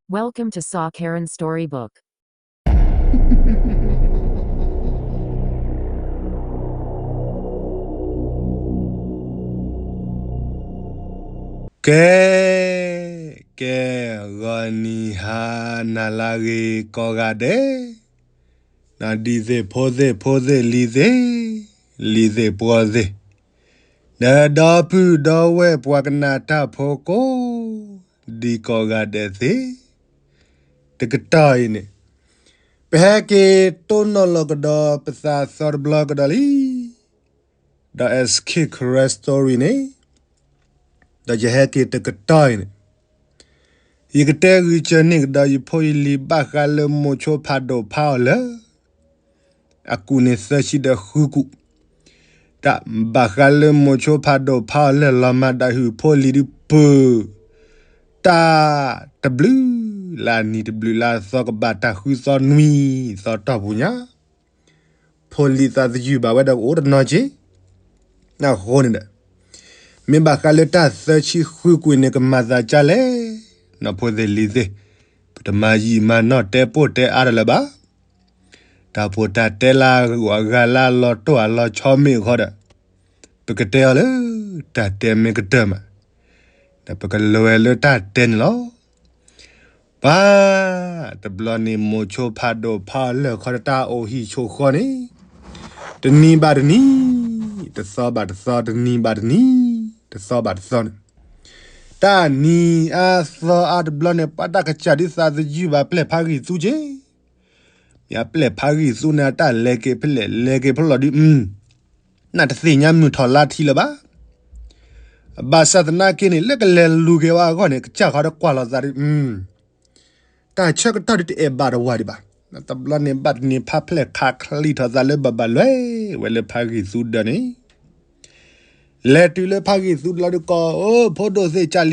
Welcome to Saw Karen Storybook. ကဲ, ကဲ, ဂီၤနံၤဟါနၤလၢအဂ့ၤကိးဂၤဒဲး, ဒ်သ့ၣ်ဖိသ့ၣ်ဖိသ့ၣ်လံၤသ့ၣ်, လံၤသ့ၣ်ပှီၤသ့ၣ်, ဒီးဒီပုၢ်ဒီဝဲၢ်ပှၤကနၣ်တၢ်ဖိကိး, ဒ်ကိးဂၤဒဲးသ့ၣ်, တကတီၢ်အံၤန့ၣ်, ပဟဲက့ၤတိၢ်နီၣ်လီၤကဒီးပသးသီတဘျီကဒီးလံ, ဒီး S K Karen Story န့ၣ်, ဒီးယဟဲက့ၤတကတီၢ်အံၤန့ၣ်, ယကတဲဂုာ်စၢၤန့ၢ်ကဒီးယဖိယလံၤဘၣ်ဃးလၢမိၤဆိဖးဒိၣ်ဖးအီၤလၢ အကူၣ်န့ၣ်သၢဆံဒီးဃုကူၣ်, တၢ်ဘၣ်ဃးလၢမိၤဆိဖးဒိၣ်ဖးအီၤလၢလီၤမၤဒၣ်ဟုၣ်ဖိလံၤဒုးပၢၢ်, တၢ်တဘျုးလၢအနံၤတဘျုးလၢအသီကဘၣ်တၢ်ဃုသီနွံသီတီၢ်ပူၤညါ ဖိလံၤသးသယုၢ်ဘၣ်ဝဲဒီးကအိၣ်တနီၤက့ၤ, အဃိန့ၣ်ဒီး, မ့ၢ်ဘၣ်ဃးလၢတၢ်သၢဆံဃုကွံာ်န့ၣ် ကမၤသးကၢ်လဲၣ်, နီၢ်ဖိသ့ၣ်လံၤသ့ၣ်, ပတမၤယံာ်မၤနီၢ်တဲပိၢ်တဲအါတလၢၤဘၣ်, တၢ်ဖိတၢ်တဲလၢအဂၤလၢအလီၤတိၢ်အလီၤဆီမ့ၢ်အဃိဒီး, ပကတဲအီၤလၢတၢ်တဲမ့ၢ်ကတၢၢ်မး, ဒီးပကလဲၤဝဲလၢတၢ်တဲန့ၣ်လီၤ. ပှၤ, တဘျီန့ၣ်မိၤဆိဖးဒိၣ်ဖးအီၤလၢၢ်ခီတၢ်အိၣ်ဟံၣ်ဆိးဃီန့ၣ်, တနံၤဘၣ်တနံၤ, တသီဘၣ်တသီ, တနံၤဘၣ်တနံၤ, တသီဘၣ်တသီန့ၣ်, တၢ်နံၤအါသီအါတဘျီန့ၣ် ပှၤတၢ်ကစၢ်ဒုးသးသယုၢ်ဘၣ်ပျဲၢ်ဖးဂံၢ်သူက့ၤ, မ့ၢ်အပျဲၢ်ဖးဂံၢ်သူန့ၣ် အတၢ်လဲၤက့ၤဖဲလဲၣ်လဲၤက့ၤဖဲလဲၣ်ဒုး နတသ့ၣ်ညါမုၢ်ထီၣ်လါထီလၢၤဘၣ်. ဘၣ်ဆၣ်သနာ်က့န့ၣ် လၢကလဲၤလူၤက့ၤဝဲအဂီၢ်န့ၣ် ကစၢ်ဃီတကွၢ်လိာ်သးဒုး, တၢ်ဆၢကတီၢ်ဒုးတအဲၣ်ဘၣ်တဝၤဒံးဘၣ်. တဘျီန့ၣ်ဘၣ်တနံၤဖးဖျဲၣ်ခးချံးထီၣ်သးလၢဘၣ်ဘၣ်လွဲၢ်ဝဲလၢဖးဂံၢ်သူဒၢးန့ၣ်, လဲၤတုၤလၢဖးဂံၢ်သူဒၢးလီၤဒုးကိး, အိ ဖိဒိၣ်သ့ၣ်ကၢ်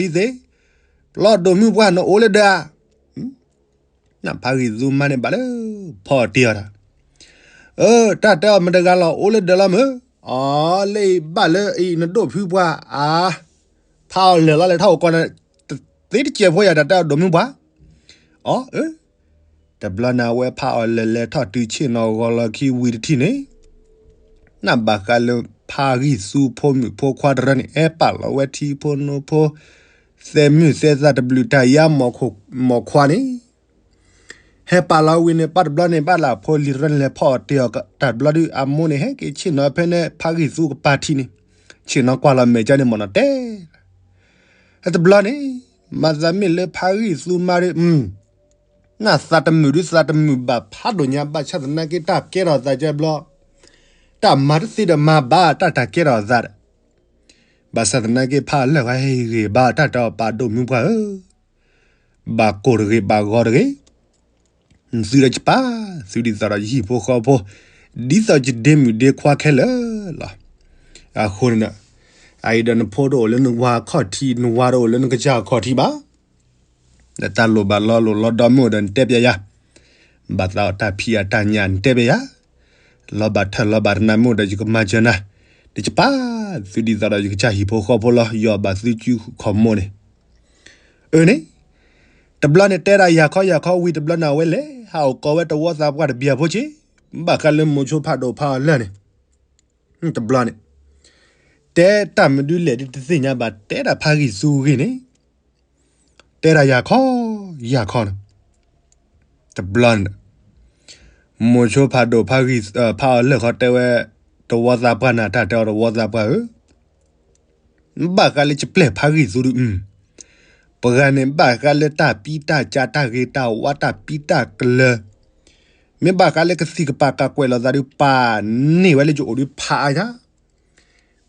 လံၤသ့ၣ်, ပျီဒိၣ်မုၣ်ပှၢ်နအိၣ်လၢဒၢးဧါ. နဖးဂံၢ်သူမါန့ၣ်ဘၣ်လၢဖီအီၣ်တ့ၢ်အီၤတၢ်, အၢ တၢ်တဲအီၤမတဂၤလီၤ အိၣ်လၢဒၢးလီၤမုၢ်, အီ လၢအံၤဘၣ်လၢအံၤနဒိၣ်ဖုပှၢ်အါ, ဖးအီၣ်လၢာ်လီၤလဲၤထီၣ်အိၣ်ကီးန့ၣ်, သ့တစဲးဖိယၤတၢ်တဲအီၤဒိၣ်မုၣ်ပှၢ်, အီ အၢ တဘျီန့ၣ်အဝဲဖးအီၣ်လၢာ်လဲၤထီၣ်တုၤဆ့ၣ်နီၤဂီၤလီၤခံဝံၤတထံၣ်န့ၣ်, နဘၣ်ဃးလၢဖးဂံၢ်သူဖိမုၣ်ဖိခွါတရၢန့ၣ် ဟဲပာ်လီၤဝဲထံဖိနိဖိ, သဲမုၢ်သဲသးတဘျုးတၢ်ယါမီၢ်ခိၣ်မီၢ်ခွါန့ၣ်, ဟဲပာ်လီၤဝံၤန့ၣ် ဘၣ်တဘျီန့ၣ် ဘၣ်လၢဖိလံၤတရၢန့ၣ်လဲၤဖီအီၣ်တ့ၢ်အီၤတၢ်တဘျီဒုး အမိၢ်န့ၣ်ဟဲက့ၤဆ့ၣ်နီၤဖဲန့ၣ် ဖးဂံၢ်သူကပၤထံးန့ၣ်, ဆ့ၣ်နီၤကွၢ်လီၤမဲာ်ကၠီန့ၣ်မ့ၢ်နီၤတဲ တဘျီန့ၣ်, မၤသးမ့ၢ်လၢဖးဂံၢ်သူမါဒုး, နသးတမုာ်ဒုးသးတမုာ်ဘၣ်ဖးဒိၣ်ညါ ဘၣ်ဆၣ်သနာ်က့တၢ်ကဲထီၣ်သးကဲဘျီ, တၢ်မၤတသ့ဒီးမၤဘၣ်တၢ်တၢ်ကဲထီၣ်သးဒီး, ဘၣ်ဆၣ်သနာ်က့ဖးအီၣ်လၢာ်ခီဟ့ၣ်ဂ့ၤဘၣ်တၢ်တဲအီၤပာ်ဒိၣ်မုၣ်ပှၢ်ဧၢ, ဘၣ်ကိၢ်တဂ့ၤဘၣ်ဂီၤတဂ့ၤ သုဒီးယပၢ်, သုဒ်သိးဒီးယဟံၣ်ဖိဃီဖိ, ဒ်သိးယဒ့မုၣ်ဒ့ခွါခဲလၢာ်လီၤ. အဃိန့ၣ်ဒီး, အအံၤဒီးနဖိတအိၣ်လၢနဝၤခီၣ်ထံး နဝၤတအိၣ်လၢနကစၢ်ခီၣ်ထံးဘၣ်, ဒီးတၢ်လိၣ်ဘၣ်လီလိၣ်လီဒီမ့ၢ်အိၣ်ဒီးနတဲပျဲယၤ, ဘၣ်သးအီၣ်တၢ်ဖံးအတၢ်ညၣ်နတဲပျဲယၤ, လီဘၣ်ထၢၣ်လီဘၣ်တနၤမ့ၢ်အိၣ်ဒီးယကမၤစၢၤနၤ, ဒီးယပၢ်, သုဒ်သိးဒီးယကစၢ်ဟံၣ်ဖိဃီဖိလီၤ ယီၢ်ဘၣ်သုစုဃီမိၢ်န့ၣ် အၢန့ၣ်, တဘျီန့ၣ်တဲဒၣ်ယၤခီယၤခီဝံၤတဘျီန့ၣ် အဝဲလဲၤဟးအိၣ်ကီးဝဲတဝီသးပှၢ်တဘျီဖိက့ၤ, ဘၣ်ဃးလၢမိၤဆိဖးဒိၣ်ဖးအီၣ်လၢာ်န့ၣ်, တဘျီန့ၣ်, တဲတၢ်မနုၤလဲၣ်ဒ်တသ့ၣ်ညါဘၣ် တဲဒၣ်ဖးဂံၢ်သူဂ့ၢ်န့ၣ်, တဲဒၣ်ယၤခီ, ယၤခီန့ၣ်, တဘျီန့ၣ်, မိၤဆိဖးဒိၣ်ဖးဂံၢ်, ဖးအီၣ်လၢာ်ခီတဲဝဲ, တဝီသးပှၢ်န့ၣ် တၢ်တဲအီၤတဝီသးပှၢ်ဧၢ ဘၣ်ဃးလၢယပျဲၢ်ဖးဂံၢ်သူဒုး, ပှၤဂၤန့ၣ် ဘၣ်ဃးလၢတၢ်ပံတၢ်ကၢတၢ်ဂ့ၤတၢ်ဝါတၢ်ပံတၢ်ကလၢၤ, မ့ၢ်ဘၣ်ဃးလၢကသံၣ်ကပၤကးကွဲးလိာ်သးဒုး ပာ်န့ၢ်ဝဲလၢယအိၣ်ဒုးဖးအါညါ,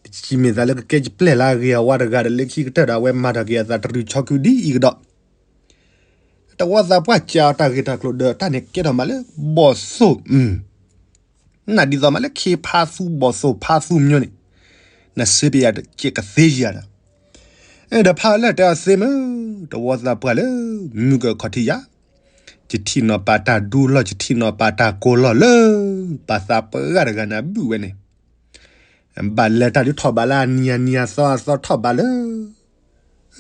တဆံးမ့ၢ်သးလၢကကဲယပျဲၢ်လၢအဂ့ၤအဝါတဂၤဒီး လၢခံကတၢၢ်ဒီးအဝဲမၤထီၣ်က့ၤအသးတရုၤဆီခုဒ်အံၤကဒီး တဝီသးပှၢ်စံးအီၤတၢ်ဂ့ၢ်တၢ်ကျိၤဒီး တၢ်န့ၣ်ကဲထီၣ်မးလၢဘီၣ်သိၣ်, နဒ်သိးမးလၢခ့ဖးသူဘီၣ်သိၣ်ဖးသူမညီန့ၣ်, နစ့ပယၤကကသ့ယၤဒီး, ဒီးဖးအီၣ်လၢာ်တဲအီၤသ့မ့ၢ်, တဝီသးပှၢ်လၢ, မုၢ်ကခီၣ်ထံးယၤ, ယထံၣ်နီၤပာ်တၢ်ဒူလီၢ် ယထံၣ်နီၤပာ်တၢ်ကိးလီၢ်လၢ, ပာ်သးပှၢ်တဂၤန့ၣ်အဘုၣ်ဝဲန့ၣ် ဘၣ်လဲၤတၢ်ဒုးထီၣ်ဘးလၢအနံၤအနံၤအသီအသီထီၣ်ဘးလၢ,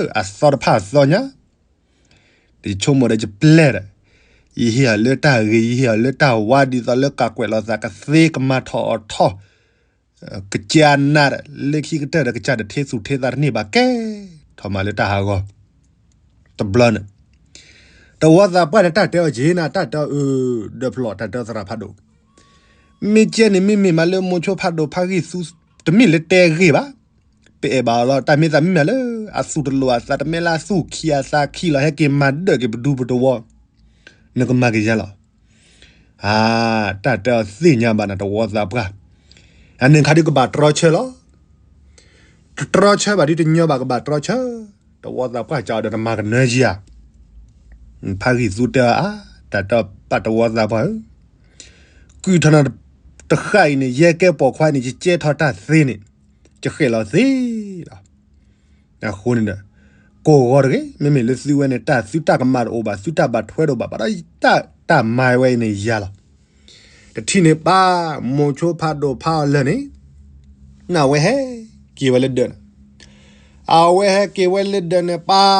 အသီတဖၣ်အသီညါ, ယဆိကမိၣ်ဒီးယပျဲၢ်ဒီး, ယဟ့ၣ်အီၤလၢတၢ်ဂ့ၤ ယဟ့ၣ်အီၤလၢတၢ်ဝါ ဒ်သိးလၢကးကွဲးလိာ်သးကသ့ ကမၤထီၣ်အီၤထီၣ်, ကစၢ်နးဒီး လၢခံကတၢၢ်ဒီး ကစၢ်တထ့သူၣ်ထ့သးတန့ၢ်ဘၣ် ကဲထီၣ်မၤလၢတၢ်ဟးဂီၤ. တဘျီန့ၣ် တဝီသးပှၢ်န့ၣ် တၢ်တဲအီၤက့ၤနၤ တၢ်တဲအီၤအၢ, ဒၢးဖျိး တၢ်တဲအီၤသရၣ်ဖးဒိၣ်, မ့ၢ်ကဲန့ၣ် မ့မ့ၢ်မးလၢမိၤဆိဖးဒိၣ်ဖးဂံၢ်သူ တမ့ၢ်လၢတဲဂ့ၢ်ဘၣ်, ပအဲၣ်ဘၣ်အီၤလီၤ. တၢ်မ့ၢ်သးမ့ၢ်မးလၢ အသူၣ်တလိာ်အသးတမဲလၢအသူၣ်ခံအသးခံလီၤ ဟဲက့ၤမၤဒၢၣ်က့ၤပဒူပတဝီ, နကမၤက့ၤယၤလီၤ. အါ, တၢ်တဲအီၤသ့ၣ်ညါဘၣ်နၤ တဝီသးပှၢ်, အန့ၣ်ခါဒုးကဘၣ်တြီဆၢလီၤ. တတြီဆၢဘၣ်ဒုးတညီဘၣ် ကဘၣ်တြီဆၢ, တဝီသးပှၢ်ကဒီးတမၤကနၢယၤ. ဖးဂံၢ်သူတဲအီၤအါ, တၢ်တဲအီၤပာ်တဝီသးပှၢ်ဧၢ, ကုၢ်ထီၣ်နၤတဃၣ်အံၤန့ၣ် ယဲကဲပိာ်ခွါန့ၣ် ယကဲထီၣ်တၢ်သ့န့ၣ်, ယဃဲၣ်လီၤသ့လီၤ. အဃိန့ၣ်ဒီး ကိးဂီၤတဂ့ၤ, မ့မ့ၢ်လၢသုဝဲန့ၣ် တၢ်သုတၢ်ကမၣ်တအိၣ်ဘၣ် သုတၢ်ဘၣ်ထွဲတအိၣ်ဘၣ် ဘၣ်ဒီးတၢ်မၤဝဲအံၤန့ၣ်ယၤလီၤ. တထံၣ်န့ၣ်ပၢ်, မိၤဆိဖးဒိၣ်ဖးအီၤလၢာ်န့ၣ်, နဝဲဟဲက့ၤဝဲလၢဒၢးန့ၣ်, အဝဲဟဲက့ၤဝဲလၢဒၢးန့ၣ်ပၢ်,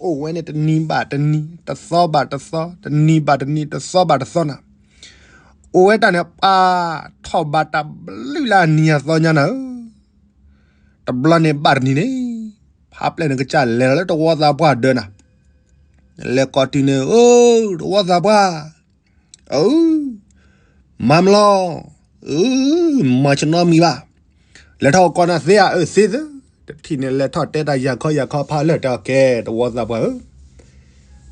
အိၣ်ဝဲန့ၣ်တနံၤဘၣ်တနံၤ တသီဘၣ်တသီ တနံၤဘၣ်တနံၤ တသီဘၣ်တသီနၤ, အိၣ်ဝဲတၢ်န့ၣ်ပၢ်, ထီၣ်ဘးတၢ်ဘျုးလၢအနံၤအသီညါနၤဧၢ. တဘျီန့ၣ်ဘၣ်တနံၤန့ၣ်, ဖးပျဲၢ်န့ၣ်ကစၢ်လဲၤလီၤလၢတဝီသးပှၢ်ဒၢးနၤ, လဲၤကိးတုၤန့ၣ် အၢ, တဝီသးပှၢ်, အၢ, မၤမလီၤ, အၢ, မၤဆနီမံၤဘၣ်, လဲၤထီၣ်ကိးနၤသ့ဧါ, အၢသ့သ့, တထံၣ်န့ၣ်လဲၤထီၣ်တဲတၢ်ယၤခီယၤခီဖးလၢာ်တဲအီၤကဲ တဝီသးပှၢ်ဧၢ,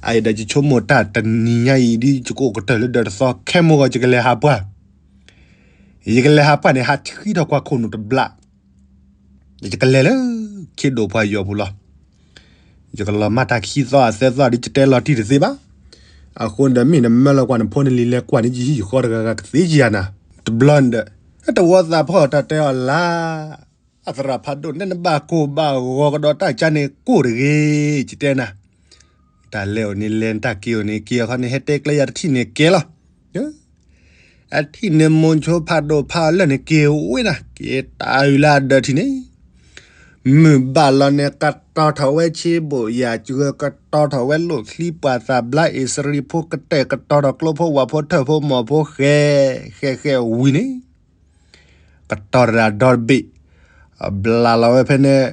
အအံၤဒီးယဆိကမိၣ်တၢ်တနံၤညါအံၤဒ်ယကအိၣ်ကတၢၢ်လၢဒၢးတသီ ခဲမိၢ်ဂီၤယကလဲၤဟးပှၢ်, ယကလဲၤဟးပှၢ်န့ၣ် ဟးဆှံထီၣ်ကွၢ်ခိၣ်နူာ်တဘျး ယကလဲၤလၢ ခ့ဒိၣ်ပှၢ်ယီၤပူၤလီၤ. ယကလီၤမၢ်တၢ်ခံသီအသၢသီဒီး ယတဲလီၤတံၢ်တသ့ဘၣ်. အဃိန့ၣ်ဒီး မ့ၢ်နမၢလီၤကွၢ်နဖိနလံၤလဲၤကွၢ်န့ၣ် ယဟံၣ်ယဃီတဂၤဂၤကသ့ယၤနၤ. တဘျီန့ၣ်ဒီး တဝီသးပှၢ်တၢ်တဲအီၤလၢ အသရၣ်ဖးဒိၣ် နဲနဘၣ်ကိၢ်ဘၣ်ဂီၤကဒီးတၢ်ကါန့ၣ်ကိၢ်တဂ့ၤ ယတဲနၤ. တၢ်လဲၤအိၣ်န့ၣ်လဲၤ တၢ်က့ၤအိၣ်န့ၣ်က့ၤ အခီန့ၣ် ဟဲတဲကျဲယၤတထံၣ်န့ၣ်ကဲလီၤ. အထံၣ်န့ၣ်မိၤဆိဖးဒိၣ်ဖးအီၤလၢာ်န့ၣ် က့ၤဝဲနၤ က့ၤတၢ်အုးလၢအဒၢးထံၣ်န့ၣ်, မုၢ်ဘၣ်လီၤန့ၣ် ကတီၤထီၣ်ဝဲဆ့ဘိၣ်ယၤစှၢၤ ကတီၤထီၣ်ဝဲလိၣ်ချံပှၤသးဘျါအ့ၣ်စရံဖိကတဲာ် ကတီၤထီၣ်ကျိဖိဝၣ်ဖိထၢၣ်ဖိမီၢ်ဖိဃဲ ဃဲဃဲဝံၤန့ၣ် ကတီၤတၢ်ဒီတဘ့ၣ်, ဘျးလီၤဝဲဖဲန့ၣ်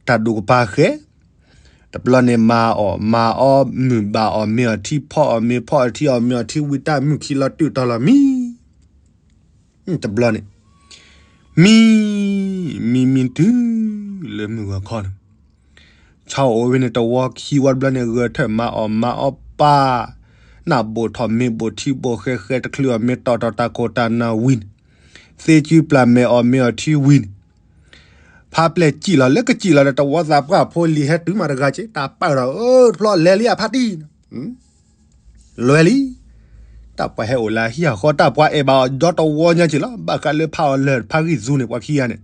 တၢ်ဒူၣ်ကပၤဃဲ, တဘျီန့ၣ်မၤအီၣ်မၤအီ မုၢ်ဘၣ်အီၣ်မ့ၤအီၣ်ထံ ဖီအီၣ်မ့ၤဖီအီၣ်ထံ အီၣ်မ့ၤအီၣ်ထံဝံၤ တၢ်မုၢ်ခံလီၤတုၤတီၤလီၤမံ. တဘျီန့ၣ် မံ, မံမံတုၤလၢမုၢ်ဂီၤခီန့ၣ် ဆီအိၣ်ဝဲန့ၣ် တဝီခံဝီတဘျီန့ၣ် ဂဲၤထၢၣ်မၤအီၣ်မၤအီပၢ်, နၢ်ဘိၣ်ထီၣ်မ့ၤဘိၣ်ထံဘိၣ်ဃဲဃဲ တချုးအီၣ်မ့ၤတီၢ်တီၢ်တၢ်ခိၣ်တၢ်နၢ်ဝံၤန့ၣ်, သ့စုပျၢ်မဲာ်အီၣ်မ့ၤအီၣ်ထံဝံၤန့ၣ်, ဖးပျဲၢ်စံၣ်လီၤ လၢကစံၣ်လီၤဒီး တဝီသးပှၢ်ဖိလံၤဟဲတုၤမးတဂၤက့ၤ တၢ်ပာ်ဒီး အၢ တဖျီလဲၤလံအဖါတံၢ် လွဲလံ. တၢ်ပှၤဟဲအိၣ်လၢဟံၣ်အဃီ တၢ်ပှၤအဲၣ်ဘၣ်အီၤဒီတဝီညါက့ၤလီၤ. ဘၣ်ဃးလၢဖးအီၤလၢာ်ဖးဂံၢ်သူန့ၣ် ပှၤခံဂၤန့ၣ်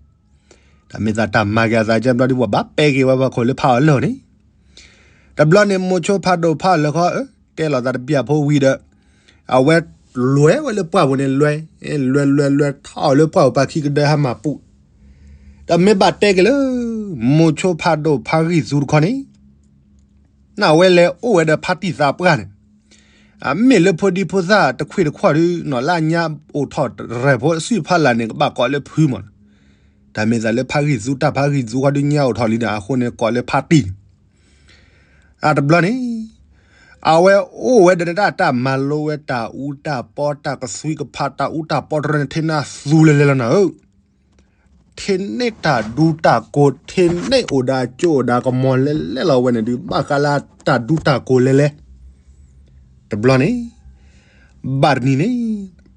တၢ်မ့ၢ်သးတၢ်မၤက့ၤအသးကဲဘျီဒ်ပှၤဘၣ်ပဲက့ၤဝဲပှၤခိၣ်လၢဖးအီၤလၢာ်န့ၣ်, တဘျီန့ၣ် မိၤဆိဖးဒိၣ်ဖးအီၤလၢာ်ခီ တဲလိာ်သးတဘျီဖိဝံၤဒီး အဝဲလွဲဝဲလၢပှၢ်ပူၤန့ၣ် လွဲ လွဲလွဲလွဲထီၣ်လၢပှၢ်ပူၤ ပှၤခံကဒၢဟးမၤပူၤ, ဒီးမ့ၢ်ဘၣ်တဲက့ၤလၢ မိၤဆိဖးဒိၣ်ဖးဂံၢ်သူတခီန့ၣ် နဝဲလဲၤအိၣ်ဝဲဒီးဖါတံၢ်သးပှၢ်န့ၣ်, အမ့ၢ်လၢဖိဒံဖိသၣ်တခွံၣ်တခွီၣ်ဒုး နီၢ်လၢညါအိၣ်ထီၣ်ရဲၣ်ဖိစုဖီလာ်န့ၣ် ကဘၣ်ကိးလၢဖုမး, တၢ်မ့ၢ်သးလၢဖးဂံၢ်သူ တၢ်ဖးဂံၢ်သူခီဒုးညါအိၣ်ထီၣ်လံဒီး အဃိန့ၣ်ကိးလၢဖါတံၢ်န့ၣ်, အတဘျီန့ၣ် အဝဲအိၣ်ဝဲဒီးတၢ် တၢ်မၤလိဝဲတၢ်အူတၢ်ပီ တၢ်ကသွံကဖး တၢ်အူတၢ်ပီတရၢန့ၣ် ထဲနၢ်သူလဲၤလဲၤလီၤနၤဧၢ ထဲန့ၢ်တၢ်ဒူတၢ်ကိး ထဲန့ၢ်အိၣ်ဒီးအကၠိအိၣ်ဒီးကမီၤလဲၤလဲၤလီၤဝဲန့ၣ်ဒုး ဘၣ်ဃးလၢတၢ်ဒူတၢ်ကိးလဲၤလဲၤ, တဘျီန့ၣ် ဘၣ်တနံၤန့ၣ်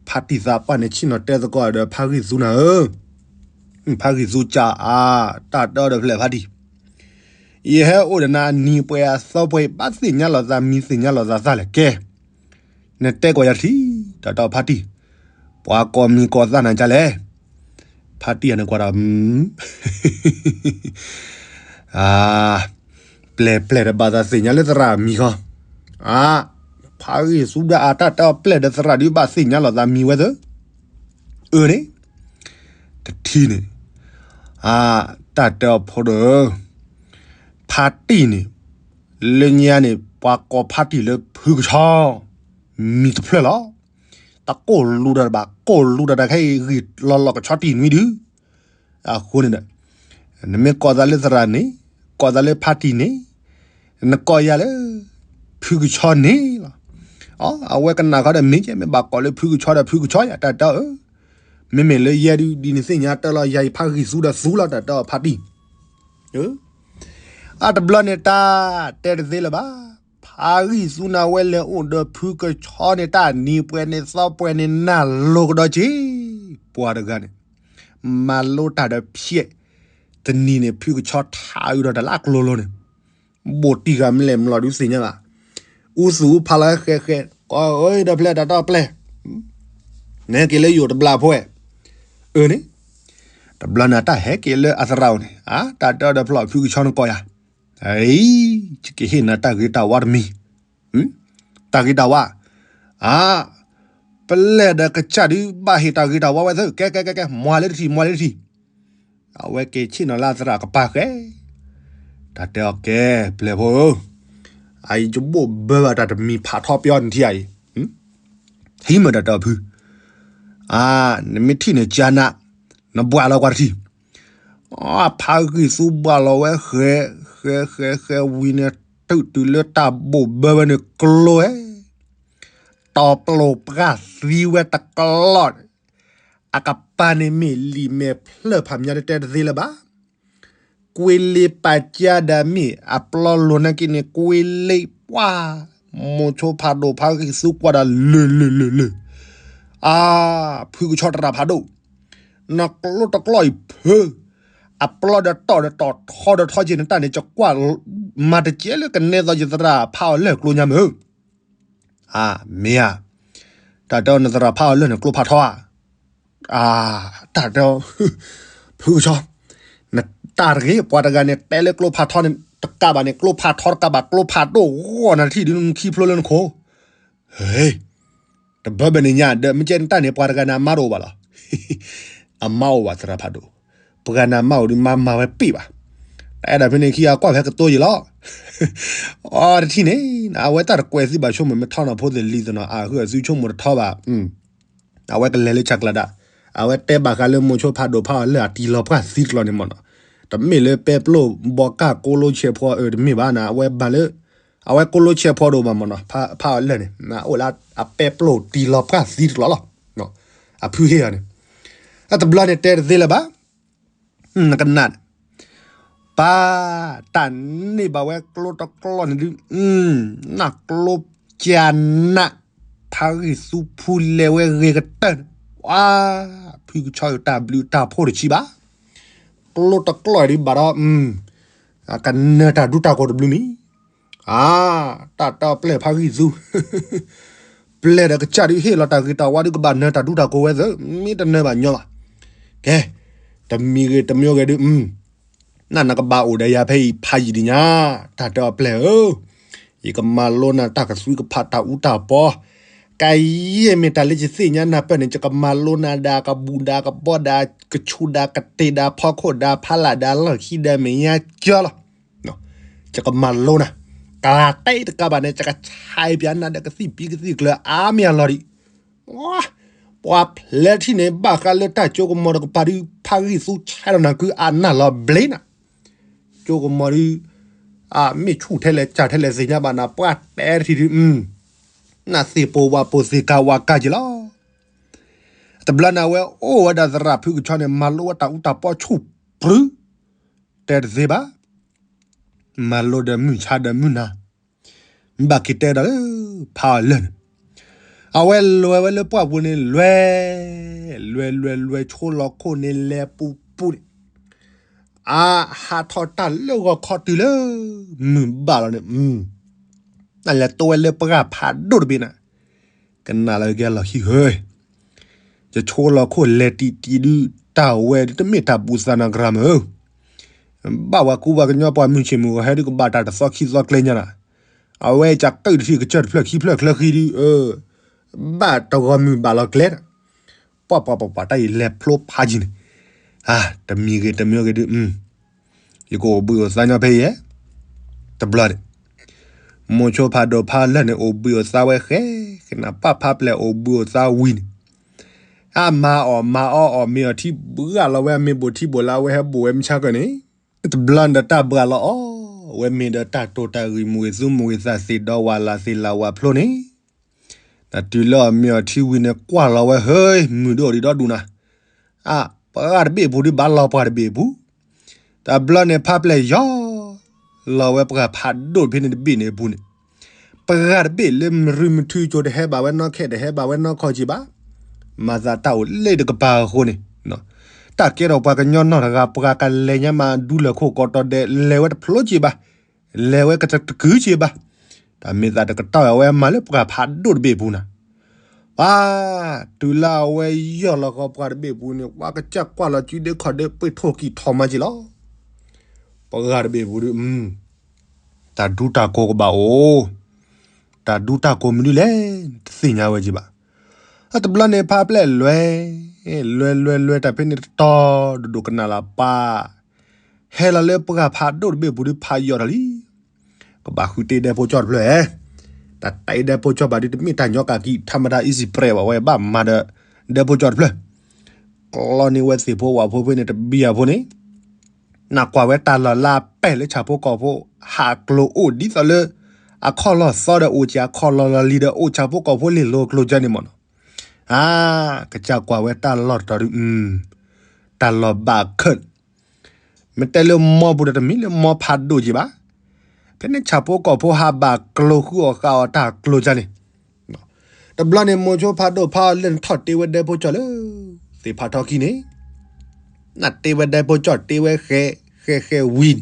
ဖါတံၢ်သးပှၢ်န့ၣ် ဆ့ၣ်နီၤတဲသကိးဒီးဖါဂံၢ်သူနၤဧၢ, ဖါဂံၢ်သူကၢ်အါ တၢ်တဲအီၤဒီးဖျဲၣ်ဖါတံၢ် ယဟဲအိၣ်ဒီးနၤအနံၤပှဲၤအသီပှဲၤ ဘၣ်သ့ၣ်ညါလိာ်သးမံၤသ့ၣ်ညါလိာ်သးသၣ်လဲၣ်ကဲ, နတဲကွၢ်ယၤတထံၣ် တၢ်တဲအီၤဖါတံၢ်, ပှၤကိးမံၤကိးသးနၤကလဲၣ်, ဖါတံၢ်အန့ၣ်ကွၢ်ဒီး ပျဲၢ်ပျဲၢ်ဒီးဘၣ်သးသ့ၣ်ညါလၢသရၣ်မံၤဃီ, အါ, ဖါဂံၢ်သူဒၣ်အါ တၢ်တဲအီၤပျဲၢ်ဒီးသရၣ်ဒုးဘၣ်သ့ၣ်ညါလိာ်သးမံၤဝဲသၢ, အၢန့ၣ်, တထံၣ်န့ၣ်, အါ, တၢ်တဲအီၤဖိဒီး, ဖါတံၢ်န့ၣ်, လၢညါန့ၣ် ပှၤကိးဖါတံၢ်လၢဖုကဆီ မံၤတဖျၢၣ်လီၤ. တကိၢ်လူၤတၢ်တဘၣ် ကိၢ်လူၤတၢ်တၢ်ခဲအံၤ ဂ့ၢ်လီၤလီၤကဆီတံၢ်နွံဒု အဃိန့ၣ်ဒီး နမ့ၢ်ကိးသးလၢသရၣ်န့ၣ်, ကိးသးလၢဖါတံၢ်န့ၣ်, နကိးယၤလၢ ဖုကဆီန့ၣ်လီၤ. အဝဲကနၣ်ဃီဒီးမ့ၢ်ကဲ မ့ၢ်ဘၣ်ကိးလၢဖုကဆီဒီးဖုကဆီယၤ တၢ်တဲအီၤဧၢ, မ့မ့ၢ်လၢယဲဒုး ဒ်နသ့ၣ်ညါတၢ်လီၤ ယၤအံၤဖါဂံၢ်သူဒီးသူလီၤ တၢ်တဲအီၤဖါတံၢ် အတဘျီန့ၣ် တၢ်တဲတသ့လၢၤဘၣ်. ဖါဂံၢ်သူန့ၣ် အဝဲလဲၤအိၣ်ဒီးဖုကဆီန့ၣ် တၢ်နံၤပှဲၤန့ၣ်သီပှဲၤန့ၣ် နၢ်လိၤကဒီးက့ၤ ပှၤတဂၤန့ၣ် မၤလိတၢ်ဒီးဖျဲး တနံၤန့ၣ် ဖုကဆီထးအုးဒီးတၢ်လၢအကျိၤလိၤန့ၣ် ဘိၣ်တံၢ်ဃာ်မ့ၢ်လဲၣ်မလီၤဒုးသ့ၣ်ညါဘၣ်. အူသူၣ်အူဖးလီၤဟဲဃဲးဃဲး ကိးအီၤဒီးဖျဲး တၢ်တဲအီၤဖျဲး နဟဲက့ၤလၢယအိၣ်တဘျီဖိဧါ. အၢန့ၣ် တဘျီန့ၣ် တၢ်ဟဲက့ၤလၢအသရၣ်အိၣ်န့ၣ် အါ တၢ်တဲအီၤဒီးဖျဲး ဖုကဆီနကိးယၤ အံၤ ယကဟ့ၣ်နၤတၢ်ဂ့ၤတၢ်ဝါတမံၤ တၢ်ဂ့ၤတၢ်ဝါ အါ ပလဲၢ်ဒီးကစၢ်ဒုးဘၣ်ဟ့ၣ်တၢ်ဂ့ၤတၢ်ဝါဝဲသၢ ကဲကဲကဲကဲ မွၤလၢတထံၣ် မွၤလၢတထံၣ် အဝဲက့ၤဆ့ၣ်နီၤလၢအသရၣ်ကပၤဃဲ တၢ်တဲအီၤကဲ ပျဲၢ်ဖိဧၢ, အအံၤယဘိၣ်ဘၢဘၣ်တၢ်တမံၤဖးထီပျီနထံၣ်အံၤ, ဟံးမ့ၢ်တၢ်တဲအီၤဖု, အါ နမ့ၢ်ထံၣ်န့ၣ်ကၢနး, နဘှၣ်လီၤကွၢ်တထံၣ်, အဖါဂံၢ်သူဘှၣ်လီၤဝဲဃဲ ဃဲဃဲဃဲဝံၤန့ၣ် တုၤတုၤလၢတၢ်ဘိၣ်ဘၢဝဲန့ၣ်ကျိဝဲ တီၤပျိာ်ပှၢ်သံဝဲတကလီၢ်, အကပၤန့ၣ်မ့ၢ်လံာ်မဲာ်ဖျၢၣ်ဖးမၠါတတဲတသ့လၢၤဘၣ်. ကွ့လ့ပာ်ကၢဒၣ်မ့ၢ်အပျီလိၤနာ်က့န့ၣ် ကွ့လ့ပှၢ်, မိၤဆိဖးဒိၣ်ဖါဂံၢ်သူကွၢ်ဒၣ်လၢာ်လၢာ်လၢာ်လၢာ်, အါ ဖုကဆီတရၣ်ဖးဒိၣ်, နကျိတကျီၢ်အံၤဖု, အပျီဒီးတီၢ်ဒီးတီၢ်ထီဒီးထီက့ၤနတၢ်န့ၣ် ယကွၢ်မၤတကဲလၢကနဲသိးယသရၣ်ဖးအီၤလၢာ်ကျိညါမ့ၢ်ဧၢ အါ မ့ၢ်ဧါ, တၢ်တဲအီၤနသရၣ်ဖးအီၤလၢာ်န့ၣ် ကျိဖးထီဧါ, အါ တၢ်တဲအီၤ ဖုကဆီ, နတၢ်တဂ့ၤ ပှၤတဂၤန့ၣ် တဲလၢကျိဖးထီန့ၣ် တကးဘၣ်န့ၣ် ကျိဖးထီတကးဘၣ် ကျိဖးဒိၣ်ဂီၢ်နၤတထံၣ်ဒုးနခံဖျိလၢနခိၣ်, ဟ့ တဘၢဘၣ်န့ၣ်ညါ ဒီးမ့ၢ်ကဲနတၢ်န့ၣ် ပှၤတဂၤန့ၣ် အမါတအိၣ်ဘၣ်လီၤ အမါအိၣ်ဘၣ်သရၣ်ဖးဒိၣ်, ပှၤဂၤန့ၣ်အမါအိၣ်ဒုးမါမၤဝဲပ့ၢ်ဘၣ်, တၢ်အဲၣ်ဒိးဖဲန့ၣ်ခံဂၤကွၢ်ဖဲကတိယံာ်လီၤ, အီတထံၣ်န့ၣ် အဝဲတၢ်တကွဲးသံဘၣ်ဆိကမိၣ် မ့ၢ်ထီၣ်နီၢ်ဖိသ့ၣ်လံၤသနီၤ အဟုအသုဆိကမိၣ်တထီဘၣ်, အဝဲကလဲၤလၢဆးကျးဒၣ်, အဝဲတဲဘၣ်ဃးလၢမိၤဆိဖးဒိၣ်ဖးအီၤလၢာ်အတံၤလီၤပှၢ်သံတကျီန့ၣ်မ့ၢ်နီၤ, တမ့ၢ်လၢပဲပျိၢ်ဘီကၢ်ကိလိဆဲးဖိအၢတမ့ၢ်ဘၣ်နၤ အဝဲဘၣ်လၢ အဝဲကိလိဆဲးဖိဒိၣ်ဘၣ်မ့ၢ်နီၤ ဖးအီၤလၢာ်န့ၣ် အိၣ်လၢအပဲပျိၢ်တံၤလီၤပှၢ်သံတကျီလီၤ, အဖုဟ့ၣ်အီၤန့ၣ်, အတဘျီန့ၣ်တဲတသ့လၢၤဘၣ် နကနၣ်န့ၣ်, ပၢ် တၢ်န့ၢ်ဘၣ်ဝဲကျိတကျီၢ်န့ၣ်ဒုး, နၢ်ကျိကၢနး, ဖါဂံၢ်သူဖူလဲၤဝဲဂ့ၤကတၢၢ်န့ၣ်, ပှၤ ဖုကဆီအတၢ်ဘျုးတၢ်ဖှိၣ်တဆံးဘၣ်, ကျိတကျီၢ်ဒုးဘၣ်ဒီး, ကနၢၤတၢ်ဒူတၢ်ကိးတဘျုးမံၤ, အါ တၢ်တဲအီၤပျဲၢ်ဖါဂံၢ်သူ ပျဲၢ်ဒီးကစၢ်ဒုးဟ့ၣ်လီၤတၢ်ဂ့ၤတၢ်ဝါဒုး ကဘၣ်နၢၤတၢ်ဒူတၢ်ကိးဝဲသ့, မ့ၢ်တနၢၤဘၣ်ညီဘၣ်, ကဲ တမံၤဂ့ၤတမံၤဂ့ၤဒုး, နၢ်နကဘၣ်အိၣ်ဒီးယၤဖဲအံၤဖးယံာ်ဒံးညါ, တၢ်တဲအီၤပျဲၢ်ဧၢ, ယကမၤလိနၤတၢ်ကသွံကဖးတၢ်အူတၢ်ပီ, ကယဲၢ်မ့ၢ်တၢ်လၢယသ့ၣ်ညါနၢ်ပၢၢ်န့ၣ် ယကမၤလိနၤဒၣ်ကဘူၣ်ဒၣ်ကဘီဒၣ် ကဆူးဒၣ်ကတ့ၢ်ဒၣ် ဖီခိၣ်ဒၣ်ဖးလၢ်ဒၣ် လီၢ်ခံဒၣ်မဲာ်ညါကၢလီၤ ယကမၤလိနၤ, ကတဲတကးဘၣ်န့ၣ် ယကဆဲးပၠးနၤဒီးကသံၣ်ပံၤကသံၣ်ကျၢၤအါမးအလီၢ်ဒံး, ပှၤဖျဲးထံၣ်န့ၣ် ဘၣ်ဃးလၢတၢ်ကၠိကမီၤတကပၤဒုး ဖါဂံၢ်သူဆဲးလီၤနၤကုအနၢ်လီၤဘျ့နၤ, ကၠိကမီၤဒုး, မ့ၢ်ဆူၣ်ထဲလဲၣ်စၢ်ထဲလဲၣ်သ့ၣ်ညါဘၣ်နၤ ပှၤတဲတထံၣ်ဒုး, နၢ်သ့ၣ်ပိာ်ဝးပိာ်သ့ၣ်ကၤဝးကၤက့ၤလီၤ တဘျီန့ၣ် အဝဲအိၣ်ဝဲဒၣ်သရၣ်ဖုကဆီန့ၣ် မၤလိဝဲတၢ်အူတၢ်ပီဆူၣ်ပြူၤ, တဲတသ့ဘၣ်, မၤလိဒီးမုၢ်ဆါဒီးမုၢ်နၤ, ဘၣ်က့ၤတဲဒၣ်လၢ ဖးအီၤလၢာ်န့ၣ်, အဝဲလဲၤဝဲလၢပှၢ်ပူၤန့ၣ် လဲၤ, လဲၤလဲၤလဲၤ ဆိလီၤခိၣ်န့ၣ် လဲၤပူၤပူၤန့ၣ်, အါ ဟးထီၣ်တၢ်လၢဂီၤခီတုၤလၢ မုၢ်ဘၣ်လီၤန့ၣ်, နလဲၤတိဝဲလၢပှၢ်ဖးဒိၣ်တဘ့ၣ်န့ၣ်, ကနၣ်လၢကဲလီၤဟံၣ်ဧၢ, ယဆိလီၤခိၣ်လဲၤတံၢ်တံၢ်ဒုး တၢ်ဝဲဒုးတမ့ၢ်တၢ်ဘူးသးနၤကရၢမ့ၢ်ဧၢ, ဘၣ်ပှၤကူပှၤကညီပှၤမုၢ်ဆ့ၣ်မုၢ်ဂီၤဟဲဒုးကဘၣ်တၢ်တသီခံသီကျဲညါနၤ, အဝဲကကုၢ်တထံၣ်ကစၢၢ်တဖျၢၣ်ခံဖျၢၣ်ချၢဃံဒုး, ဘၣ်တဂီၤမုၢ်ဘၣ်လီၤကျဲ, ပှၤပှၤပှၤပှၤတၢ်အံၤလဲၤဖျိဖးယံၤန့ၣ်, တမံၤဂ့ၤတမံၤဂ့ၤဒုး, ယကအိၣ်ဘှံးအိၣ်သါညီဖဲအံၤ, တဘျီန့ၣ်, မိၤဆိဖးဒိၣ်ဖးလၢာ်န့ၣ် အိၣ်ဘှံးအိၣ်သါဝဲဃဲ, ကနၣ်ပၢ်ဖးပျဲၢ်အိၣ်ဘှံးအိၣ်သါဝံၤန့ၣ်, အမၤအီၣ်မၤအီအီၣ်မ့ၤအီၣ်ထံဘှၢလီၤဝဲ အမ့ၢ်ဘိၣ်ထံဘိၣ်လါဝဲဟဲဘိၣ်ဝဲမုၢ်ဆါကၢၢ်န့ၣ်, တဘျီန့ၣ်ဒီးတၢ်ဘှၢလီၤအီၣ်ဝဲမ့ၤဒီးတၢ်တိၤတၢ်ဂံၢ်မူဂံၢ်သူမူဂံၢ်သးသ့ၣ်ဒီးဝၤလၤသ့ၣ်လၤဝၤဖျိန့ၣ်, နတုၤလၢအမ့ၤအီၣ်ထံဝံၤန့ၣ် ကွၢ်လီၤဝဲ ဟ့ မုၢ်ဒိၣ်ဒံးဒီဒူၣ်နၤ, အါ ပှၤတဘ့ၣ်ပူၤဒုးဘၣ်လီၤပှၤတဘ့ၣ်ပူၤ, တဘျီန့ၣ်ဖးပျဲၢ်ယီၤ လီၤဝဲပှၤဖးဒိၣ်တဖဲန့ၣ်တဘ့ၣ်န့ၣ်အပူၤန့ၣ်, ပှၤတဘ့ၣ်လၢမရူမထူကၠိတဟဲဘၣ်ဝဲနီၢ်ခဲတဟဲဘၣ်ဝဲနီၢ်ခီက့ၤဘၣ်, မၤသးတၢ်အိၣ်လၢတကပၤအဃိန့ၣ်, တၢ်ကဲထီၣ်ပှၤကညီနီၢ်တဂၤ ပှၤကလဲၤညါမးဒူလၢၢ်ခိၣ်ကီးတီၤဒဲး လဲၤဝဲတဖျိက့ၤဘၣ်, လဲၤဝဲကတကုက့ၤဘၣ်, တၢ်မ့ၢ်သးတကတီၢ်အဝဲမၤလၢပှၤဖးဒိၣ်တဘ့ၣ်ပူၤနၤ ပှၤ တုၤလၢအဝဲယီၢ်လီၤဃီပှၤတဘ့ၣ်ပူၤန့ၣ် ပှၤကစၢ်ကွၢ်လီၤစုဒ့ခီၣ်ဒ့ပှ့ၤထိၣ်ကံၢ်ထီၣ်မၤက့ၤလီၤ, ပှၤတဘ့ၣ်ပူၤဒုး, တၢ်ဒူတၢ်ကိးကဘၣ်အိၣ်, တၢ်ဒူတၢ်ကိးမနုၤလဲၣ်, တသ့ၣ်ညါဝဲက့ၤဘၣ်, အတဘျီန့ၣ်ဖးပျဲၢ်လွဲ, လွဲလွဲလွဲတၢ်ဖဲန့ၣ်တတီၤဒိၣ်ဒိၣ်ကနၣ်လီၤပၢ် ဟဲလီၤလၢပှၤဖးဒိၣ်တဘ့ၣ်ပူၤဒုးဖးယီၤထီၣ်လံ, ကဘၣ်ဃုတ့ဒဲဖိကၠီၣ်တဖျၢၣ်ဧၢ, တၢ်တ့ဒဲဖိကၠီၣ်ဘၣ်ဒုးတမ့ၢ်တၢ်ညီကးကံး ထါမတၤ easy bread ဘၣ် ဝဲဘၣ်မၤဒီး ဒဲဖိကၠီၣ်တဖျၢၣ်, ကျီန့ၢ်ဝဲသ့ၣ်ဖိဝၣ်ဖိဖဲန့ၣ်တဘံၣ်အဖိန့ၣ်, နကွၢ်ဝဲတၢ်လီၢ်လၢအပဲာ်လၢဆၣ်ဖိကီၢ်ဖိ ဟးကျိၤအိၣ်ဒ်သိးလၢ အခီၣ်လီၢ်သီဒီးအိၣ်က့ၤ အခီၣ်လီၢ်လီၤလံၤဒီးအိၣ်ဆၣ်ဖိကီၢ်ဖိလ့ၣ်လိၤကျိၤကၢန့ၣ်မ့ၢ်နီၤ, အါ ကစၢ်ကွၢ်ဝဲတၢ်လီၢ်တတီၤဒုး, တၢ်လီၢ်ဘၣ်ခၢၣ် မ့ၢ်တဲလၢမီပူၤဒီးတမ့ၢ်လၢမီဖးဒိၣ်က့ၤဘၣ်, ဖဲန့ၣ်ဆၣ်ဖိကီၢ်ဖိဟးဘၣ်ကျိၤဃုအီၣ်ဃုအီတၢ်ကျိၤကၢန့ၣ်, တဘျီန့ၣ် မိၤဆိဖးဒိၣ်ဖးအီၤလၢာ်န့ၣ်ထီၣ်တ့ဝဲဒဲဖိကၠီၣ်လၢ သ့ၣ်ဖးထီခံန့ၣ်, နတ့ဝဲဒဲဖိကၠီၣ်တ့ဝဲဃဲ ဃဲဃဲဝံၤန့ၣ်,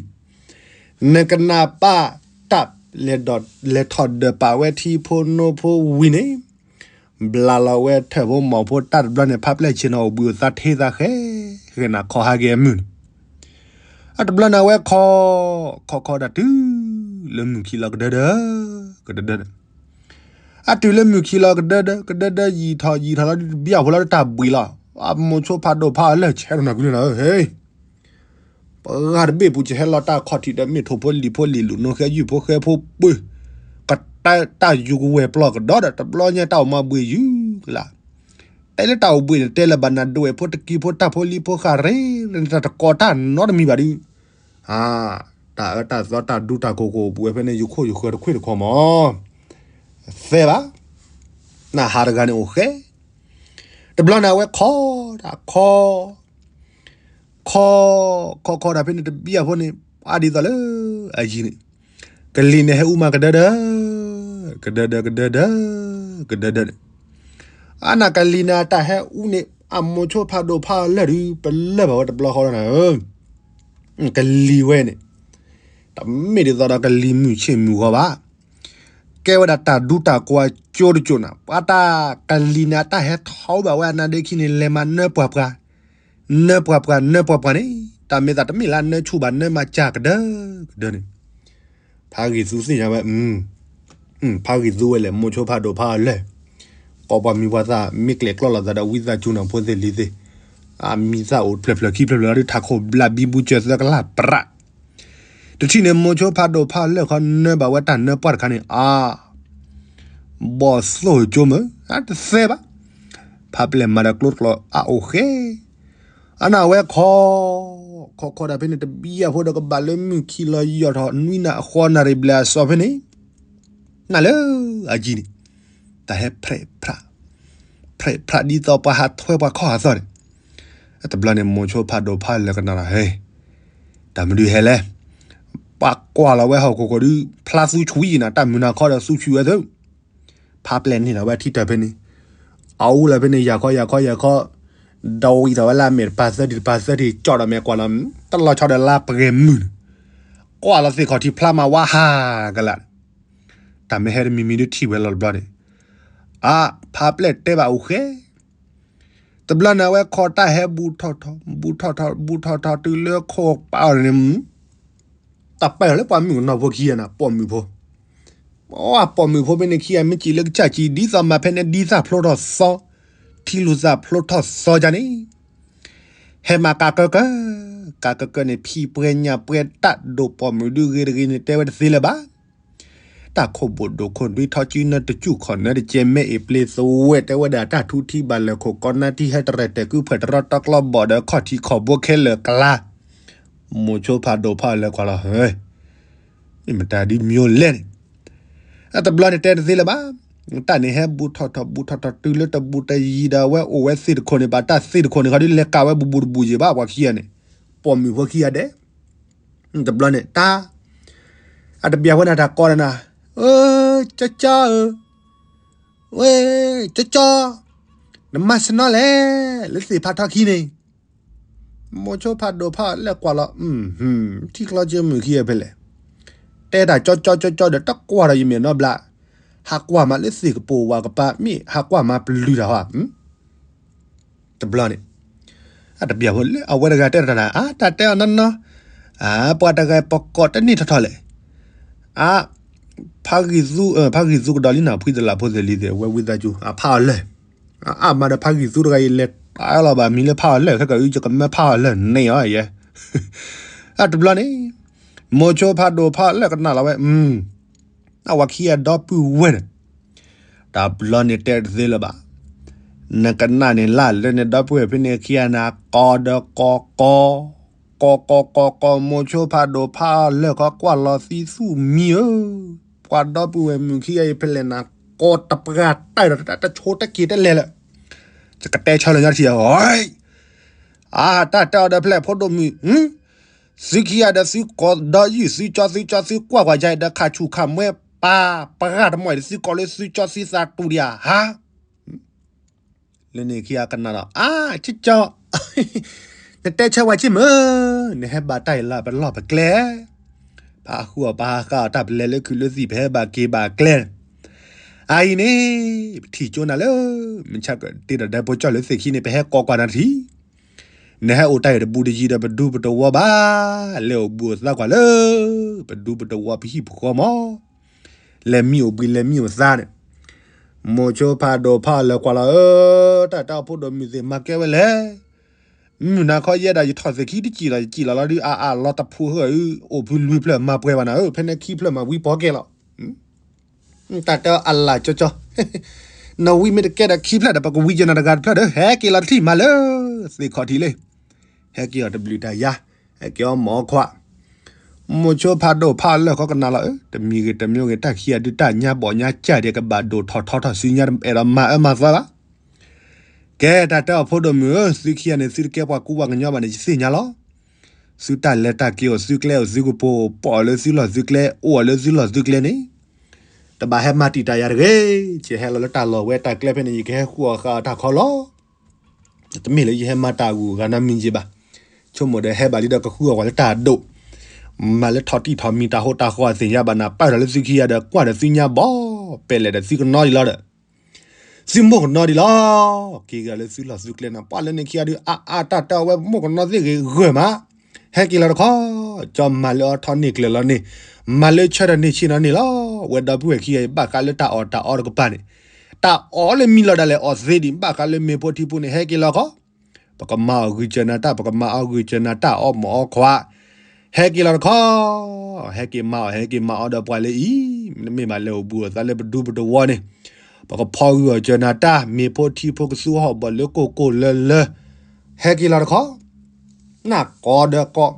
နကနၣ်ပၢ်တၢ်လဲၤထီၣ်ဒၢးပာ်ဝဲထံဖိနိဖိဝံၤန့ၣ် ဘျးလီၤဝဲထၢၣ်ဖိမီၢ်ဖိတၢ်တဘျီန့ၣ် ဖးပျဲၢ်ဆ့ၣ်နီၤအိၣ်ဘှံးအိၣ်သါထဲသးဃဲ, ဃဲနၤခီဟးက့ၤအမုၢ်န့ၣ်, အတဘျီန့ၣ်အဝဲခီ, ခီခီဒၣ်တုၤ, လၢမုၢ်ခံလီၤကဒၢဒၢ, ကဒၢဒၢ, အတုၤလၢမုၢ်ခံလီၤကဒၢဒၢ ကဒၢဒၢ ယံာ်ထီၣ်ယံာ်ထီၣ်လီၤဒုးတဘံၣ်အဖိလီၤဒုးတၢ်ဘှံးလီၤ, အမိၤဆိဖးဒိၣ်ဖးအီၤလၢာ်ဆဲးထီၣ်နၤကွံာ်လၢနၤဧၢ ဟ့ ပှၤတဘ့ၣ်ပူၤကဟဲလီၤတၢ်ခီၣ်ထံးဒီးမ့ၢ်ထိၣ်ဖိလံၤဖိလံၤလူၤ နိဃဲယုၢ်ဖိဃဲဖိပှ့ၤ, ကတၢၢ်တၢ်ယူၤကဝဲၤပျီကဒီးဒီး တဘျီညါတၢ်အိၣ်မၤဘှံးယုၤကလါ, တဲလၢတၢ်အိၣ်ဘှံးန့ၣ် တဲလၢဘၣ်နၤဒဝဲၢ်ဖိတကံၤဖိတၢ်ဖိလံၤဖိဃၣ်ရ့ၣ် တၢ်တကိးတၢ်နီတမံၤဘၣ်ဒုး, အါ, တၢ်အၢတၢ်သီတၢ်ဒူတၢ်ကိးကိးပဝဲဖဲန့ၣ် ယခိၣ်ယဃၢၤတခွ့ၣ်တခီမး, သဲဘၣ်, နဟးတဂၤန့ၣ်အိၣ်ဃဲ တဘျီန့ၣ်အဝဲခီ, တၢ်ခီ, ခီ, ခီခီဒၣ်ဖဲန့ၣ်တဘံၣ်အဖိန့ၣ် ပှၤဒ်သိးလၢအယံၤန့ၣ်, ကလံၤန့ၣ်ဟဲအူမးကဒၢဒၢ, ကဒၢဒၢကဒၢဒၢ, ကဒၢဒၢန့ၣ်, အါနၤကလံၤန့ၣ်အတၢ်ဟဲအူန့ၣ် အမိၤဆိဖးဒိၣ်ဖးအီၤလၢာ်ဒုး ပလၢၢ်ဘၣ်ဝဲတဘျီဃီလီၤနၤဧၢ, ကလံၤဝဲန့ၣ်, တမ့ၢ်ဒ်သိးဒီးကလံၤမုၢ်ဆ့ၣ်မုၢ်ဂီၤဘၣ် ကဲဝဲဒၣ်တၢ်ဒူတၢ်ကိးအကၠိတကၠိၢ်နၤ, ပှၤတၢ်ကလံၤန့ၣ်အတၢ်ဟဲထီၣ်ဘၣ်ဝဲအနါဒ့ခံန့ၣ် လဲၤမၤနၢပှၤပှၤ, နၢပှၤပှၤ နၢပှၤပှၤန့ၣ်, တၢ်မ့ၢ်သးတမ့ၢ်လၢနၢဆူၣ်ဘၣ် နၢမၤစၢ်ကဒၢကဒၢန့ၣ်, ဖးဂံၢ်သူသ့ၣ်ညါဝဲ, ဖးဂံၢ်သူဝဲလဲၣ် မိၤဆိဖးဒိၣ်ဖးအီၤလၢာ်, ကိးပှၤမံၤပှၤသၣ် မ့ၢ်ကျဲးကျီလိာ်သးဒီးဝံသးစူၤနၤဖိသ့ၣ်လံၤသ့ၣ်, အမံၤသၣ်အိၣ်ဖျၢၣ်ဖျၢၣ်ခံဖျၢၣ်ဖျၢၣ်လီၤဒုး ထးခိၣ်ဘျးဘံဘူစၢၤသၢကလးပြး တထံၣ်န့ၣ် မိၤဆိဖးဒိၣ်ဖးလၢာ်ခီ နၢဘၣ်ဝဲတၢ်နၢပှၢ်တခါန့ၣ် အါ, ဘီၣ်သိၣ်ကၠိမၢ် အတသဲဘၣ်, ဖးပျဲၢ်မၤဒီးကျိတကျိၤအအိၣ်ဃဲ, အနၢ်ဝဲခီ, ခီခီဒၣ်ဖဲန့ၣ် တဘံၣ်အဖိဒီးကဘၣ်လၢမုၢ်ခံလီၤယီၢ်ထီၣ် နွံနၣ်ဃီနၣ်ရံၣ်ဘျဲၣ်အစီၤဖဲန့ၣ်, နၢ်လၢအယံၤန့ၣ်, တၢ်ဟဲဖြဲးဖြး, ဖြဲးဖြးဒ်သိးပှၤဟးထွဲပှၤခီၣ်ဟးသီန့ၣ်, တဘျီန့ၣ် မိၤဆိဖးဒိၣ်ဖးလၢာ်ကနၣ်လီၤ ဟဲ, တၢ်မနုၤဟဲလဲၣ်, ပှၤကွၢ်လီၤဝဲဟီၣ်ခိၣ်ခိၣ်ဒုး ဖျါသူဆွံနၤ တၢ်မုၢ်နၤခီဒီးသူဆွံဝဲသု, ဖးပျဲၢ်န့ၣ်လီၤဝဲထံတၢ်ဖဲန့ၣ်, အအူလၢဖဲန့ၣ် ယၤခီယၤခီယၤခီ, ဒီဝံၤထီၣ်ဝဲလၢအမဲာ်တပၤသၢထံၣ်တပၤသၢထံၣ် ကၠီၣ်ဒီးမဲာ်ကွၢ်လီၤ, တလီၤဆီဒီးလါပှဲၤမုၢ်န့ၣ်, ကွၢ်လီၤသ့ၣ်ခီၣ်ထံးဖျါမးဝါဟးကလး, တၢ်မ့ၢ်ဟဲတမံၤမံၤဒုးထံၣ်ဝဲလီၤတဘျီန့ၣ်, အါ, ဖးပျဲၢ်တဲဘၣ်အိၣ်ဃဲ တဘျီန့ၣ် အဝဲခီတၢ်ဟဲဘူးထီၣ်ထီၣ် ဘူးထီၣ်ထီၣ် ဘူးထီၣ်ထီၣ်တုၤလၢခိၣ်ပာ်အီၤန့ၣ်, တၢ်ပာ်အီၤလၢပှၤမုၣ်ကနီၤဖိခံဂၤန့ၣ် ပိာ်မုၣ်ဖိ, ပှၤပိာ်မုၣ်ဖိဖဲန့ၣ်ခံဂၤ မ့ၢ်စံးလၢကစၢ်စံး ဒ်သိးမၤဖဲန့ၣ် ဒ်သၣ်ဖျိထီၣ်သီ, ထံလူၤသၣ်ဖျိထီၣ်သီဒ်န့ၣ်, ဟဲမၤကးကၢကၢ, ကးကၢကၢန့ၣ် ဖံးပှဲၤညၣ်ပှဲၤတၢ်ဒိၣ်ပိာ်မုၣ်ဒုးဂ့ၤတဂ့ၤန့ၣ် တဲဝဲတသ့လၢၤဘၣ် တၢ်ခိၣ်ဘိၣ်ဒိၣ်ခိၣ်ဒွံထီကၠူနၢတစူၣ်ခီၣ်နၢတကဲမဲအ့ၣ်ပျ့ၤသဝဲ တဲဝဲဒၣ်တၢ်ထူထံဘၣ်လၢာ်ခိၣ်ကီနၢထံဟဲတရဲၣ်တဲာ်ကုဖှဲၣ်တရီတကျီဘီၣ်ဒီးခီၣ်ထံးခီၣ်ဘိခဲလၢာ်ကလါ မိၤဆိဖးဒိၣ်ဖးအီၣ်လၢကွၢ်လီၤဧၢ, မ့ၢ်မတၤဒ်မ့ၢ်လဲၣ်န့ၣ်, အတဘျီန့ၣ်တဲတသ့လၢၤဘၣ်, တၢ်န့ၣ်ဟဲဘူးထီၣ်ထီၣ်ဘူးထီၣ်ထီၣ်တုၤလၢတဘူးတယံၤဒီးအဝဲအိၣ်ဝဲသ့ၣ်တခိၣ်န့ၣ် ဘၣ်တၢ်သ့ၣ်တခိၣ်န့ၣ် ခီဒ်လဲၤကးဝဲဘူးဘူးတဘူးယံၤဘၣ် ပှၤခံဂၤန့ၣ်, ပိာ်မုၣ်ဖိခံဂၤဒဲး, တဘျီန့ၣ် တၢ် အတဘၣ်ဝဲနၤတၢ်ကီဒီးနၤ, အၢ ကၠီကၠီဧၢ, ဝဲ ကၠီကၠီ, နမၤစနီလဲၣ် လၢသ့ၣ်ဖးထီခံန့ၣ်, မိၤဆိဖးဒိၣ်ဖးအီၣ်လၢကွၢ်လီၤ, ထံချီကၠိမုၣ်ခံဂၤဖဲလဲၣ်, တဲတၢ်ကၠီကၠီကၠီကၠီဒီးတကွၢ်ဒီးယမဲာ်နီတဘျီ, ဟးကွၢ်မးလၢသ့ၣ်ကပိာ်ဝးကပၤ မ့ၢ်ဟးကွၢ်မးပလုၢ်တၢ်ဟီ တဘျီန့ၣ်, အတဘၣ်ဖိလၢအဝဲတဂၤတဲတၢ်နၤ အတၢ်တဲအီၤနီၢ်နီၢ်, အပှၤတဂၤပကိးတန့ၢ်ထီၣ်ထီၣ်လဲၣ်, အ ဖးဂံၢ်သူ ဖးဂံၢ်သူကဒီးလံနီၤ ဖှံသလးဖိသ့ၣ်လံသ့ၣ် အဝဲဝံသးစူၤ အဖးအီၣ်လၢၢ်, အအါမးဒီးဖးဂံၢ်သူတဂၤအံၤလဲၤတၢ်လီၤဘၣ်မံၤလၢဖးအီၣ်လၢၢ် ခဲကၢအုကကမၢဖးအီၣ်လၢၢ်န့ၣ်အီၤယဲ, အတဘျီန့ၣ်, မိၤဆိဖးဒိၣ်ဖးအီၣ်လၢကနၣ်လီၤဝဲ အဝဲခံဂၤဒီပုၢ်ဝဲၢ်န့ၣ်, တဘျီန့ၣ်တဲတသ့လၢၤဘၣ်, နကနၣ်န့ၣ်လၢ်လၢနဒီပုၢ်ဝဲၢ်ဖဲန့ၣ်ခံဂၤန့ၣ် ကီဒီးကီကီ, ကီကီကီကီ မိၤဆိဖးဒိၣ်ဖးအီၣ်လၢၢ်ခီကွၢ်လီၤသံသူၣ်မံဧၢ, ပှၤဒီပုၢ်ဝဲၢ်မုၣ်ခံဂၤအံၤဖဲလဲၣ်နၤ ကီတပှၢ်တၢ်ဒီးတၢ်တဆိတက့ၤတလဲၤလၢာ်, ယကတဲဆၢလၢာ်ညီတထံၣ်အီၤ အတၢ်တဲအီၤဒီးဖဲလဲၣ်ဖိဒိၣ်မုၣ်, သုခံဂၤဒီးသုကိးဒီးယုၢ်သုကၠီသုကၠီသုကွၢ်ကွၢ်ယါဒီးခးဆူၣ်ခးမွဲပာ်ပှၢ်တမီၢ်အံၤဒီးသုကိးလၢသုကၠီသုသးတူၢ်ဒံးဧါဟါ, လၢန့ၣ်ခံဂၤကနၣ်ဒီး အါ ကၠီကၠီ, နတဲဆၢဝဲဆ့မုၢ်, နဟဲဘၣ်တၢ်အံၤလၢပလီၢ်ပကျဲ, ပာ်ဃုာ်အီၣ်ပာ်ဃာ်အီၣ်တၢ်ပလဲလၢခုၣ်လၢသံၣ်ပဟဲဘၣ်က့ၤဘၣ်ကျဲ, အအံၤန့ၣ်, ပထံၣ်ကၠိနၤလၢ, မ့ၢ်ဆါကတ့ဒီးဒဲဖိကၠီလၢသ့ၣ်ခံန့ၣ် ပဟဲကိးကွၢ်နၤတထံၣ်, နဟဲအိၣ်တၢ်အံၤတဘူးတယံၤဒီးပဒူပတဝီဘၣ်, လဲၤအိၣ်ဘူးအိၣ်သါကွၢ်လၢ, ပဒူပတဝီပဟံၣ်ပဃီမး လဲၤမံအိၣ်ဘှံးလဲၤမံအိၣ်သါန့ၣ်, မိၤဆိဖးဒိၣ်ဖးအီၣ်လၢကွၢ်လီၤဧၢ, တၢ်တၢ်အိၣ်ဖှိၣ်ဒိၣ်မုၢ်သ့ၣ်မၤကဲဝဲလဲၣ်, မုၢ်နၤခီယဲဒၣ်ယထီၣ်သ့ၣ်ခံတစံၣ်လီၤ ယစံၣ်လီၤလီၤဒုးအါအါလီၤတဖူဟၢအု အိၣ်ဖုလွံၢ်ဖျၢၣ်မၤပှဲၤဘၣ်နၤဧၢ ဖဲန့ၣ်ခံဖျၢၣ်မၤဝံပီၢ်ကဲလီၤ, တၢ်တၢ်အလၢ်ကၠီကၠီ, နဝံမ့ၢ်တကဲဒီးခံဖျၢၣ်ဒီး ပကဝံကနၤတဂၤတဖျၢၣ်ဒီး ဟဲက့ၤလီၤတထံၣ်မးလၢ, သ့ၣ်ခီၣ်ထံးလံ, ဟဲက့ၤအီၤတဘျုးတၢ်ယါ, ဟဲက့ၤအီၤမၤအီခွါ, မိၤဆိဖးဒိၣ်ဖးအီၣ်လၢၢ်ခီကနၣ်လီၤဧၢ, တမံၤဂ့ၤတမံၤဂ့ၤ တၢ်ခံဂၤဒုးတၢ်ညါဘီၣ်ညါကၢ်ဒဲးကဘၣ်ဒိၣ်ထီၣ်ထီထီၣ်စုညါတအဲၣ်ဒိးမၤအၢမၤသီဘၣ် ကဲ တၢ်တၢ်အိၣ်ဖှိၣ်ဒိၣ်မုၣ်ဧၢ, သုခံဂၤန့ၣ် သုတကဲပှၤကူပှၤကညီဘၣ်န့ၣ် ယသ့ၣ်ညါလီၤ. သုတၢ်လဲၤတၢ်က့ၤအိၣ်သုကျဲအိၣ်သုကပိာ် ပိာ်အီၤလၢသုလီၢ်သုကျဲ အိၣ်အီၤလၢသုလီၢ်သုကျဲန့ၣ်, တဘၣ်ဟဲမၤတံာ်တာ်ယၤတဂ့ၤ. ယဟဲလီၤလၢတၢ်လီၢ်ဝဲတၢ်ကျဲဖဲန့ၣ် ယကဟဲဃုအီၣ်ဃာ်အီၤတၢ်ခီလီၤ. တမ့ၢ်လၢယဟဲမၤတၢ်ဂုၤဂၤနီတမံၤဘၣ်. ဆိကမိၣ်ဒီးဟဲဘၣ်လံဒီးကဃုအီၣ်ကွၢ်လၢတၢ်ဒိၣ်, မၤလၢထီၣ်တံၢ်ထီၣ်မံၤတၢ်ဟိတၢ်ဃီအသ့ၣ်ညါဘၣ်နၤ ပာ်ထီၣ်လၢသုခံဂၤဒီးကွၢ်ဒီးသုညါဘီၣ် ပဲာ်လဲၣ်ဒီးသုကနီဒံးလီၤဒီး သုမိၢ်ကနီဒံးလီၤ. က့ၤက့ၤလၢသုလီၢ်သုကျဲနၤ ပှၤလၢန့ၣ်ခံဂၤဒုး အါအါတၢ်တၢ်ဝဲမိၢ်ကနီသ့ၣ်ဂ့ၤဂၢၢ်မး, ဟဲက့ၤလီၤတခီ, ကၠီမၤလၢအီထီၣ်န့ၢ်ကျၢၤလီၤန့ၣ်, မၤလၢဆၢထၢၣ်န့ၢ်ဆ့ၣ်နီၤန့ၣ်လီၤ. ဝဲဒီပုၢ်ဝဲၢ်ခံဂၤအံၤ ဘၣ်ဃးလၢတၢ်အီၣ်တၢ်အီတကပၤန့ၣ်, တၢ်အီၣ်လၢမံလီၤဒၣ်လဲာ်အီၣ်သ့ဒံး ဘၣ်ဃးလၢမ့ၤဖိထံဖိန့ၣ် ဟဲက့ၤလီၤခီ ပကမၤအီၣ်ဂုာ်စၢၤနၤတၢ် ပကမၤအီၣ်ဂုာ်စၢၤနၤတၢ်အီၣ်မၤအီၣ်ခွါ, ဟဲက့ၤလီၤတခီ, ဟဲက့ၤမၤအီၣ် ဟဲက့ၤမၤအီၣ်ဒီးပှၤလၢအံၤ, မ့တမ့ၢ်ဘၣ်လဲၤအိၣ်ဘူးအိၣ်သးလၢပဒူပတဝီန့ၣ်, ပကဖီဂုာ်အီၣ်စၢၤနၤတၢ် မ့ၤဖိထံဖိကသူဟီၣ်ဘီၣ်လၢကိၢ်ကိၢ်လၢလၢ, ဟဲက့ၤလီၤတခီ, နၢ်ကီဒီး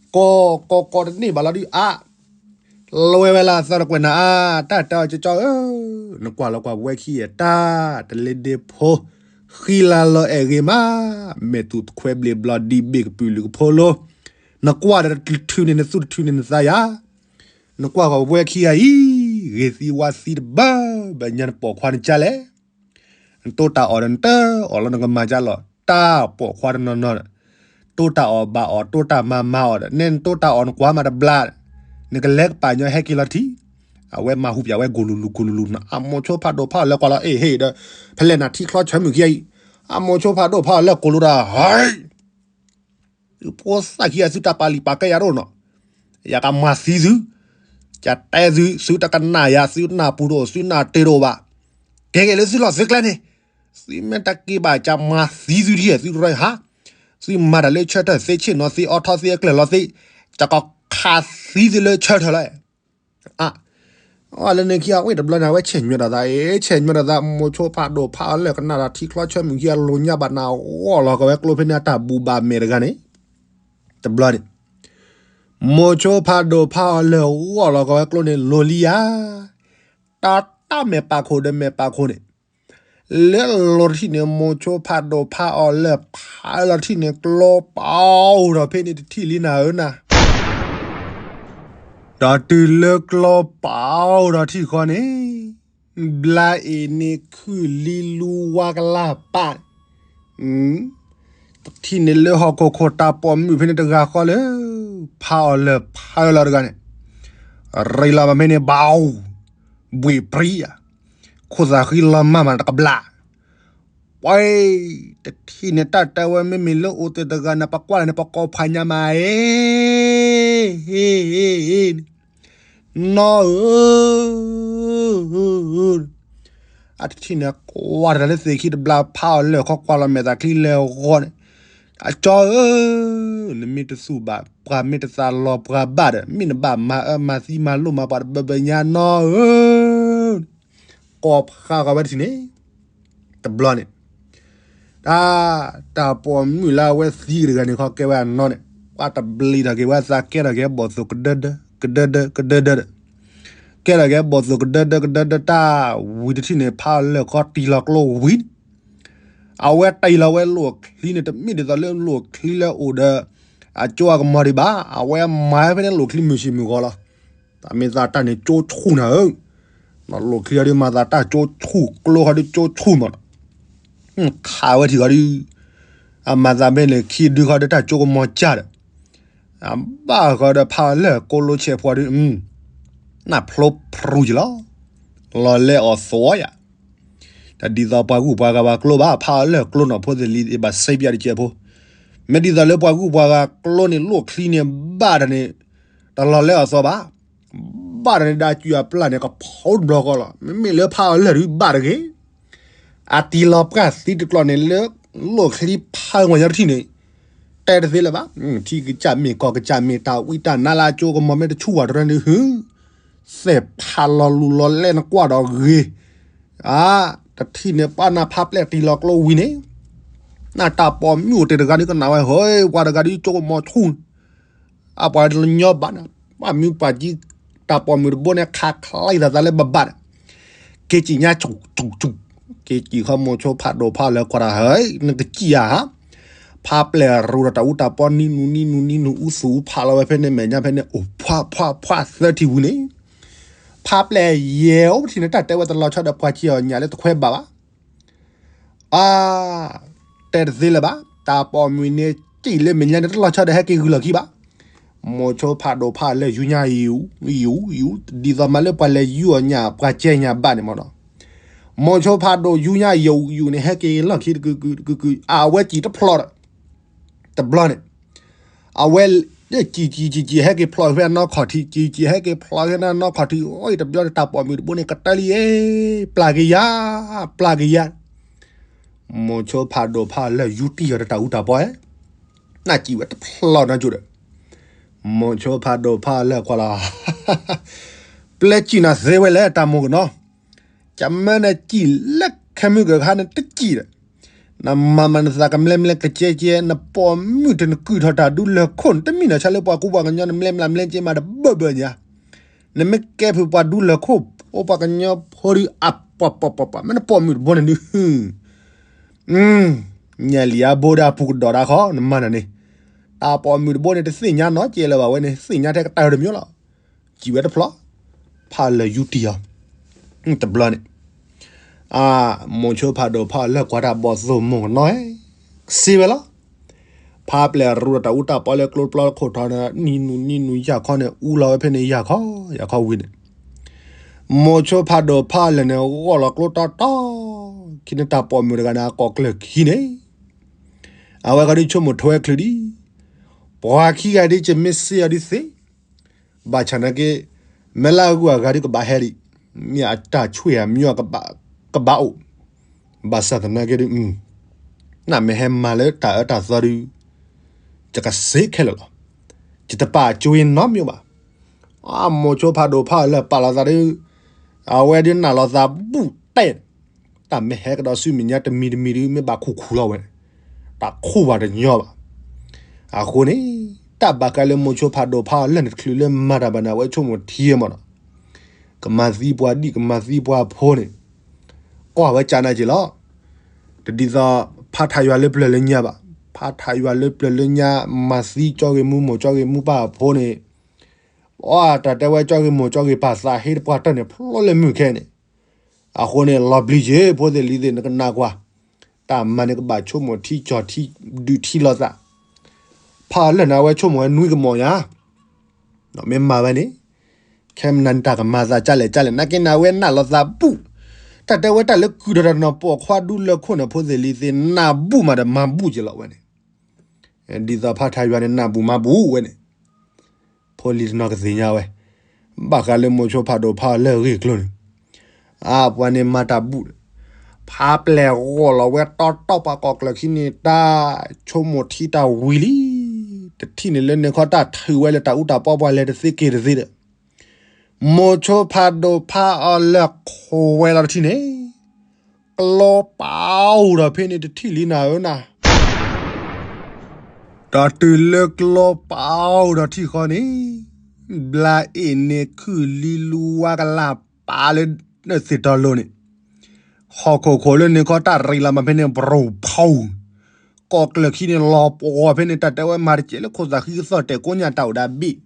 ကီ ကီကီကီတန့ၢ်ဘၣ်လီၤဒုးအါ, လဲၤဝဲလၢအသီတကွဲးနၤအါ, တၢ်တဲအီၤကၠီကၠီဧၢ, နကွၢ်လီၤကွၢ်ပဝဲခံဂၤတၢ်, တလ့ဒ့ဖိ, ဃံလၤလီၤအဲၣ်ဂ့ၤမး, မဲာ်သူၣ်ခွဲဘျ့းဘျီဒံး ဘ့ၣ်ကပုာ်လုၢ်ကဖိလိ, နကွၢ်ဒီးတထုးန့ၢ်နသူၣ်တထုးန့ၢ်နသးယၤ, နကွၢ်ကွၢ်ပဝဲခံဂၤအံၤ, ဂ့ၤသံဝါသံတဘၣ်, ဘၣ်ညါနပိာ်ခွါနကၢ်လဲၣ် နတိၢ်တၢ်အီၣ်ဒီးနတၢ်အီၣ်လီၤ နကမၤကၢ်လီၤ, တၢ်ပိာ်ခွါတနီၤနီၤဒီး, တိၢ်တၢ်အီၣ်ဘၣ်အီၣ် တိၢ်တၢ်မၤမၤအီၣ်ဒီး နဲနတိၢ်တၢ်အီၣ်နကွၢ်မးတဘျါ, နကလဲၤကပာ်ညီဟဲက့ၤလီၤတထံၣ်, အဝဲမၤဟူပၠးဝဲကိၢ်လူၤလူၤကိၢ်လူၤလူၤနီၤ အမိၤဆိဖးဒိၣ်ဖးအီၣ်လၢကွၢ်လီၤ အ့ၣ်ဟ့ၣ်ဒီး, ဖဲလဲၣ်နၤထံချီဆၢမုၢ်ခံဂၤအံၤ, အမိၤဆိဖးဒိၣ်ဖးအီၣ်လၢကိၢ်လူၤဒီး, ဟဲ သုဖိသၣ်ခံဂၤသုတၢ်ပာ်လံာ်ပာ်ကဲယၤတအိၣ်နီၤ, ယကမၤသံသု, ယတဲသု သုတကနၣ်ယၤ သုနၢ်ပူၤတအိၣ် သုနၢ်တ့တအိၣ်ဘၣ်, ကဲက့ၤလၢသုလီၢ်သုကျဲန့ၣ်, သုမ့ၢ်တက့ၤဘၣ် ယမၤသံသုဒ်သုရၢဟါ, သုမၤတၢ်လၢဆၢထၢၣ်သ့ ဆ့ၣ်နီၤသ့ အီထီသ့ အကျၢၤလီၤသ့, ယကခးသံသုလၢဆၢထၢၣ်လီၤ, အ အလၢန့ၣ်ခံအဝဲတဘျီန့ၣ် အဝဲဆဲးညွဲဒီးသး အ့ ဆဲးညွဲဒီးသး မိၤဆိဖးဒိၣ်ဖးအီၤလၢာ်ကနၣ်ဒီးထံချီဆၢမုၢ်ခံအလိၤညါဘၣ်နၤ ဂီၢ်လီၤကဝဲကျိဖဲန့ၣ် အတၢ်ဘူၣ်ဘၣ်မဲာ်တဂၤန့ၣ် တဘျီန့ၣ် မိၤဆိဖးဒိၣ်ဖးအီၤလၢာ်ဂီၢ်လီၤကဝဲကျိန့ၣ် လိၤလံဧါ တၢ်တၢ်မဲာ်ပာ်ခိၣ်ဒီးမဲာ်ပာ်ခိၣ်န့ၣ် လၢလီၤတထံၣ်န့ၣ် မိၤဆိဖးဒိၣ်ဖးအီၤလၢာ်ဖးလီၤတထံၣ်န့ၣ် ကျိပာ်အိၣ်ဒီးဖဲန့ၣ်တထံၣ်လံနၤဧၢနၤ ဒီးတုၤလၢကျိပာ်အိၣ်ဒီးထံၣ်ဃီန့ၣ် ဘျါအ့ၣ်န့ၣ်ခုၣ်လံလူဝါကလၢ်ပာ် တထံၣ်န့ၣ်လၢဟီၣ်ခိၣ်ခိၣ်တၢ်ပိာ်မုၣ်ဖဲန့ၣ်တဂၤဃီလၢ ဖးအီၤလၢာ်ဖးလီၤတဂၤန့ၣ် ရံးလီၤဘၣ်ဖဲန့ၣ် ဘၣ် ဘှ့ၣ်ပြံဧါ ခိၣ်သးဃံလီၤမၢ်မးတကဘျး ပှၤ တထံၣ်န့ၣ်တၢ်တဲဝဲမ့မ့ၢ်လၢအိၣ်တ့ၢ်တဂၤန့ၣ် ပကွၢ်လၢန့ၣ် ပကိးဖးညါမး အ့ နီၢ်ဧၢ အတထံၣ်န့ၣ်ကွၢ်တဂၤလၢသ့ၣ်ခံတဘျါဖးအီၤလၢာ်ခီကွၢ်လီၤမဲာ်သးချံလဲၤဂီၤန့ၣ် အကၠီဧၢ နမ့ၢ်တသူၣ်ဘၣ်ပှၤမ့ၢ်တသးလီၤပှၤဘၣ်ဒီး မ့ၢ်နဘၣ်မၤအၢမၤသံမၤလိၣ်မၤပှၤတဘၣ်ဘၣ်ညါနီၢ်ဧၢ ကိးဖးဃီၤဝဲတထံၣ်န့ၣ် တဘျီန့ၣ် တၢ် တၢ်ပိာ်မုၣ်လၢအဝဲသံတဂၤန့ၣ်ခီကဲဝဲအနီၢ်န့ၣ် ပှၤတဘျံးထီၣ်က့ၤဝဲသးကဲထီၣ်က့ၤဘီၣ်သိၣ်ကဒၢဒၢ ကဒၢဒၢ ကဒၢဒၢဒီး ကဲထီၣ်က့ၤဘီၣ်သိၣ်ကဒၢဒၢကဒၢဒၢတၢ်ဝံၤတထံၣ်န့ၣ် ဖးလၢာ်ခီတံၢ်လီၤကျိဝံၤန့ၣ် အဝဲတံၢ်လီၤဝဲလိၣ်ချံန့ၣ် တမ့ၢ်ဒ်သိးလၢလိၣ်ချံလၢအိၣ်ဒီး အကၠိအကမီၤဒံးဘၣ် အဝဲမၤဖဲန့ၣ်လိၣ်ချံမုၢ်ဆ့ၣ်မုၢ်ဂီၤလီၤ တၢ်မ့ၢ်သးတၢ်န့ၣ်ကၠိဆူၣ်နၤဧၢ လိၣ်ချံအီၤဒ်မၤသးတၢ်ကၠိဆူၣ် ကျိဃီဒ်ကၠိဆူၣ်မး ခးဝဲထံၣ်ဃီဒ် အမၤသးဖဲန့ၣ် ခံဒုဃီဒ်တၢ်ကၠိကမီၤကၢ်ဒီး အဘၣ်ဃီဒီးဖးလၢာ်ကိးလိဆဲးဖှီဒ် နၢ်ဖျိဖရူယလီၤ လီၤလဲအီၤသဝီယၤ တဒ်သိးပှၤဂုၤပှၤဂၤပှၤကျိဘၣ် ဖးလၢာ်ကျိနီၢ်ဖိသ့ၣ်လံ ဘၣ်စံးပျးတကဲးဖိ မ့ၢ်ဒ်သိးလၢပှၤဂုၤပှၤဂၤကျိန့ၣ် လိၣ်ချံန့ၣ် ဘၣ်တၢ်န့ၣ် တလီၤလဲအီၤသီဘၣ် ဘၣ်တၢ်န့ၣ် ဒၣ်စူၤအပျၢ်န့ၣ် ကဖီတဘျီဃီလီၤ မ့မ့ၢ်လၢဖးအီၤလၢာ်ဒ်ဘၣ်တဂ့ၤ အတံၢ်လီၤပှၢ်သံတကျိၤန့ၣ်လၢ လိၣ်ချံဖးဝဲညါတထံၣ်န့ၣ် တဲတသ့လၢၤဘၣ် ထံကစၢ်မ့ၢ်ကီၢ်ကစၢ်မ့ၢ်တၢ်ဝံတၢ်နါလၢအကၠိကမီၤမ့ၢ်တဆူၣ်ဝဲတရၢန့ၣ် သဲးဖးလီၤလူၤလီၤလဲနကွၢ်ဒီးဂ့ၤ အါ တထံၣ်န့ၣ်ပှၤနၢ်ဖးပျဲၢ်တံၢ်လီၤကျိဝံၤန့ၣ် နၢ်တၢ်ပိာ်မုၣ်အိၣ်တ့ၢ်တဂၤဒ်ကနၣ်ဝဲ ဟဲ ပှၤတဂၤဒ်ကၠိကမီၤဆူၣ် အပှၤတညီဘၣ်န့ၣ် ပှၤမုၢ်ပှၤကံ တၢ်ပိာ်မုၣ်တဘိန့ၣ် ခးချံသးသးလၢဘၣ်ဘၣ်န့ၣ် က့ၤကံၣ်ညါဆူၣ်ဆူၣ်ဆူၣ် က့ၤကံၣ်ခီမိၤဆိဖးဒိၣ်ဖးလၢာ်ကွၢ်တၢ်ဟဲ နကစံၣ်ဧါ ဖးပျဲၢ်ရူၤဒီးတၢ်အူတၢ်ပီနံနူနံနူနံနူအူသူအူဖးလီၤဝဲဖဲန့ၣ် မဲာ်ညါဖဲန့ၣ် အိၣ်ဖှးဖှးဖှးသၢထံၣ်ဝံၤန့ၣ် ဖးပျဲၢ်ယဲၢ်အိၣ်ပထံၣ်န့ၣ် တၢ်တဲဝဲတလီၤဆီဒီးပှၤစံၣ်အီၤညၣ်လၢတခွဲးဘၣ်ဘၣ် အါ တဲတသ့လၢၤဘၣ် တၢ်ပိာ်မုၣ်န့ၣ် စံၣ်လၢမဲာ်ညါန့ၣ်တလီၤဆီဒီးဟဲက့ၤဂုာ်လီၢ်ခံဘၣ် မိၤဆိဖးဒိၣ်ဖးလၢာ်ယူညါယူၤ ယူၤ ယူၤ ဒ်သိးမးလၢပှၤလဲၤယူၤအီၤညၣ် ပှၤကဲညၣ်ဘၣ်န့ၣ်မ့ၢ်နီၤ မိၤဆိဖးဒိၣ်ယူညါယူၤ ယူၤန့ၣ် ဟဲက့ၤလီၢ်ခံတကုာ်ကုာ်တကုာ်ကုာ် အဝဲစံၣ်တဖျိးဒီး တဘျီန့ၣ် အဝဲ စံၣ်စံၣ်စံၣ်စံၣ် ဟဲက့ၤဖျိးဖဲအနီၢ်ခီၣ်ထံး စံၣ်စံၣ်ဟဲက့ၤဖျိးဖဲန့ၣ်နီၢ်ခီၣ်ထံး အိၣ်တဘျီန့ၣ် တၢ်ပိာ်မုၣ်တဘိန့ၣ် ကတၢၢ်လံ ပျၢ်က့ၤယၤ ပျၢ်က့ၤယၤ မိၤဆိဖးဒိၣ်ဖးလၢာ်ယူၤတံၢ်အီၤဒီးတၢ်အူတၢ်ပီ နစံၣ်ဝဲတဖျိးနီၤကၠိဒီး မိၤဆိဖးဒိၣ်ဖးလၢာ်ကွၢ်လီၤ ပျဲစံၣ်နၤသ့ဝဲလဲၣ် တၢ်မိၢ်ကနီၤ ကမၢနစံၣ်လၢခဲမုၢ်ကခါန့ၣ်တစံၣ်ဒီး နမၤမၤနသးကမျဲမျဲကကဲကဲ နပိာ်မုၣ်တနကုၢ်ထီၣ်တၢ်ဒူလၢာ်ခိၣ် နတမ့ၢ်နီၤဆါလၢပှၤကူပှၤကညီ နမျဲမျဲကဲမးတဘၢဘၢညါ နမ့ၢ်ကဲဖုပှၤဒူလၢာ်ခိၣ် အိၣ်ပှၤကညီဖိဒုးအပှၤပှၤပှၤပှၤ မ့ၢ်နပိာ်မုၣ်တဘိန့ၣ်ဒုး ညၣ်လံၤအါဘိဒီးအပူၤကဒီးဒၣ်ခီ နမၤနၤန့ၣ် တၢ်ပိာ်မုၣ်တဘိန့ၣ် တသ့ၣ်ညါနီတကဲလၢၤဘၣ်ဝဲန့ၣ် သ့ၣ်ညါထဲကတၢၢ်တမံၤလီၤ. စံးဝဲတဖျီ ဖးလၢာ်ယူတံၢ်အီၤ တဘျီန့ၣ် အါ မိၤဆိဖးဒိၣ်ဖးလၢာ်ကွၢ်တၢ်ဘီၣ်သိၣ်မိၢ်ကနီၤ စံးဝဲလီၤ. ဖးပျဲၢ်ရူဒီးတၢ်အူတၢ်ပီလၢကျိတပျီခိၣ်ထီၣ်န့ၣ် နံၤနူၤနံၤနူၤယၢ်ခီန့ၣ် အူလီၤဝဲဖဲန့ၣ်ယၢ်ခီ ယၢ်ခီဝံၤန့ၣ် မိၤဆိဖးဒိၣ်ဖးလၢာ်န့ၣ် ဂီၢ်လီၤကျိတီတီ ခံန့ၣ်တၢ်ပိာ်မုၣ်တဂၤန့ၣ် အကိာ်ကျၢၢ်ခံန့ၣ် အဝဲဃီဒုးဆိကမိၣ်ထွဲချုးဒံး ပှၤခံဂၤဒ်ယမ့ၢ်စ့အီၤဒ်သ့ ဘၣ်ဆၣ်သနာ်က့ မ့ၢ်လၢအဂုၤအဂၤဒ်ကဘၣ်ဟဲဒံး မ့ၢ်အတၢ်ဆွံၣ်အမံၤကဘၣ်အိၣ် ဘၣ်ဆၣ်သနာ်က့ဒုး နမ့ၢ်ဟဲမၤလၢတၢ်အၢတၢ်သီဒုး ယကစ့ခဲလၢာ်လီၤ. ယတပာ်ကၠိနီတမံၤဘၣ်. အမိၤဆိဖးဒိၣ်ဖးလၢာ်ပာ်လီၤသးဒုး အဝဲဒုးနာ်လီၤသးဘူၣ်တဲာ်, တၢ်မ့ၢ်ဟဲကဒီးဆူမဲာ်ညါတမံၤတမံၤဒုး မ့ၢ်ဘၣ်ခူၣ်ခူၣ်လီၤဝဲန့ၣ်, တၢ်ခူၣ်ဘၣ်တညီဘၣ်. အဃိန့ၣ် တၢ်ဘၣ်ဃးလၢမိၤဆိဖးဒိၣ်ဖးအီၤလၢာ်န့ၣ် တချုးလၢမၤတၢ်ဘၣ်န့ၣ် အဝဲဆိကမိၣ်ထံမးနီၤ, ကမၤသံပှၤဒံၣ် ကမၤသံပှၤဖိန့ၣ် ကွၢ်ဝဲကၢ်နာ်က့ၤလီၤ. တဒ်သိး ဖးထးယွၤလၢပျၢၤလၢညါဘၣ်. ဖးထးယွၤလၢပျၢၤလၢညါ မၤသံကၠီဂ့ၤမူမိၢ်ကၠီဂ့ၤမူပၢ်အဖိန့ၣ်, အတၢ်တဲဝဲကၠီဂ့ၤမိၢ်ကၠီဂ့ၤပၢ်သးဟ့တပှၢ်တၢၢ်န့ၣ် ဖျိလၢမုၢ်ခဲန့ၣ်. အဃိန့ၣ် လီၤပျံၤက့ၤ ဖိသ့ၣ်လံၤသ့ၣ် နကနၣ်ကွၢ်, တၢ်မၤန့ၣ်ကဘၣ်ဆိကမိၣ်ထံကၠီၣ်ထံဒုးထံလိာ်သး. ဖးအီၤလၢာ်န့ၣ် အဝဲဆိကမိၣ်ဝဲနွံကမီၤညါ မ့ၢ်မၤဝဲန့ၣ် ခဲမနၤန့ၣ် တၢ်ကမၤသးကၢ်လဲၣ်ကၢ်လဲၣ် နာ်က့န့ၣ် အဝဲနာ်လီၤသးဘူၣ်. တၢ်တဲဝဲတၢ်လၢကုၢ်ဒီးတၢ်နီၤပိာ်ခွါဒူလၢခိၣ်န့ၣ် ဖိသ့ၣ်လံၤသ့ၣ် နၢ်ဘူၣ်မးဒီးမၤဘူၣ်က့ၤလီၤဝဲန့ၣ်. ဒ်သိးဖးထးယွၤန့ၣ် နၢ်ဘူၣ်မၤဘူၣ်ဝဲန့ၣ် ဖိလံၤတနီၤကသ့ၣ်ညါဝဲ, ဘၣ်ဃးလၢမိၤဆိဖးဒိၣ်ဖးအီၤလၢာ်အဂ့ၢ်အကျိၤန့ၣ်, အပှၤန့ၣ်မၤတၢ်ဘူၣ်, ဖးပျဲၢ်ဂီၢ်လီၤဝဲတီတီပှၤကိးကျၢၢ်ခံန့ၣ် တၢ်ဆိကမိၣ်ထံတၢ်ဝံၤလံ. တထံၣ်န့ၣ်လၢန့ၣ်ခီတၢ်ထုးဝဲလၢတၢ်အူတၢ်ပီပှၤလဲၤတသ့က့ၤတသ့ဒီး မိၤဆိဖးဒိၣ်ဖးအီၤလၢာ်ခိးဝဲလီၤတထံၣ်န့ၣ်, ကျိပာ်အိၣ်ဒီးဖဲန့ၣ်တထံၣ်လံနၤဧၢနၤ. ဒီးတုၤလၢကျိပာ်အိၣ်ဒီးထံၣ်ဃီန့ၣ်, ဘျါအ့ၣ်န့ၣ်ခုၣ်လံလူဝါကလၢ်ပာ်လၢသ့ၣ်တီလိၤန့ၣ်, ဟီၣ်ခိၣ်ခိၣ်လၢန့ၣ်ခီတၢ်ရံးလီၤမးဖဲန့ၣ် ဘြိၣ်ဖီ, ကိးကျၢၢ်ခံန့ၣ်လီၤပှီၤဖဲန့ၣ် တၢ်တဲဝဲမၤတကဲးလၢခိၣ်သးဃံကသီၣ်တဲာ်ကိးညၣ်တၢ်အိၣ်ဒၣ်ဘ့ၣ်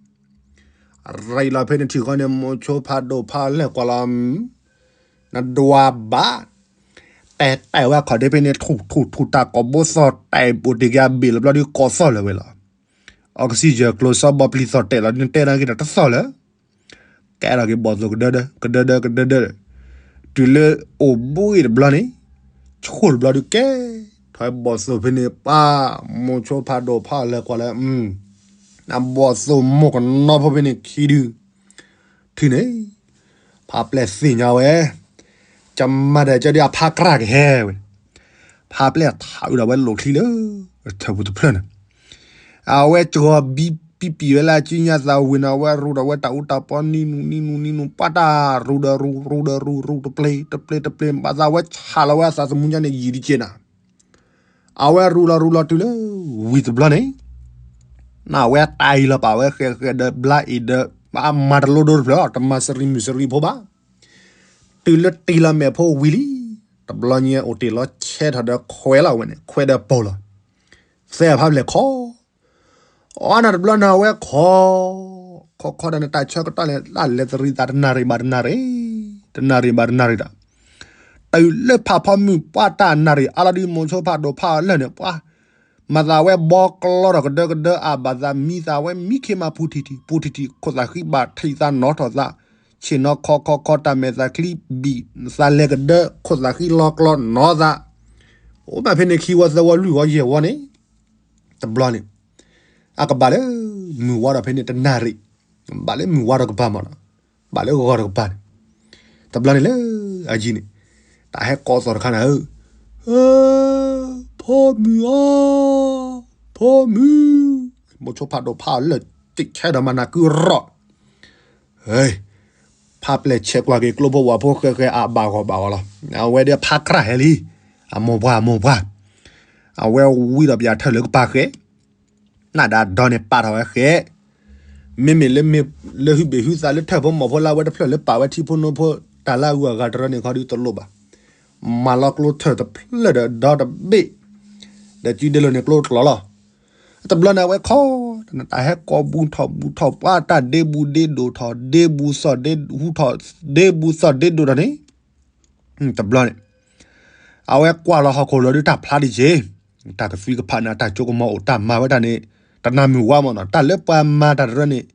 ရံးလီၤဖဲန့ၣ်ထံၣ်ဃီန့ၣ် မိၤဆိဖးဒိၣ်ဖးအီၤလၢာ်ကွၢ်လီၤ, နဒွးဘၣ်, တဲတဲဝဲခီၣ်ဒ့ဖဲန့ၣ် ထူၣ်ထူၣ်ထူၣ်တၢ်ကိးဘိသီၣ်တဲာ်အိၣ်တ့ၢ်က့ၤအဘ့ၣ်လီၤဘျီဒုးကိးသီၣ်လၢာ်ဝဲလီၤ. အီကစံၣ်ယၢၢ်ကျိၤစီဘီပျံၤသီၣ်တဲာ်လီၤဒုးတဲနာ်က့ၤဒီးတသီၣ်လၢာ် ကဲထီၣ်က့ၤဘီၣ်သိၣ်ကဒၢဒၢ ကဒၢဒၢကဒၢဒၢ, တုၤလၢအိၣ်ဘှံးတဘျီန့ၣ်, ဆှိၣ်တဘျီဒုးကဲ, ထီၣ်ဘီၣ်သိၣ်ဖဲန့ၣ်ပၢ်, မိၤဆိဖးဒိၣ်ဖးအီၤလၢာ်ကွၢ်လၢ, အဘီၣ်သိၣ်မိၢ်ကနီဖိဖဲန့ၣ်ခံဒု, ထံၣ်န့ၣ်, ဖးပျဲၢ်သ့ၣ်ညါဝဲ, ကမၤဒီးကဒုးအဖါကြၢ်ကဟဲဝဲ, ဖးပျဲၢ်ထးအုးဒီးဝဲလိာ်ချံလၢ, ထၢၣ်ပူၤတဖျၢၣ်န့ၣ် အဝဲကီၤဘံပံပံဝဲလၢအကံညါသးဝံၤန့ၣ် အဝဲရူဒီးဝဲတၢ်အူတၢ်ပီနံနူနံနူနံနူ ပှၤတၢ်ရူဒီးရူ ရူဒီးရူ ရူတပျ့ၤ တပျ့ၤ တပျ့ၤ ဘၣ်သးဝဲဆးလီၤဝဲအသးသမူညါန့ၣ်ယံာ်ဒံးက့နၤ, အဝဲရူလီၤရူလီၤတုၤလၢ, ဝံၤတဘျီန့ၣ်, နဝဲတၢ်အံၤလီၤပာ်ဝဲဃဲးဃဲးဒီးဘျါအံၤဒီး, မၤတလိဒိတဖျၢၣ် တမၤစရံမုၢ်စရံဖိဘၣ် တုၤလၢတံၤလီၤမဲာ်ဖိဝံၤလံ, တဘျီညါအိၣ်တ့ၢ်လီၤဆဲးထီၣ်ဒီးခွဲးလီၤဝဲန့ၣ် ခွဲးဒီးပိာ်လီၤ, သဲဖးပျဲၢ်ခီ, အီနၤတဘျီနၤဝဲခီ, ခီခီဒီးနတၢ်ဆၢကတီၢ်လဲၣ် တၢ်လဲၤသရံးသးတနၣ်ရံၣ်ဘၣ်တနၣ်ရံၣ်, တနၣ်ရံၣ်ဘၣ်တနၣ်ရံၣ်ဒီး, တုၤလၢဖးဖီမုၢ်ပှၢ်တၢ်နၣ်ရံၣ်အါလီၤဒုးမိၤဆိဖးဒိၣ်ဖးအီၤလၢာ်န့ၣ် ပှၤ မၤသးဝဲဘီကျီဒီးကဒၢကဒၢအဘၣ်သး မံသးဝဲမံခ့မၤပူၤထံၣ်ထံၣ် ပူၤထံၣ်ထံၣ် ခိၣ်သးဃံဘၣ်ထံၣ်သးနီၣ်ထီၣ်သး, ဆ့ၣ်နီၤခီခီခီ တၢ်မဲာ်သးချံဘံၣ်သးလဲၤကဒၢ ခိၣ်သးဃံလီၤကျီနီၣ်သး, အိၣ်ဘၣ်ဖဲန့ၣ်ခံဝီသၢဝီလွံၢ်ဝီယဲၢ်ဝီန့ၣ်, တဘျီန့ၣ်, အကဘၣ်လၢ, မုၢ်ဝါဒီးဖဲန့ၣ်တနၣ်ရံၣ်, ဘၣ်လၢမုၢ်ဝါဒီးကပၤမးနီၤ, ဘၣ်လၢဂီၤဒီးကပၤန့ၣ်, တဘျီန့ၣ်လၢ, အယံၤန့ၣ်, တၢ်ဟဲကိးသီၣ်တခါန့ၣ်ဧၢ, ဖိမုၣ်ဧၢ, ဖိမုၣ်, မိၤဆိဖးဒိၣ်ဖးအီၤလၢာ်, တံၢ်ဆဲဒီးမၤနၢ်ကုရီၣ် ဖးပျဲၢ်ဆဲးကွၢ်က့ၤကျိဖိဝၤဖိဃဲးဃဲးအဘၣ်ဂီၢ်ဘၣ်ဂီၢ်လီၤ, အဝဲဒၣ်ဖးကြၢ်ဟဲလံ, အမိၢ်ပှၢ်အမိၢ်ပှၢ်, အဝဲဝံဒီးပယၢ်ထၢၣ်လၢကပၤဃဲး, နၢ်ဒါဒီန့ၣ်ပာ်ထီၣ်ဝဲဃဲး, မ့မ့ၢ်လၢမ့ၢ်လၢဟုဘ့ၣ်ဟုသးလၢထၢၣ်ဖိမီၤဖိလၢအဝဲတဖျၢၣ်လၢပာ်ဝဲထံဖိနိဖိ, တၢ်လၢအဂုၤအဂၤတရၢန့ၣ်ခီဒုးတလိၣ်ဘၣ်, မၤလီၤကျိထၢၣ်တဖျၢၣ်ဒီးဒီတဘ့ၣ်, ဒီးစုဒ့လိာ်န့ၣ်ကျိကျီလီၤ တဘျီန့ၣ်အဝဲခီ, တၢ်ဟဲကိးဘူးထီၣ်ဘူးထီၣ်ပှၤတၢ်ဒ့ဘူးဒ့ဒိၣ်ထီၣ် ဒ့ဘူးသီၣ်ဒ့ဟူထီၣ် ဒ့ဘူးသီၣ်ဒ့ဒိၣ်ထီၣ်န့ၣ်, တဘျီန့ၣ်, အဝဲကွၢ်လီၤဟီၣ်ခိၣ်လီၤဒုးတၢ်ဖျါဒံးက့ၤ, တၢ်ကသွံကဖးန့ၣ် တၢ်စိကမီၤအိၣ်တၢ်မၤဝဲတၢ်န့ၣ်, တနၢ်မုၢ်ဝါမးနီၤ တၢ်လၢပှၤမၤတၢ်တရၢန့ၣ်,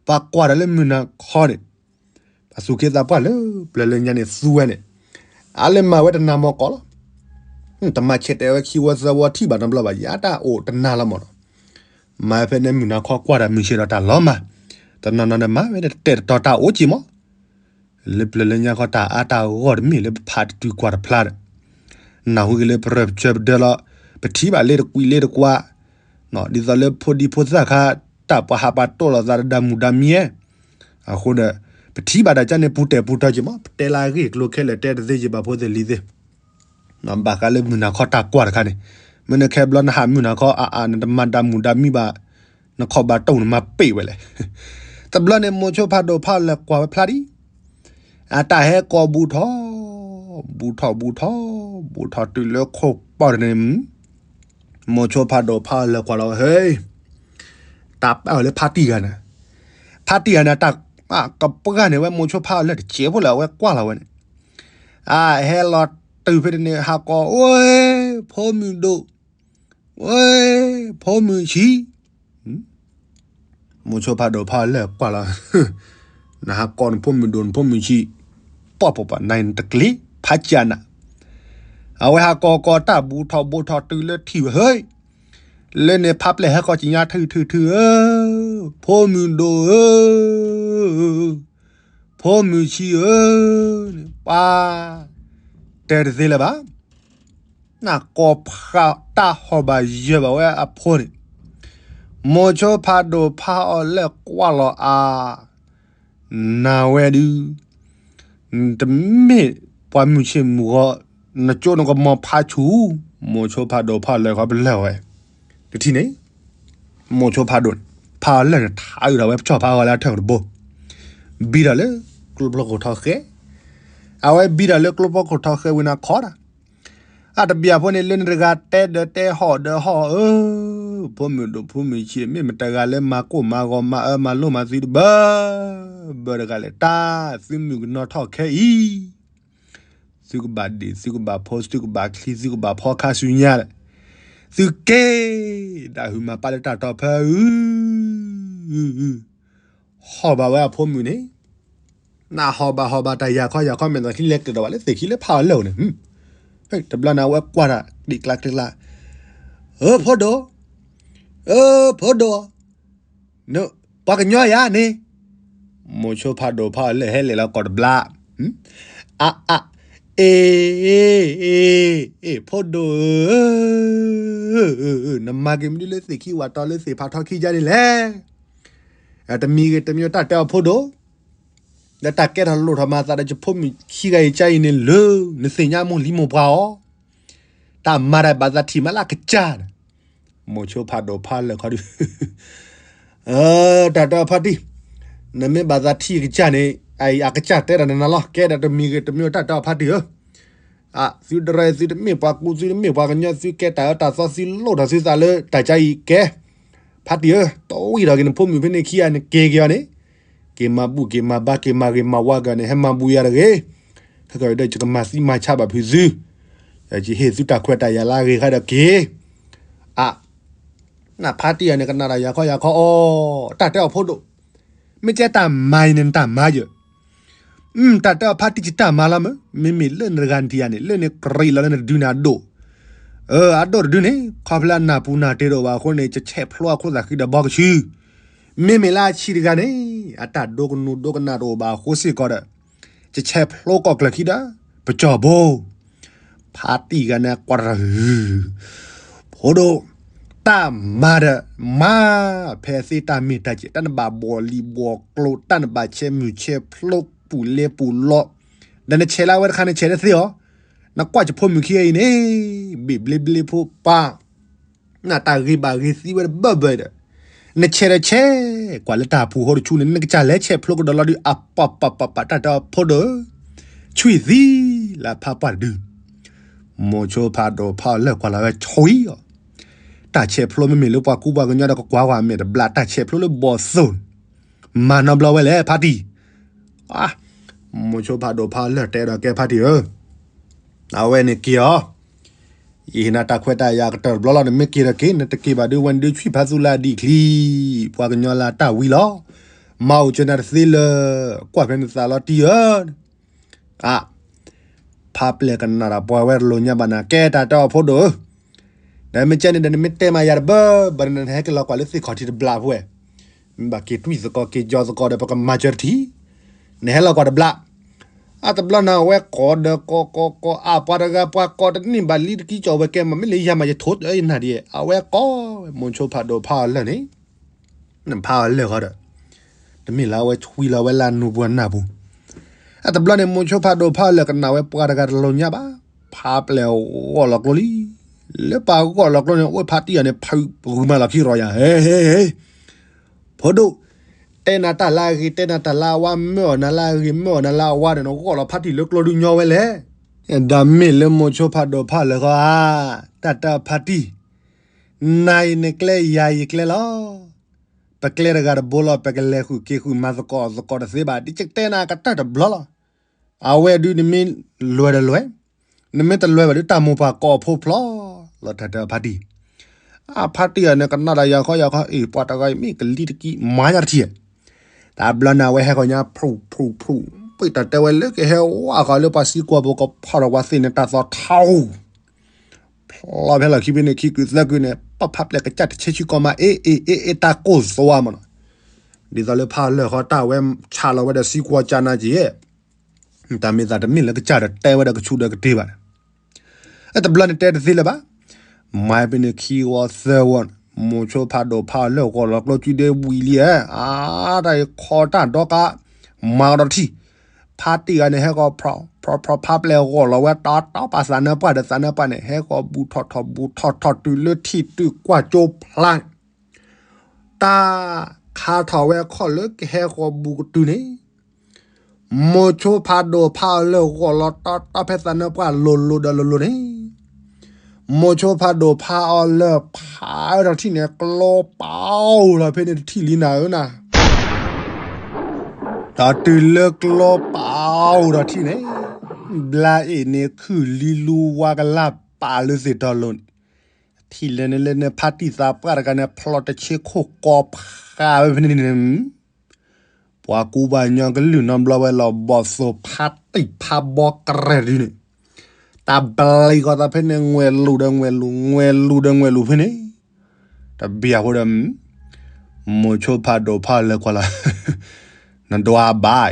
ပှၤကွၢ်တၢ်လၢမုၢ်နၤခီန့ၣ် ပှၤသူၣ်က့သးပှၢ်လၢပျၢၤလၢညါန့ၣ်သူဝဲန့ၣ်, အါလၢမၤဝဲတနၤမီၢ်ကီးလီၤ, တမၤဆဲးတဲာ်ဝဲခံဝီသၢဝီထံၣ်ဘၣ်တဘျီဘၣ် ယၤတၢ်အိၣ်တနၤလီၤမးနီၤ, မၤဝဲဖဲန့ၣ်မုၢ်နၤခီကွၢ်တၢ်မုၢ်ဆ့ၣ်ဒီးတၢ်လီၤမၢ်, တနီၤနီၤန့ၣ်မၤဝဲတတဲာ်တတီၤတၢ်အိၣ်က့ၤမး လၢပျၢၤလၢညါခီတၢ်အါတၢ်ဂီၢ်တမ့ၢ်လၢပဖးတတုၤကွၢ်တဖျါဒီး, နၢ်ဟူက့ၤလၢပရၢပဆၢပဒၢလီၤ, ပထံၣ်ဘၣ်လ့တကွံလ့တကွါ, ဒ်သိးလၢဖိဒံဖိသၣ်ခါ, တၢ်ပှၤဟးပှၤတိၢ်လိာ်သးတဒါမုၢ်ဒါမံၤ, အဃိဒီး, ပထံၣ်ဘၣ်တၢ်ကန့ၣ် ပူၤတဲာ်ပူၤတီၤက့ၤမး, ပတဲလၢအဂ့ၢ်အကျိၤခဲလၢာ် တဲတသ့က့ၤဘၣ်ဖိသ့ၣ်လံၤသ့ၣ် ဘၣ်ဃးလၢမုၢ်နၤခီတၢ်ကွၢ်တခါန့ၣ်, မ့ၢ်နခဲဘျီနဟးမုၢ်နၤခီအါအါ နတမၤဒၣ်မုၢ်ဒၣ်မံဘၣ်, နခီၣ်ဘၣ်တိၢ်နမၤပ့ၢ်ဝဲလဲၣ်. တဘျီန့ၣ် မိၤဆိဖးဒိၣ်ဖးအီၤလဲၤကွၢ်ဝဲဖျါဒံး, အတၢ်ဟဲကိးဘူးထီၣ်, ဘူးထီၣ်ဘူးထီၣ်, ဘူးထီၣ်တုၤလၢခိၣ်ပီၢ်တန့ၣ် မိၤဆိဖးဒိၣ်ဖးအီၤလဲၤကွၢ်လီၤဝဲ ဟဲ, တၢ်ပာ်အီၤလၢဖါတံၢ်ဂၤန့ၣ်, ဖါတံၢ်ဂၤန့ၣ် တၢ်ကပှၢ်န့ၢ်ဝဲမိၤဆိဖးအီၤလၢတစဲးဖိလၢအဝဲကွၢ်လီၤဝဲန့ၣ်, အဟဲလီၤတုၤဖဲတန့ၣ် ဟးကိး ဝဲ, ဖိမုၣ်ဒိၣ်, ဝဲ, ဖိမုၣ်ဆံး မိၤဆိဖးဒိၣ်ဖးအီၤလဲၤကွၢ်လီၤ, နဟးကိးနဖိမုၣ်ဒိၣ်နဖိမုၣ်ဆံး, ပှၢ်ပှၢ်ပှၢ် နတကျ့ဖးကၢ်နၤ, အဝဲဟးကိးကိးတၢ်ဘူးထီၣ်ဘူးထီၣ်တုၤလၢထံၣ်ဝဲ ဟဲ, လၢန့ၣ်ဖးပျဲၢ်ဟဲကိးကညါထုထုထုဧၢ, ဖိမုၣ်ဒိၣ်ဧၢ, ဖိမုၣ်ဆံးဧၢ, ပှၤ, တဲတသ့လၢၤဘၣ် နကိးဖးတၢ်ဟီၣ်ဘၣ်ယၢၤဘၣ်ဝဲအဖိန့ၣ်, မိၤဆိဖးဒိၣ်ဖးအီၤလဲၤကွၢ်လီၤအါ, နၤဝဲဒုး, နတမ့ၢ်ပှၤမုၢ်ဆ့ၣ်မုၢ်ဂီၤ, နကၠိနကမီၤဖးဆူၣ်, မိၤဆိဖးဒိၣ်ဖးအီၤလဲၤခီပလၢၢ်ဝဲ, တထံၣ်န့ၣ် မိၤဆိဖးဒိၣ်န့ၣ် ဖးအီၤလၢာ်န့ၣ် ထးအုးထီၣ်ဝဲပဆီၣ်ဖးဂီၤလၢအထၢၣ်ကတဘိ, ဘံထီၣ်လၢကျိဖျိခိၣ်ထီဃဲ, အဝဲဘံထီၣ်လၢကျိဖျိခိၣ်ထီဃဲဝံၤန့ၣ်ခီဒၣ်, အတဘျီဖိန့ၣ် လၢန့ၣ်တဂၤတဲဒီးတဲဟီၣ်ဒီးဟီၣ်ဧၢ, ဖိမုၣ်ဒိၣ်ဖိမုၣ်ဆံး မ့ၢ်မတၤတဂၤလၢမၤကိၢ်မၤဂီၤမၤအၢမၤလိမၤသုတဘၢဘၢတဂၤလဲၣ်, တၢ်သုမုၣ်ကနီၤထီၣ်ခဲအံၤ သုကဘၣ်ဒ့ၣ် သုကဘၣ်ဖိ သုကဘၣ်ချံ သုကဘၣ်ဖီခါဆူညါလဲၣ်, သုက့ၤဒၣ်ဟုၣ်မၤပာ်လၢတၢ်တီဖၢအု, ဟီၣ်ဘၣ်ဝဲအဖိမုၣ်န့ၣ်, နဟီၣ်ဘၣ်ဟီၣ်ဘၣ်တၢ်ယၤခီယၤခီ မဲာ်သးခံလဲၤကျဲၤဒီးဘၣ်လၢသ့ၣ်ခံလၢဖးအီၤလၢာ်န့ၣ်, တဘျီန့ၣ် အဝဲကွၢ်တၢ်ကျံးကျါကျံးကျါ, အၢ ဖိဒိၣ်, အၢ ဖိဒိၣ် ပှၤကညီယၤန့ၣ်, မိၤဆိဖးဒိၣ်ဖးအီၤလဲၤဟဲလဲၤလီၤကိးတဘျီ, အါအါ, အ့ အ့ အ့ ဖိဒိၣ်ဧၢ, နမၤက့ၤမနုၤလၢသ့ၣ်ခံဝၤတီလၢသ့ၣ်ဖးထီခံယါန့ၣ်လဲၣ်, တမံၤဂ့ၤတမံၤတၢ်တဲအီၤဖိဒိၣ်, ဒီးတၢ်ကဲထီၣ်လိၣ်ထီၣ်မၤသးဒီးယဖိမုၣ်ခံဂၤအံၤကါအံၤန့ၣ်လၢ နသ့ၣ်ညါမိၢ်လံမိၢ်ပှၢ်အီၤ, တၢ်မၤတၢ်ဘၣ်သးထံၣ်မးလၢအကစၢ်န့ၣ်, မိၤဆိဖးဒိၣ်ဖးလၢာ်ခီဒုး, တၢ်တဲအီၤဖါတံၢ်, နမ့ၢ်ဘၣ်သးထံၣ်အကစၢ်န့ၣ်, အကစၢ်တဲဒီးနၤလီၤ ကဲဒီးတမံၤဂ့ၤတမံၤတၢ်တဲအီၤဖါတံၢ်ဧၢ, သုတရၢသုတမ့ၢ်ပှၤကူ သုတမ့ၢ်ပှၤကညီ သုကဲတၢ်အၢတၢ်သီ သုလိၣ်ထီၣ်သုသးလၢတၢ်ကါအံၤကဲ, ဖါတံၢ်ဧၢ, တဝံၤထီၣ်က့ၤနဖိမုၣ်ဖဲန့ၣ်ခံဂၤန့ၣ် က့ၤက့ၤအီၤန့ၣ်, က့ၤမၤဘူၣ်က့ၤမၤဘါ က့ၤမၤဝါက့ၤအီၤန့ၣ် ဟဲမၤဘူၣ်ယၤတဂ့ၤ, ခဲကဒီးယကမၤသံမၤဆါဘၣ်ဖုးသု, ယဟ့ၣ်သုတၢ်ခွဲးတၢ်ယာ်လၢအဂ့ၤဃီဒီးက့ၤ, အ နဖါတံၢ်အံၤန့ၣ် ကနၣ်တၢ်ယၤခီယၤခီအီၤ, တၢ်တဲအီၤဖိဒိၣ်, မ့ၢ်ကဲတၢ်မၤအံၤန့ၣ် နတၢ်မၤယၢၤ, တၢ်တဲအီၤဖါတံၢ် ယတၢ်မၤလီၤမး, မ့မ့ၢ်လၢနတဂၤနထံၣ်ယၤန့ၣ် လၢန့ၣ်ကြံးလီၤလၢနတဒုန့ၣ်အဒိၣ်, အဒိၣ်တဒုန့ၣ် ခီဖျိအနၢ်ပူၤနၢ်တ့ၢ်တအိၣ်ဘၣ်အဃိန့ၣ် ယဆဲးဖျိအခိၣ်သးဃံဒီးဘီကဆူ, မ့မ့ၢ်လၢအဆံးတဂၤန့ၣ် အတၢ်ဒိကနူၤဒိကနၣ်တအိၣ်ဘၣ်အဃိစ့ၢ်ကီးဒီး, ယဆဲးဖျိကီၢ်ကျၢၢ်ခံဒီး ပကၠီဘိ ဖါတံၢ်ဂၤန့ၣ်ကွၢ်တၢ်, ဖိဒိၣ်, တၢ်မၤဒီး မၤဖဲသ့တၢ်မ့ၢ်တၢ်ကဲး တၢ်နဘၣ်ဘှီၣ်လံာ်ဘှီၣ်ကျိ တၢ်နဘၣ်ဆဲးမုၢ်ဆဲးဖျိပူၤလဲပူၤလီၤ, ဒီးနဆဲးလၢအဝဲတခါန့ၣ် ဆဲးတသ့အီၤ, နကွၢ်ယဖိမုၣ်ခံဂၤအံၤန့ၣ်, ဘ့ၣ်ဘျ့ဘျ့ဖိပၢ် နတၢ်ဂ့ၤဘၣ်ဂ့ၤသံဝဲတဘၢဘၢဒီး, နဆဲးဒီးဆဲး, ကွၢ်လၢတၢ်ပူၤဟိတဆူန့ၣ် နကစၢ်လဲၤဆဲးဖျိကဒီးလီၤဒုး အပၢ်ပၢ်ပၢ်ပၢ် တၢ်တဲအီၤဖိဒိၣ်, ဆွံၣ်သံလၢဖးပှၢ်တဒု, မိၤဆိဖးဒိၣ်ဖးအီၤလၢာ်ကွၢ်လီၤဝဲဆွံၣ်အီၤ, တၢ်ဆဲးဖျိမ့မ့ၢ်လၢပှၤကူပှၤကညီဒီးကကွၢ်ဝဲမ့ၢ်တဘျီ တၢ်ဆဲးဖျိလၢဘီၣ်သိၣ်န့ၣ်, မၤနီတဘျီဝဲလဲၣ်ဖါတံၢ် မိၤဆိဖးဒိၣ်ဖးအီၤလၢာ်တဲဒီးကဲဖါတံၢ်ဧၢ, အဝဲန့ၣ်က့ၤအီၤ, ယဟ့ၣ်နၤတၢ်ခွဲးတၢ်ယာ်ကတၢၢ်တဘျီလီၤ နမ့ၢ်က့ၤဒီးက့ၤ နတက့ၤဘၣ်ဒုးဝဲန့ၣ်ဒုးဆွံၣ်ဖးသူလၢအဒံးချံ, ပှၤကညီလၢအတၢ်ဝံလီၤ, မၤအိၣ်ကၢနၤတသ့လၢၤ, ကွၢ်ဖဲနသးလီၤတံၢ်ဧၢ အါ, ဖးပျဲၢ်ကနၣ်တၢ်ပှၤဝဲတလိၣ်ညါဘၣ်နၤ ကဲတၢ်တဲအီၤဖိဒိၣ်ဧၢ, ဒီးမ့ၢ်ကဲန့ၣ်ဒီးနမ့ၢ်တဲမၤယၤတဘၢဘၢဒီး နဟဲက့ၤလီၤကွၢ်လၢသ့ၣ်ခီၣ်ထံးတဘျီဖိဝဲ, မ့ၢ်ဘၣ်က့ၤတွံၢ်သကိးက့ၤယီၤသကိးဒီး ပကမၤစၢၤတထံၣ်, နဟဲလီၤကွၢ်တဘျီ, အါတဘျီနၤဝဲကိးဒီးကိးကိးကိးအါ ပှၤတဂၤပှၤကိးတန့ၢ်ဘၣ်လံတကံကီးဝဲကဲမး မ့ၢ်လၢယၤမးယထိးယနၢ်ဒံး အဝဲကိးဝဲ မိၤဆိဖးဒိၣ်ဖးအီၤလၢာ်န့ၣ်, နဖးအီၤလၢာ်ဃီဒီး, တမ့ၢ်လၢအဝဲဆွံလီၤဝဲလၢအနူပူၤအနၢ်ပူၤ. အတဘျီန့ၣ် မိၤဆိဖးဒိၣ်ဖးအီၤလၢာ်ကနၣ်ဝဲပှၤတဂၤတလိၤညါဘၣ်, ဖးပျဲၢ်ဂီၢ်လီၤကျိလံ. လၢပှၤဂီၢ်လီၤကျိန့ၣ် အိၣ်ဖးတံၢ်အီၤန့ၣ် ဖုးဂုာ်မၤလီၤခံရီၤယၤ, ဟဲဟဲဟဲ ဖိဒိၣ်, တဲနၤတၢ်လၢအဂ့ၤ တဲနၤတၢ်လၢအဝါ မၢအီၣ်နၤလၢအဂ့ၤ မၢအီၣ်နၤလၢအဝါန့ၣ် နဂီၢ်လီၤဖးတံၢ်လၢကျိဒုးညီဝဲလဲၣ်. ဒီးမ့ၢ်လၢမိၤဆိဖးဒိၣ်ဖးအီၤလၢာ်ဃီဧါ, တၢ်တၢ်ဖးတံၢ်, နၤအံၤနကျဲ ယၤယကျဲလီၤ. ပကျဲတဂၤတဘိလီၤ ပကလဲၤဃုာ်က့ၤဃုာ်မၤသကိးသကိးတသ့ဘၣ် ဒ်ကတဲနၤကတၢၢ်တဘျီလီၤ. အဝဲဒုးနမ့ၢ်လွဲၢ်တလွဲၢ်, နမ့ၢ်တလွဲၢ်ဘၣ်ဒုး တၢ်မိၢ်ပှၢ်ကိးဖှိၣ်ဖျီလီၤ တၢ်တၢ်ဖးတံၢ်. အဖးတံၢ်အီၤန့ၣ် ကနၣ်ဒီးယၤခီယၤခီ အ့ၣ် ပှၤတဂၤအံၤမ့ၢ်ကလံၤတကံၢ် မၤညါတထံၣ်ဧါ. တၢ်ဘျီန့ၣ် အဝဲဟဲဃီၤညါ ဖျိၣ်ဖျိၣ်ဖျိၣ်, ပှ့ၤတၢ်တဲဝဲလၢကဟဲဝဲဃီၤလၢပှၤစံကွီၢ်ပူၤ ကဖီၣ်ဒီးပှၤသ့ၣ်န့ၣ် တၢ်သီထီၣ် ဖျီဖဲလီၤခံဖဲန့ၣ် ခံကုာ်သၢကုာ်န့ၣ် ပဖးပျဲၢ်ကစၢ်တဆဲဆံကီၢ်မး အ့ၣ်အ့ၣ်အ့ၣ်အ့ၣ် တၢ်ကိၢ်သဝါမးနီၤ. ဒ်သိးလၢဖးအီၤလၢာ်ဃီ တၢ်ဝဲဆးလီၤဝဲဒီးစံကွီၢ်ကၢ်နါက့ၤ တၢ်မ့ၢ်သးတမ့ၢ်လၢကစၢ်ဒီးတဲဝဲဒီးကဆူၣ်ဒီးကတ့ၢ်ဘၣ်န့ၣ် အတဘျီန့ၣ်တဲတသ့လၢၤဘၣ်. မၤဖဲန့ၣ်ခံဝီသၢဝီန့ၣ် မိၤဆိဖးဒိၣ်ဖးအီၤလၢာ်ဂီၢ်လီၤကျိကုဒဲဝံၤလံဧါ, အါ တၢ်အံၤခီတၢ်ဒီကါ မၤကဒီးတထံၣ်. ဖးတံၢ်ဂၤန့ၣ် ဟဲဃီၤဖျီၣ်ဖျီၣ်ဖျီၣ် ဖးပျဲၢ်ဂီၢ်လီၤဝဲတီတီ ပှၤသးနါပှၢ်ဒီးသးနါပှၢ်န့ၣ် ဟဲဃီၤဘူးထီၣ်ထီၣ်ဘူးထီၣ်ထီၣ်တုၤလၢထံၣ်တုၤကွၢ်ကၠိဖျါန့ၣ် တၢ်ခါထီၣ်ဝဲခီၣ်လၢကဟဲဃီၤဘူးကတုၤန့ၣ် မိၤဆိဖးဒိၣ်ဖးအီၤလၢာ်ဂီၢ်လီၤတီတီ ဖဲသးနါပှၢ်လိၤလိၤဒီးလိၤလိၤန့ၣ် မိၤဆိဖးဒိၣ်ဖးအီၤလၢာ်ဖးအီၤထီၣ်ထံၣ်န့ၣ် ကျိပာ်အိၣ်ထီၣ်ဖဲန့ၣ်တထံၣ်လံနၤဧၢနၤ. ဒီးတုၤလၢကျိပာ်အိၣ်ထီၣ်ထံၣ်န့ၣ် ဘျါအ့ၣ်န့ၣ်ခုၣ်လံလူဝါကလၢ်ပာ်လၢသ့ၣ်တီလိၤန့ၣ် ထံၣ်လဲၤန့ၣ်လၢန့ၣ် ဖးတံၢ်သးပှၢ်တဂၤန့ၣ် ဖျီၣ်တဆ့ခိၣ်ကီၤဖးဝဲဖဲန့ၣ်န့ၣ် ပှၤကူပှၤကညီကလုၢ်နီတဘျီဝဲလီၤ ဘီၣ်သိၣ်ဖးတံၢ်ဖးဘီကရဲၣ်ဒုန့ၣ် တၢ်ဘျံးဃီၤသးဖဲန့ၣ် ငွဲၤလူၤဒီးငွဲၤလူၤ ငွဲၤလူၤဒီးငွဲၤလူၤဖဲန့ၣ် တဘျီဖိဒီး မိၤဆိဖးဒိၣ်ဖးအီၤလၢာ်ကွၢ်လီၤ နဒွးဘၣ်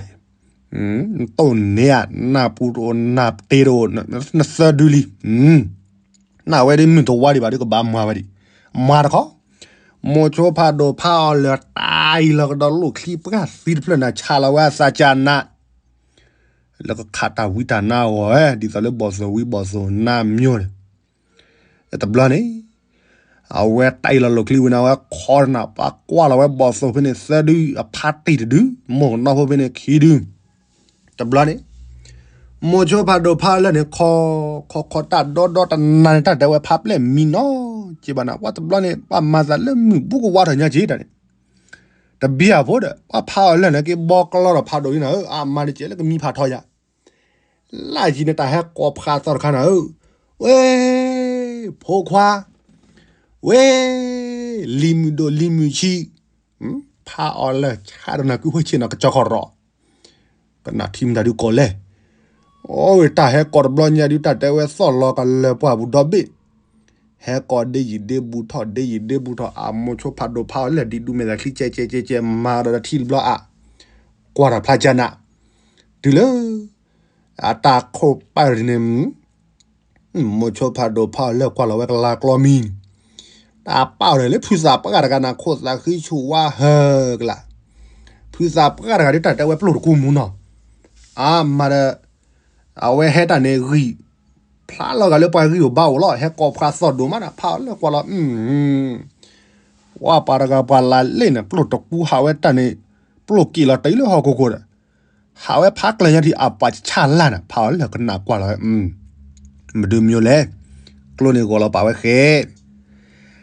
နတိၢ်န့ၢ်ဧါ နၢ်ပူၤတအိၣ် နၢ်တ့တအိၣ် နသၢဒုလံ နဝဲဒ်မုၢ်တဝါဒံးဘၣ်ဒ်ကဘၣ်မၤဝဲဒံး မၤတခီ မိၤဆိဖးဒိၣ်ဖးအီၤလၢာ်တၢ်အံၤလီၤကဒီးလိၣ်ချံပှၢ်သံတဖျၢၣ်န့ၣ် ဆးလီၤဝဲအသးကၢ်နး လၢကခးတၢ်ဝံတၢ်နါအဂီၢ်ဝဲ ဒ်သိးလၢဘီၣ်သိၣ်ဝံဘီၣ်သိၣ်နါမၠိန့ၣ် တဘျီန့ၣ် အဝဲတၢ်အံၤလီၤလိၣ်ချံဝံန့ၣ် အဝဲခီတနၢ်ပၢၢ်ကွၢ်လီၤဝဲဘီၣ်သိၣ်ဖဲန့ၣ်သၢဒု အဖးတံၢ်တဒု မိၢ်ကနီၣ်ဖိဖဲန့ၣ်ခံဒု တဘျီန့ၣ် မိၤဆိဖးဒိၣ်ဖးအီၤလၢာ်န့ၣ် ခီ ခီခီတၢ်ဒီဒီတနၤန့ၣ် တၢ်တဲဝဲဖးပျဲၢ်မံနီၤက့ဘၣ်နၤ ပှၤတဘျီန့ၣ် ပှၤမၤသးလၢမုၢ်ဘူးကဝါထီၣ်ညါက့တၢ်န့ၣ် တဘျီဖိဒီး ပှၤဖးအီၤလၢာ်န့ၣ် က့ၤဘီကျီဒီးဖးဒိၣ်လံနၤဧၢ အမၤတကဲလၢကမံဖးထီယၤ လၢယံၤန့ၣ် တၢ်ဟဲကိးဖးသီတခါနၤဧၢ, ဝဲ, ဖိခွါ, ဝဲ, လံၤမုၣ်ဒိၣ်လံၤမုၣ်ဆံး, ဖးအီၤလၢာ်ဆးဒီးနၤကုဖိဆ့ၣ်နီၤကစီၣ်ခီၣ်ရီၣ်, ကနၣ်ထံမတၤဒုးကိးလဲၣ်, အိၣ်ဝဲတၢ်ဟဲကိးတဘျီညါဒုး တၢ်တဲဝဲသီၣ်လီၤကလၢၤပှၢ်ပူၤဒီဘ့ၣ်, ဟဲကိးဒ့ယံာ်ဒ့ဘူးထီၣ် ဒ့ယံာ်ဒ့ဘူးထီၣ် အမိၤဆိဖးဒိၣ်ဖးအီၤလၢာ်ဒ်ဒူမဲာ်သၣ်ချံကဲကဲကဲကဲ မၤဒီးတထံၣ်တဘျီအါ, ကွၢ်တၢ်ဖျါကနၣ်, တုၤလၢ အတၢ်ခိၣ်ပၢ်န့ၣ် မိၤဆိဖးဒိၣ်ဖးအီၤလၢာ်ကွၢ်လီၤဝဲကလါကျီမံၤန့ၣ်, တၢ်ပာ်အီၤဒီးလၢဖုသးပှၢ်တဂၤန့ၣ် ခိၣ်သးဃံဆူၣ်ဝါဟၢကလါ, ဖုသးပှၢ်တဂၤဒုးတၢ်တဲဝဲပျိၢ်တကူမူနီၤ, အါမးဒီး အဝဲဟဲတၢ်န့ၣ်ဂံၢ်, ဖျါလီၤဂာ်လၢပှၤဂံၢ်အိၣ်ဘါအိၣ်လီၤ ဟဲကိးဖးသီၣ်ဒိၣ်မးဒီး ဖးအီၤလၢာ်ကွၢ်လီၤ ပှၤပှၤတဂၤပှၤလၢလ့ၣ်န့ၣ် ပျိၢ်တကူဟးဝဲတၢ်န့ၣ်, ပျိၢ်က့ၤလီၤတံၢ်လၢဟီၣ်ခိၣ်ခိၣ်ဒီး, ဟးဝဲဖးကျၢၤညါထံၣ်အပှၤဆၣ်လၢ်န့ၣ် ဖးအီၤလၢာ်ကနၣ်ကွၢ်လီၤဝဲ, မဒုးမၠိလဲၣ်, ကျိန့ၣ်ဂီၤလီၤပာ်ဝဲဃဲ,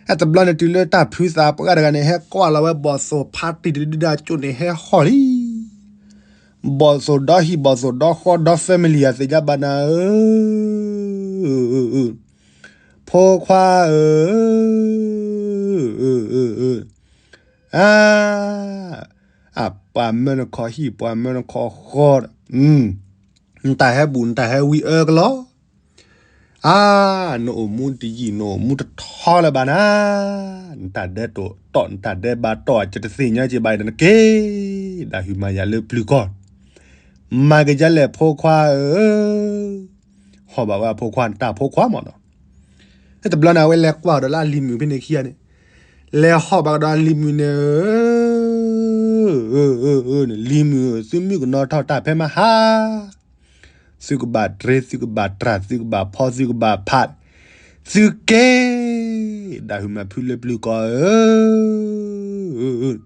အဲတဘျီန့ၣ်တုၤလၢတၢ်ဖုသးပှၢ်တဂၤန့ၣ် ဟဲကွၢ်လီၤဝဲဘီၣ်သိၣ်ဖးတံၢ်တဒုဒၣ်ကၠိန့ၣ်ဟဲဟီၣ်လံ ဘီၣ်သိၣ်ဒီဟံၣ်ဘီၣ်သိၣ်ဒီဃီဒီ family အသ့ၣ်ညါဘၣ်နၤဧၢ, ဖိခွါဧၢ, အါ, အပှၤမၢနခီဟံၣ်ပှၤမၢနခီဃီဒီး, နတၢ်ဟဲဘူးနတၢ်ဟဲဝံအၢကလီၤ အါ, နအိၣ်မူတယံာ်နအိၣ်မူတထီလၢၤဘၣ်နၤ, နတၢ်ဒဲးတိာ်တီၢ်နတၢ်ဒဲးဘးတီၢ် ကတသ့ၣ်ညါက့ၤဘၣ်အံၤဒီးနက့ၤ, ဒၣ်ဟုမၤယၤလၢပျုၤကီၢ်, မၤက့ၤဒ်လဲၣ်ဖိခွါဧၢ, ဟီၣ်ဘၣ်ဝဲအဖိခွါ နတၢ်ဖိခွါမးနီၤ, အဲတဘျီန့ၣ် အဝဲလဲၤကွၢ်ဒီးလၢအလံၤမုၣ်ဖဲန့ၣ်ခံဂၤန့ၣ်, လဲၤဟီၣ်ဘၣ်ကဒီးအလံၤမုၣ်န့ၣ်ဧၢ နလံၤမုၣ်ဧၢ, သုမုၣ်ကနီၤထီၣ်တၢ်ဖဲမဟါ, သုကဘၣ်တြ့ သုကဘၣ်တြၢ် သုကဘၣ်ဖီ သုကဘၣ်ဖး, သုက့ၤ, ဒၣ်ဟုၣ်မၤဖုလၢပျုၤကီၢ်ဧၢ.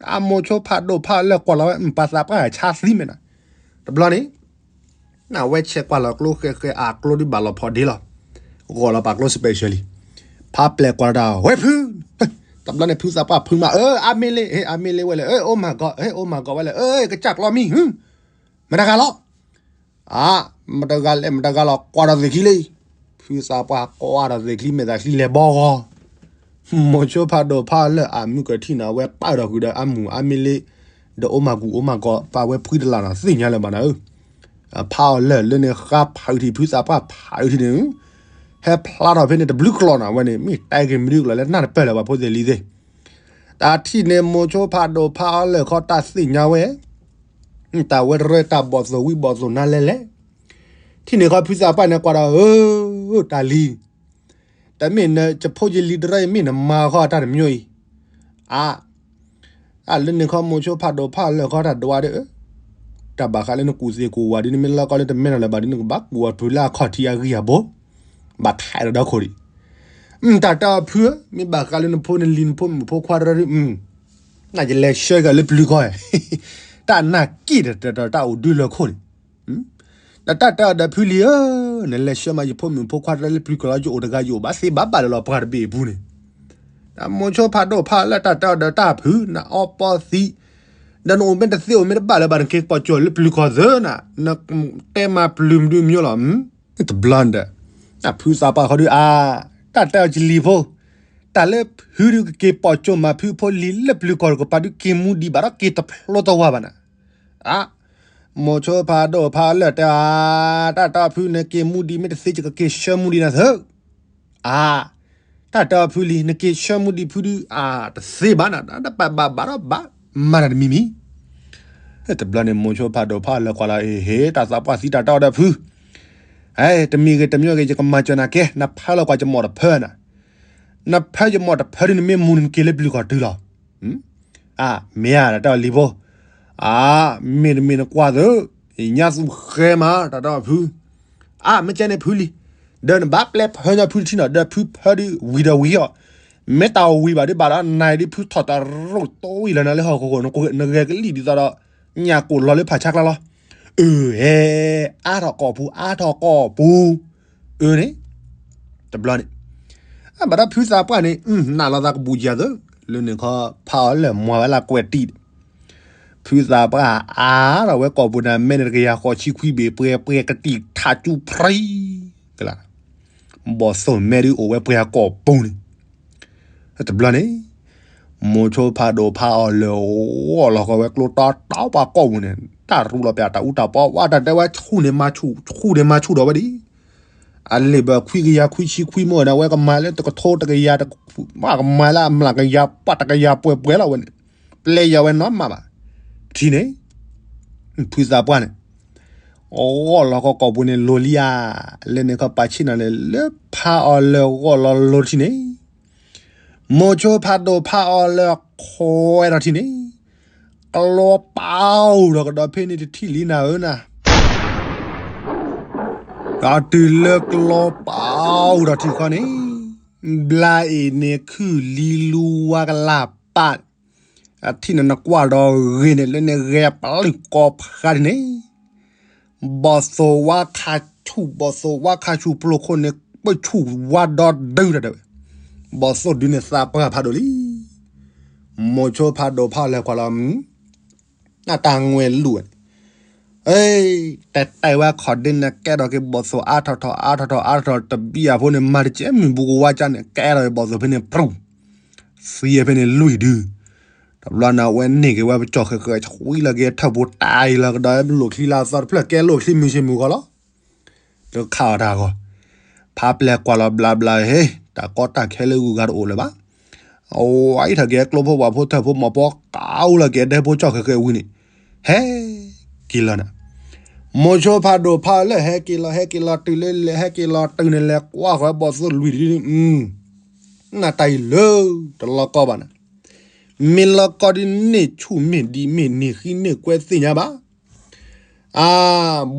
အမိၤဆိဖးဒိၣ်ဖးအီၤလၢာ်ကွၢ်လီၤဝဲ ပှၤသးပှၢ်ဆါသံမဲာ်နၤ, တဘျီန့ၣ် နဝဲဆဲးကွၢ်လီၤကျိဃဲဃဲ အကျိဒုးဘၣ်လီၤဖီဒ့လီၤ, ဂီၤလီၤပာ်ကျိ special လံ, ဖးပျဲၢ်ကွၢ်တၢ်ဝဲဖု, တဘျီန့ၣ်ဖုသးပှၢ်ဖုမး အၢ အါမ့ၢ်လ့ အါမ့ၢ်လ့ဝဲလဲၣ်, အၢ အိမၤကီး အၢ အိမၤကီးဝဲလဲၣ်, အၢ ကစၢ်ကျီမံၤ မတၤဂၤလီၤ, အါ မတၤဂၤလဲၣ် မတၤဂၤလီၤ ကွၢ်ဒီးသ့ၣ်ချံလံ, ဖုသးပှၢ်ကွၢ်ဒီးသ့ၣ်ချံ မဲာ်သးချံလဲၤဘီဂီၤ မိၤဆိဖးဒိၣ်ဖးအီၤလၢာ်အမုၢ်ကထံၣ်န့ၣ် အဝဲပာ်ဒီးဃုာ်ဒီးအမုၢ်အါမ့ၢ်လ့, ဒီးအိမၤကူၣ်အိမၤကီး ပာ်ဝဲဖှံတလးနီၤ သ့ၣ်ညါလၢၤဘၣ်နၤဧၢ, ဖးအီၤလၢာ်လၢန့ၣ်ဃါဖးအုးထံ ဖုသးပှၢ်ဖးအုးထံန့ၣ်, ဟဲဖျါထီၣ်ဖဲန့ၣ်တဘျုးကျိၤနီၤ အဝဲန့ၣ် မ့ၢ်တဲက့ၤမနုၤကျိၤလၢနၢ်တပၢၢ်လၢၤဘၣ်ဖိသ့ၣ်လံသ့ၣ်, တၢ်ထံၣ်န့ၣ် မိၤဆိဖးဒိၣ်ဖးအီၤလၢာ်ခီတၢ်သ့ၣ်ညါဝဲ, တၢ်ဝဲတရၢတၢ်ဘီၣ်သိၣ်ဝံၤဘီၣ်သိၣ်နါလဲၣ်လဲၣ်, ထံၣ်န့ၣ်ခီဖုသးပှၢ်န့ၣ်ကွၢ်ဒီး အၢ တၢ်လံၤ တမ့ၢ်န ယဖိယလံၤတရၢအံၤ မ့ၢ်နမါဃီအတၢ်တမျိၤအံၤ, အါ, အါလၢန့ၣ်ခီ မိၤဆိဖးဒိၣ်ဖးအီၤလၢာ်ခီတၢ်ဒွးဒီး, တၢ်ဘၣ်ဃးလၢနကူၣ်သ့ၣ်ကူၣ်ဝါဒ် နမ့ၢ်လီၤကီလၢတမဲထီၣ်လၢၤဘၣ်ဒ် နကဘၣ်ကူၣ်အီၤတုၤလၢအခီၣ်ထံးအဂံၢ်အဘိ, ဘၣ်ခးဒီးဒီခိၣ်ဒံး, တၢ်တၢ်အီဖု, မ့ၢ်ဘၣ်ဃးလၢနဖိနလံၤနဖိမုၣ်ဖိခွါတရၢဒ်, နကလဲၤဆှၢက့ၤလၢပျုၤကီၢ်, တၢ်နာ်က့ၣ်ဒီးတၢ်အိၣ်ဒုးလၢခိၣ်န့ၣ် တၢ်တၢ်အီဒီးဖုလံၤဧၢ, နလဲၤဆှၢမးယဖိမုၣ်ဖိခွါတရၢလၢပျုၤကီၢ်လီၤ ယအိၣ်တဂၤယအိၣ်ဘၣ်သ့ဘၣ်ဘၣ်လၢၤလီၤ ပှၤတဘ့ၣ်အပူၤန့ၣ်, မိၤဆိဖးဒိၣ်ဖးအီၤလၢာ်တၢ်တၢ်အီဒီးတၢ်ဖု နအီပီသံ, ဒီးနအိၣ်မ့ၢ်တသ့အိၣ်မ့ၢ်တဘၣ်လၢၤဘၣ် နက့ၤပိာ်ကၠိလၢပျုၤကီၢ်သၢနၤ, နတဲမၤပျုၤမနုၤမၠိလီၤ, တဘျီဒီး, ဖုသးပှၢ်ဃီဒုးအါ, တၢ်တၢ်အီကလံၤဖိ, တၢ်လၢဖုဒုးကက့ၤပိာ်ကၠိမၤဖုဖိလံၤလၢပျုၤကီၢ်တကပၤဒုး က့ၤမူဒံးဘၣ်ဒီးက့ၤတဖျိတဝါဘၣ်နၤ အါ, မိၤဆိဖးဒိၣ်ဖးအီၤလၢာ်တဲအါ, တၢ်တၢ်ဖုန့ၣ်က့ၤမူဒံးမ့ၢ်တသ့ ယကက့ၤဆှၢမူဒံးနၤသၢ, အါ, တၢ်တၢ်ဖုလံၤ နက့ၤဆှၢမူဒံးဖုဒုး အါ တသ့ဘၣ်နၤ တပာ်ဘၣ်ဘၣ်ဒီးဘၣ်, မၤတၢ်တမံၤမံၤ တဘျီန့ၣ် မိၤဆိဖးဒိၣ်ဖးအီၤလၢာ်ကွၢ်လီၤ အ့ဟ့ တၢ်သးပှၢ်သံတၢ်တၢ်အီဒီးဖု, တမံၤဂ့ၤတမံၤဂ့ၤ ယကမၤစၢၤနၤကဲ နဖၢလီၤကွၢ်ယမိၢ်တဖၢနၤ, နဖၢယမိၢ်တဖၢဒုး နမ့ၢ်မူန့ၣ် နက့ၤလၢပျုၤကီၢ်တုၤလီၤ အါ, မ့ၢ်ဧါ တၢ်တၢ်အီလံၤဖိ, အါ, မ့ၢ်တမ့ၢ်နကွၢ်သၢ, ညါသူဃဲမး တၢ်တၢ်အီဖု, အါ, မ့ၢ်ကဲန့ၣ်ဖုလံ, ဒီးနဘၣ်ပျဲဖၢညီဖုတထံၣ်နီၤ ဒီးဖုဖၢဒုးဝံၤဒီးဝံၤအီၤ, မ့ၢ်တၢ်ဝံၤဘၣ်ဒုးဘၣ်ဒီးနၤဒုးဖုထီၣ်တရိၣ်တိဝံၤလီၤနၤလၢဟီၣ်ခိၣ်ခိၣ် နဂဲၤကလံၣ်ဒ်သိးဒီး, ညၣ်ကိၣ်လီၤလၢဖးဆါကျါလီၤ, အၢ, ဟဲ, အါထီၣ်ကိာ်ပူၤ အါထီၣ်ကိာ်ပူၤ, အၢန့ၣ် တဘျီန့ၣ်, အဘၣ်ဒီးဖုသးပှၢ်န့ၣ် နာ်လီၤသးကဘူၣ်ယၤသၢ, လၢန့ၣ်ခီ ဖးအီၤလၢာ်မွၤဝဲလၢကွဲးတံၢ်, ဖုသးပှၢ်အါထီၣ်ဝဲကိာ်ပူၤန့ၣ် မဲန့ၣ်တကယၤဃိးဆံခွံဘ့ၣ် ပှဲၤပှဲၤကတံၢ်ထးကၠူဖရံ, ကလး, ဘီၣ်သိၣ်မဲဒုးအိၣ်ဝဲပှဲၤအကိာ်ပူၤန့ၣ် တဘျီန့ၣ်, မိၤဆိဖးဒိၣ်ဖးအီၤလၢာ် ဂီၢ်လီၤဃီဝဲကျိတီတီပှၤကိာ်ပူၤန့ၣ် တၢ်ရူလီၤပျးတၢ်အူတၢ်ပီ ဝဲတၢ်တဲဝဲဆူၣ်န့ၣ်မၤဆူၣ် ဆူၣ်န့ၣ်မၤဆူၣ်ဒီးဝဲဒံး, အလံာ်ဘၣ်ခွံကယၤခွံဆံခွံမ့ၢ်ဝဲန့ၣ် အဝဲကမၤလၢတကထိတကယၤ, ကမၤလၢအမျးကယၤပှၤတကယၤပှဲၤပှဲၤလီၤဝဲန့ၣ်, ပျဲယၤဝဲနီတမးဘၣ်, ထံၣ်န့ၣ်, ဖုသးပှၢ်န့ၣ် ဂီၢ်လီၤဃီကိာ်ပူၤန့ၣ်လိၤလံဧါ, လၢန့ၣ်ခီပာ်ဆ့ၣ်နီၤန့ၣ် လၢဖးအီၤလၢာ်ဂီၢ်လီၤလိၤထံၣ်န့ၣ်, မိၤဆိဖးဒိၣ်ဖးအီၤလၢာ်ခွဲးထီၣ်ထံၣ်န့ၣ်, ကျီပာ်အူဒီးကဒီးဖဲန့ၣ်တထံၣ်လံနၤဧၢနၤ ဒီးတုၤလၢကျီပာ်အူဒီးထံၣ်ခီန့ၣ်, ဘျါအ့ၣ်န့ၣ်ခုၣ်လံလူဝါကလၢ်ပာ်, အထံၣ်န့ၣ်နကွၢ်ဒီးဂ့ၤန့ၣ် လၢန့ၣ်ဂဲၤပျုၢ်ကိးဖးဒ်န့ၣ်, ဘီၣ်သိၣ်ဝါခးဆူၣ် ဘီၣ်သိၣ်ဝါခးဆူၣ်ပျိခိၣ်န့ၣ် ပၢဆူၣ်ဝါဒီဒုတၢ်ဒၢးဝဲ, ဘီၣ်သိၣ်ဒုန့ၣ်သးပှၢ်ဖးဒိၣ်လံ, မိၤဆိဖးဒိၣ်ဖးလၢာ်ကွၢ်လီၤ နတၢ်ငွဲၢ်လူၢ်ဝဲန့ၣ်, တတဲဝဲခီၣ်ဒ့နကဲထီၣ်က့ၤဘီၣ်သိၣ်အါထီၣ်ထီၣ်အါထီၣ်ထီၣ်အါထီၣ်ထီၣ် တဘံၣ်အဖိန့ၣ် မၤတကဲမုၢ်ဘူးကဝါကၠါန့ၣ် ကဲထီၣ်က့ၤဘီၣ်သိၣ်ဖဲန့ၣ်ပြူၢ်, သံဖဲန့ၣ်လွံၢ်ဒု, တဘျီန့ၣ်အဝဲန့ၢ်က့ၤဝဲပကၠီၣ်ဃဲၤဃဲၤ ဆှံလီၤက့ၤထၢၣ်ပူၤတၢ်အံၤလီၤကဒီး လိၣ်ချံလၢအသီတဖျၢၣ် ကဲလိၣ်ချံမုၢ်ဆ့ၣ်မုၢ်ဂီၤလီၤ တခးအီၤတၢ်ဂီၤ, ဖးပျဲၢ်ကွၢ်လီၤဘျးဘျး ဟ့ တၢ်ကီတၢ်ခဲလၢဂုၤဂၤတအိၣ်လၢၤဘၣ်, အဝဲအံၤထီၣ်က့ၤကျိဖိဝၣ်ဖိထၢၣ်ဖိမီၢ်ဖိ ကးအူလီၤက့ၤဒဲဖိကၠီၣ်ဃဲၤဃဲၤဝံၤန့ၣ်, ဟဲက့ၤလီၤနၤ, မိၤဆိဖးဒိၣ်ဖးလၢာ် ဟဲက့ၤလီၤ ဟဲက့ၤလီၤတုၤလၢလဲၤ ဟဲက့ၤလီၤတုၤန့ၣ် လဲၤကွၢ်ဃီၤဘီၣ်သိၣ်လွံၢ်ဒု, နတၢ်အံၤလၢ တလီၤကီဘၣ်နၤ မ့ၢ်လီၤကီဒ်န့ၣ်ဆူၣ်မ့ၢ်ဒံးမ့ၢ်န့ၢ်ဃံန့ၢ်ကွဲသ့ၣ်ညါဘၣ်. အါ,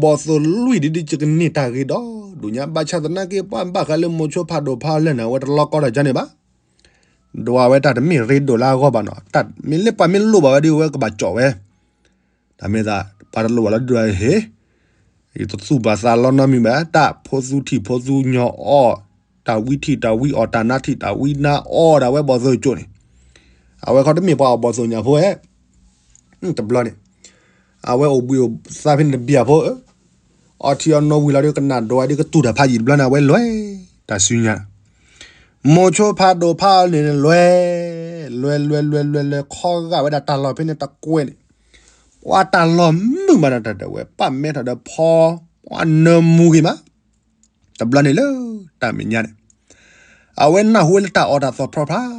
ဘီၣ်သိၣ်လွံၢ်ဒ်ဒ်ယကန့ၢ်တၢ်ဂ့ၤဒီးဒိၣ်ညါ ဘၣ်ဆၣ်သနာ်က့ ပှၤဘၣ်ဃးလၢမိၤဆိဖးဒိၣ်ဖးအီၤလၢာ်န့ၣ် အဝဲတလီၤကီတၢ်ကန့ၣ်ဘၣ်. ဒွးဝဲတၢ်တမ့ၢ်ရ့ဒိၣ်လၢအဂီၢ်ဘၣ်နီၤ, မ့ၢ်လၢပှၤမ့ၢ်လိၣ်ဘၣ်ဝဲဒ်အဝဲကဘၣ်ကၠီၣ်ဝဲ တၢ်မ့ၢ်သး ပှၤတလိၣ်ဘၣ်လီၤဒုးဟ့ၣ်, ယတသူၣ်ဘၣ်သးလီနီတမံၤဘၣ်, တၢ်ဖိသူထံၣ်ဖိသူညီအီၣ်, တၢ်ဝံထံၣ်တၢ်ဝံအီၣ်, တၢ်နါထံၣ်တၢ်ဝံနါအီၣ်ဒၣ်ဝဲဘီၣ်သိၣ်ကၠိန့ၣ်, အဝဲခီတမ့ၢ်ပှၤအီၣ်ဘီၣ်သိၣ်ညါဖိဧါ, တဘျီန့ၣ်, အဝဲအိၣ်ဘှံးအိၣ်သါဖဲန့ၣ်တဘျီဖိဧါ, အီထံအီနိဝံၤလီၤဒီးကနၣ်ဒိးဝဲဒ်ကတူၢ်တၢ်ဖးယံာ်တဘျီန့ၣ် အဝဲလဲၤ, တၢ်စုညါ မိၤဆိဖးဒိၣ်ဖးအီၤန့ၣ်လဲၤ, လဲၤလဲၤလဲၤလဲၤလဲၤခီဂာ်ဝဲဒၣ်တၢ်လီၢ်ဖဲန့ၣ်တကွဲးန့ၣ်, ပှၤတၢ်လီၢ်မုာ်မးဒီးတၢ်တဲဝဲ ပၣ်မဲထီၣ်ဒီးဖီ, ပှၤနၢမူဂ့ၤမး, တဘျီန့ၣ်လၢတၢ်မဲာ်ညါန့ၣ်, အဝဲနၢ်ဟူဝဲလၢတၢ်အီၣ်တၢ်သီၣ်ဖျီဖျါ,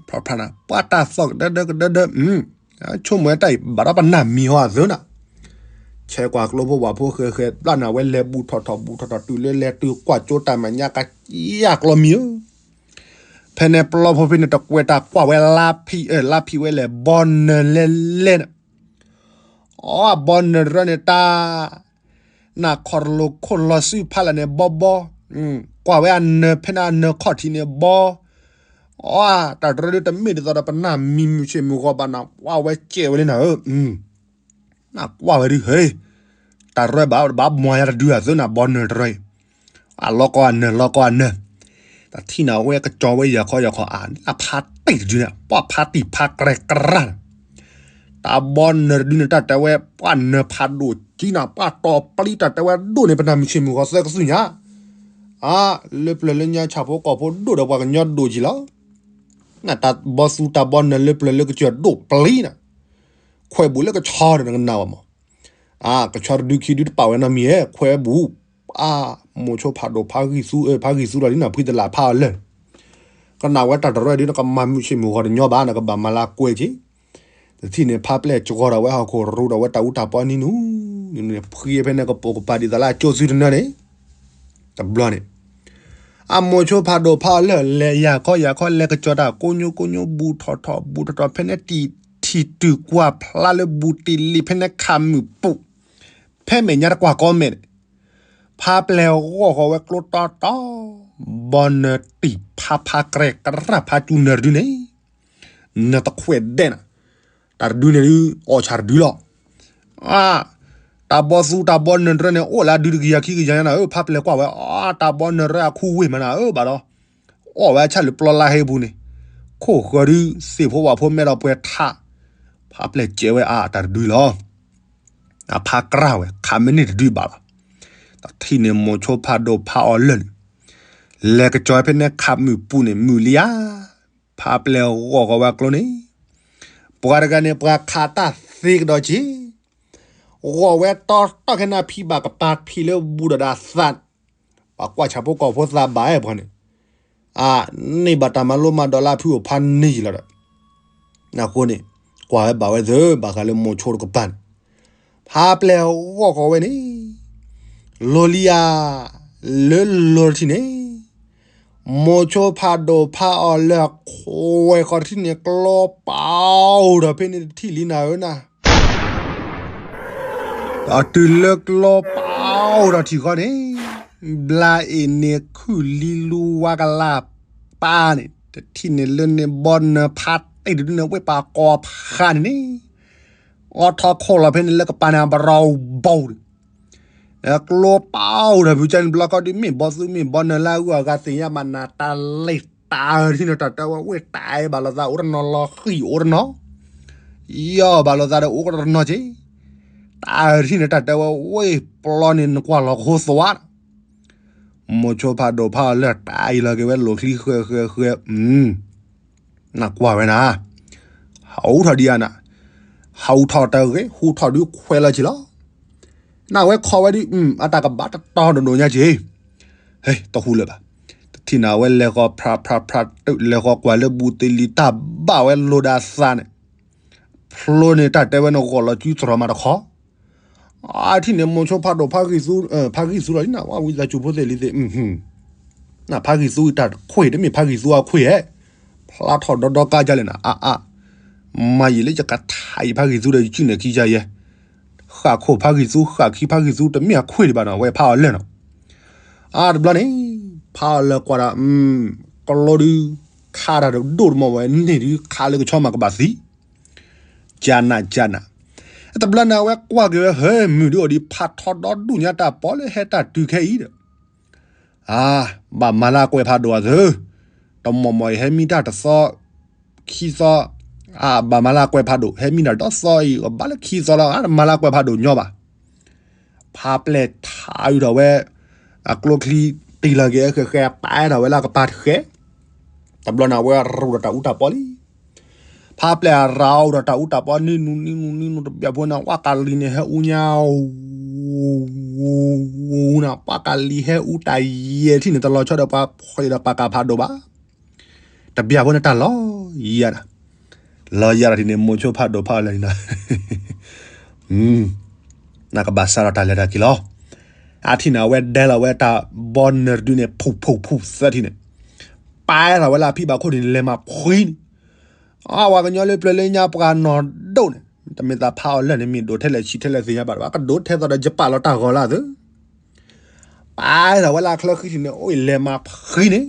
ဖျီဖျါနၤ ပှၤတၢ်သီၣ်ကဒၢဒၢကဒၢဒၢ, ဆိကမိၣ်ဝဲတၢ်အံၤဘၣ်ဒီးပနၢ်မံၤဟီအသၢနၤ ဆဲးကွၢ်ကျိဖိဝၣ်ဖိဃဲဃဲဘျီန့ၣ် အဝဲလဲၤဘူးထီၣ်ထီၣ်ဘူးထီၣ်ထီၣ်တုၤလၢလဲၤတုၤကွၢ်ကၠိတၢ်မဲာ်ညါ ကယၢ်ကျီမံၤဧၢ, ဖဲန့ၣ်ပျီဖိဖဲန့ၣ်တကွဲးတၢ်ကွၢ်ဝဲလါဖံး, လါဖံးဝဲလဲၣ် ဘီနၢၤလဲၤလဲၣ်န့ၣ်, အီ ဘီနၢၤတရၢန့ၣ် တၢ် နၢ်ခီၣ်တလိၤခိၣ်လီၤစုဖးလဲၣ်န့ၣ် ဘီဘီ, ကွၢ်ဝဲအနၢၤဖဲန့ၣ်အနၢၤခီၣ်ထံးန့ၣ် ဘီ, အီ တၢ်တရၢဒ်တမ့ၢ်ဒ်သိးဒီးပနၢ်မံၤမုၢ်ဆ့ၣ်မုၢ်ဂီၤဘၣ်နၤ ကွၢ်ဝဲစဲးဝဲလံနၤဧၢ, နကွၢ်ဝဲဒ်ဟဲ, တၢ်ရဲၣ်ဘၣ်ဘၣ်မၤယါတဒုအသၢနၤ ဘီနၢၤတရၢအံၤ, အလီၤကီအနၢၤ လီၤကီအနၢၤ, တထံၣ်နၤဝဲကစီၤဝဲယၤခီယၤခီအါ လၢဖါတံၢ်တဒုန့ၣ် ပှၤဖါတံၢ်ဖါကြဲကြၢ်နၤ တၢ်ဘီနၢၤတဒုန့ၣ် တၢ်တဲဝဲ ပှၤနၢၤဖးဒိၣ်ကံနၤ ပှၤတီၤပျံၤတၢ်တဲဝဲဒိၣ်န့ၣ် ပနၢ်မုၢ်ဆ့ၣ်မုၢ်ဂီၤသၢကသူၣ်ညါ, အါ, လၢပျၢၤလၢညါဆၣ်ဖိကီၢ်ဖိဒိၣ်ဒီးပှၤကညီဒိၣ်ကံလီၤ, နတၢ်ဘီသူတၢ်ဘီနၢၤလၢပျၢၤလၢကစၢၢ်ဒိၣ်ပျံၤနၤ, ခွဲးဘူးလၢကဆီဒီးနကနၣ်ဘၣ်မး, အါ, ကဆီတဒုခံဒုတပာ်ဝဲနီတမံၤဧဲ ခွဲးဘူး, အါ, မိၤဆိဖးဒိၣ်ဖးဂံၢ်သူ, ဖးဂံၢ်သူလီၤလံနၤ ဖှံသလၣ်ဖးအီၤလၢာ် ကနၣ်ဝဲတၢ်တရၢဒ်နကမၤမုၢ်ဆ့ၣ်မုၢ်ဂီၤတညီဘၣ် နကဘၣ်မၤလၢကွဲးက့ၤ, တထံၣ်န့ၣ် ဖါပျဲၢ်ကီၤဒီးဝဲဟီၣ်ခိၣ်ရူဒီးဝဲတၢ်အူတၢ်ပီနံၤနူၤ, နဖှံဖဲန့ၣ်ကပိာ်ကပၤဒ်သိးလၢအကၠိသုတနၢန့ၣ်, တဘျီန့ၣ်, အမိၤဆိဖးဒိၣ်ဖးအီၤလၢာ်လဲၤယၤခီယၤခီလဲၤကစီၤတၢ်ကိညိကိညိဘူးထီၣ်ထီၣ် ဘူးထီၣ်ထီၣ်ဖဲန့ၣ်တံၢ်ထံၣ်တုၤကွၢ်ဖျါလၢဘူးတ့ၢ်လံဖဲန့ၣ်ခးမုၢ်ပူၤ, ဖဲမဲာ်ညါတကွၢ်ကီမဲာ်န့ၣ် ဖါပျဲၢ်ဂီၢ်ဃီၤဝဲကျိတီတီ, ဘီနၢၤတံၢ်ဖါဖါကြဲကြၢ်ဖါစူၤနၢၤတဒုန့ၣ်, နတခွဲးဒဲးနၤ, တၢ်တဒုန့ၣ်ဒုး အီၣ်ဆၣ်တဒုလီၤ, အါ, တၢ်ဘီသူတၢ်ဘီနၢၤတရၢန့ၣ် အိၣ်လၢအဒုတကယၤခံကယၤညါနၤဧၢ ဖါပျဲၢ်ကွၢ်ဝဲ အါ, တၢ်ဘီနၢၤတရၢအခူဝ့ၢ်မးနၤဧၢ ဘၣ်ဒီး အီၣ်ဝဲအဆၣ်လၢပျီလါဟဲပူၤန့ၣ်, ခိၣ်ဃၢၤဒုးသ့ၣ်ဖိဝၣ်ဖိမဲဒီးပှဲၤထး, ဖါပျဲၢ်ကဲဝဲအါ တၢ်တဒုလီၤ အဖါကြၢ်ဝဲ ခးမ့ၢ်န့ၢ်တဒုဘၣ်လီၤ, တထံၣ်န့ၣ်မိၤဆိဖးဒိၣ်ဖးအီၤလၢာ်န့ၣ်, လဲၤကစီၤဖဲန့ၣ်ခးမုၢ်ပူၤန့ၣ် မုာ်လံဧါ, ဖါပျဲၢ်ဂီၢ်ဃီၤဝဲကျိန့ၣ်, ပှၤတဂၤန့ၣ် ပှၤခးတၢ်သ့ကဒီးက့ၤ, ဂီၢ်ဝဲတီတီခဲနဖံဘၣ်ကပၤဖံးလၢဘူးဒီးဒၣ်သး, ပှၤကွၢ်ဆၣ်ဖိကီၢ်ဖိသးဘၣ်အဲၣ်ပှၤန့ၣ်, အါ, န့ၢ်ဘၣ်တၢ်မၤလိမၤဒိးလၢအဖုအိၣ်ဖးန့ၢ်ယံာ်လီၤဒီး, အဃိန့ၣ်, ကွၢ်ဝဲဘၣ်ဝဲသ့ၣ် ဘၣ်ဃးလၢမိၤဆိတကပၤန့ၣ်, ဖါပျဲၢ်ဂီၢ်ဃီၤဝဲန့ၣ်, လီၤလံဧါ, လၢလီၤတထံၣ်န့ၣ်, မိၤဆိဖးဒိၣ်ဖးအီၤလၢအခွဲးဃီၤတထံၣ်န့ၣ် ကျီပာ်အိၣ်ဒီးဖဲန့ၣ်တထံၣ်လံနၤဧၢနၤ ဒီးတုၤလၢကျီပာ်အိၣ်ဒီးထံၣ်ဃီန့ၣ်, ဘျါအ့ၣ်န့ၣ်ခုၣ်လံလူဝါကလၢ်ပၢ်န့ၣ် တထံၣ်န့ၣ်လၢန့ၣ် ဘီနၢၤဖးတ့ၢ်တဒုန့ၣ် ဝ့ၢ်ပာ်ကီၤဖးန့ၣ်န့ၣ်, အီထီၣ်ခိၣ်လီၤဖဲန့ၣ်လၢကပၤန့ၣ် အဘရီဘီန့ၣ် ကျိပာ်အိၣ်ဒီးဖုကၢန့ၣ် ဘျီခီဒုးမ့ၢ်ဘီသူမ့ၢ်ဘီနၢၤလၢအဂုၤအဂၤသ့ၣ်ညါမးနၤ တၢ်လံၣ်တၢ်အၢတထံၣ်န့ၣ် တၢ်တဲဝဲဝ့ၢ်တၢ်အဲၣ်ဘၣ်လိာ်သးအိၣ်တနီၤလီၤဃံၣ်အိၣ်တနီၤ, ယီၢ်ဘၣ်လိာ်သးဒီးအိၣ်ကတနီၤက့ၤ, တၢ်အၢတထံၣ်န့ၣ် တၢ်တဲဝဲဝ့ၢ်ပျီန့ၣ် နကွၢ်လီၤကဟိသွါ မိၤဆိဖးဒိၣ်ဖးအီၤလၢာ်တၢ်အံၤလီၤက့ၤဝဲလိာ်ချံဃဲဃဲဃဲ, နကွၢ်ဝဲနၤ, ဟးအူထီၣ်ဒံးဧါနၤ, ဟးအူထီၣ်တဂ့ၤ ဟူထီၣ်ဒုးခွဲးလီၤက့ၤလီၤ, နဝဲခီဝဲဒုး အတၢ်ကဘၣ်တတီၤဒိၣ်ဒိၣ်ညါက့ၤ, ဟဲ တဟူလၢၤဘၣ်, တထံၣ်န့ၣ်အဝဲလဲၤဃီၤဖြးဖြးဖြး တုၤလဲၤဃီၤကွၢ်လၢဘူးတ့ၢ်လံတၢ်ဘၣ်ဝဲလိာ်ဒီးအသးန့ၣ်, ဖျိန့ၣ်တၢ်တဲဝဲန့ၣ်ဂီၢ်လီၤစုသရီမးတခီ အထံၣ်န့ၣ်မိၤဆိဖးဒိၣ်ဖးဂံၢ်သူ, ဖးဂံၢ်သူလီၤလံနၤ ဝံသးစူၤဖိသ့ၣ်လံသ့ၣ်, နဖးဂံၢ်သူတၢ်ခွဲးတမ့ၢ်ဖးဂံၢ်သူအခွဲးဧါ, ဖျါထီၣ်ဒီဒီကါဒ်လဲၣ်နၤ အါအါ, မၤယံာ်လၢယကထါအံၤဖးဂံၢ်သူဒီးယစုၣ်န့ၣ်ခံကယဲၢ်, ဃၣ်ခိၣ်ဖးဂံၢ်သူ ဃၣ်ခံဖးဂံၢ်သူ တမ့ၢ်အခွ့ဒံးဘၣ်နီၤ ဝဲဖးအီၤလၢာ်နီၤ. အါတဘျီန့ၣ် ဖးအီၤလၢာ်ကွၢ်ဒီး ကလိဒုး ခါတၢ်ဒိၣ်တမီၢ်ဝဲန့ၣ်ဒုး ခါလၢကဆီမၤကဘၣ်သံ ကနးကနး, တဘျီန့ၣ် အဝဲကွၢ်က့ၤဝဲ ဟဲမုာ်ဒုးအိၣ်ဒံးဖးထီဒီဒူၣ်ညါတၢ်ပီလၢဟဲတၢ်တုၤခဲအံၤဒီး, အါ, ဘၣ်မၤလၢအကွဲးဖးဒိၣ်အသၢ, တမီၢ်မီၢ်အံၤဟဲမံတၢ်တသီ, ခံသီ, အါ, ဘၣ်မၤလၢအကွဲးဖးဒိၣ် ဟဲမံတၢ်ဒီသီအံၤ ကဘၣ်လၢခံသီလီၤ အါ, တမၤလၢအကွဲးဖးဒိၣ်ညီဘၣ် ဖးပျဲၢ်ထါအုးထီၣ်ဝဲ, အကျိချံတံၢ်လီၤက့ၤဃဲးဃဲး ပာ်ထီၣ်ဝဲလၢကပၤတဃဲး, တဘျီန့ၣ် အဝဲရူၢ်ဒီးတၢ်အူတၢ်ပီလံ. ဖးပျဲၢ်အရူၢ်ဒီးတၢ်အူတၢ်ပီ နံၤနုၤနံၤနုၤနံၤနုၤ တဘျီဖိန့ၣ် ပှၢ်ကလံၤန့ၣ်ဟဲအူညါ, နၤ ပှၢ်ကလံၤဟဲအူတၢ်ယဲၢ်ထံၣ်န့ၣ် တလီၤဆီဒီးပှၤဖှံဒီးပှၤကးဖးဒိၣ်ဘၣ် တဘျီဖိန့ၣ်တၢ်လီၤယၤဒီး, လီၤယၤဒီးထံၣ်န့ၣ် မိၤဆိဖးဒိၣ်ဖးအီၤလၢာ်န့ၣ်ဒီး, နကဘၣ်စးထီၣ်တၢ်လဲၤတၢ်က့ၤလီၤ. အထံၣ်န့ၣ် အဝဲဒဲလီၤဝဲတၢ်ဘီနၢၤတဒုန့ၣ် ဖူၣ်ဖူၣ်ဖူၣ်သၢထံၣ်န့ၣ်, ပာ်ထီၣ်ဝဲလၢအဖံဘၣ်ခိၣ်န့ၣ် လဲၤမၤဖှံန့ၣ်, အဝဲကညီလၢပျၢၤလၢညါပှၤနီၢ်ဒိၣ်န့ၣ် တမ့ၢ်သးဖးအီၤလၢာ်န့ၣ် မ့ၢ်ဒိးထဲလဲၣ်ဆံးထဲလဲၣ်သ့ၣ်ညါဘၣ်ဘၣ် ကဒိးထဲသိးဒီးယပာ်လီၤတၢ်ဂီၤလၢအသၢ ပာ်ထီၣ်ဝဲလၢအချၢဃံထံၣ်န့ၣ် အိၣ်အံၤလဲၤမၤဖှံန့ၣ်,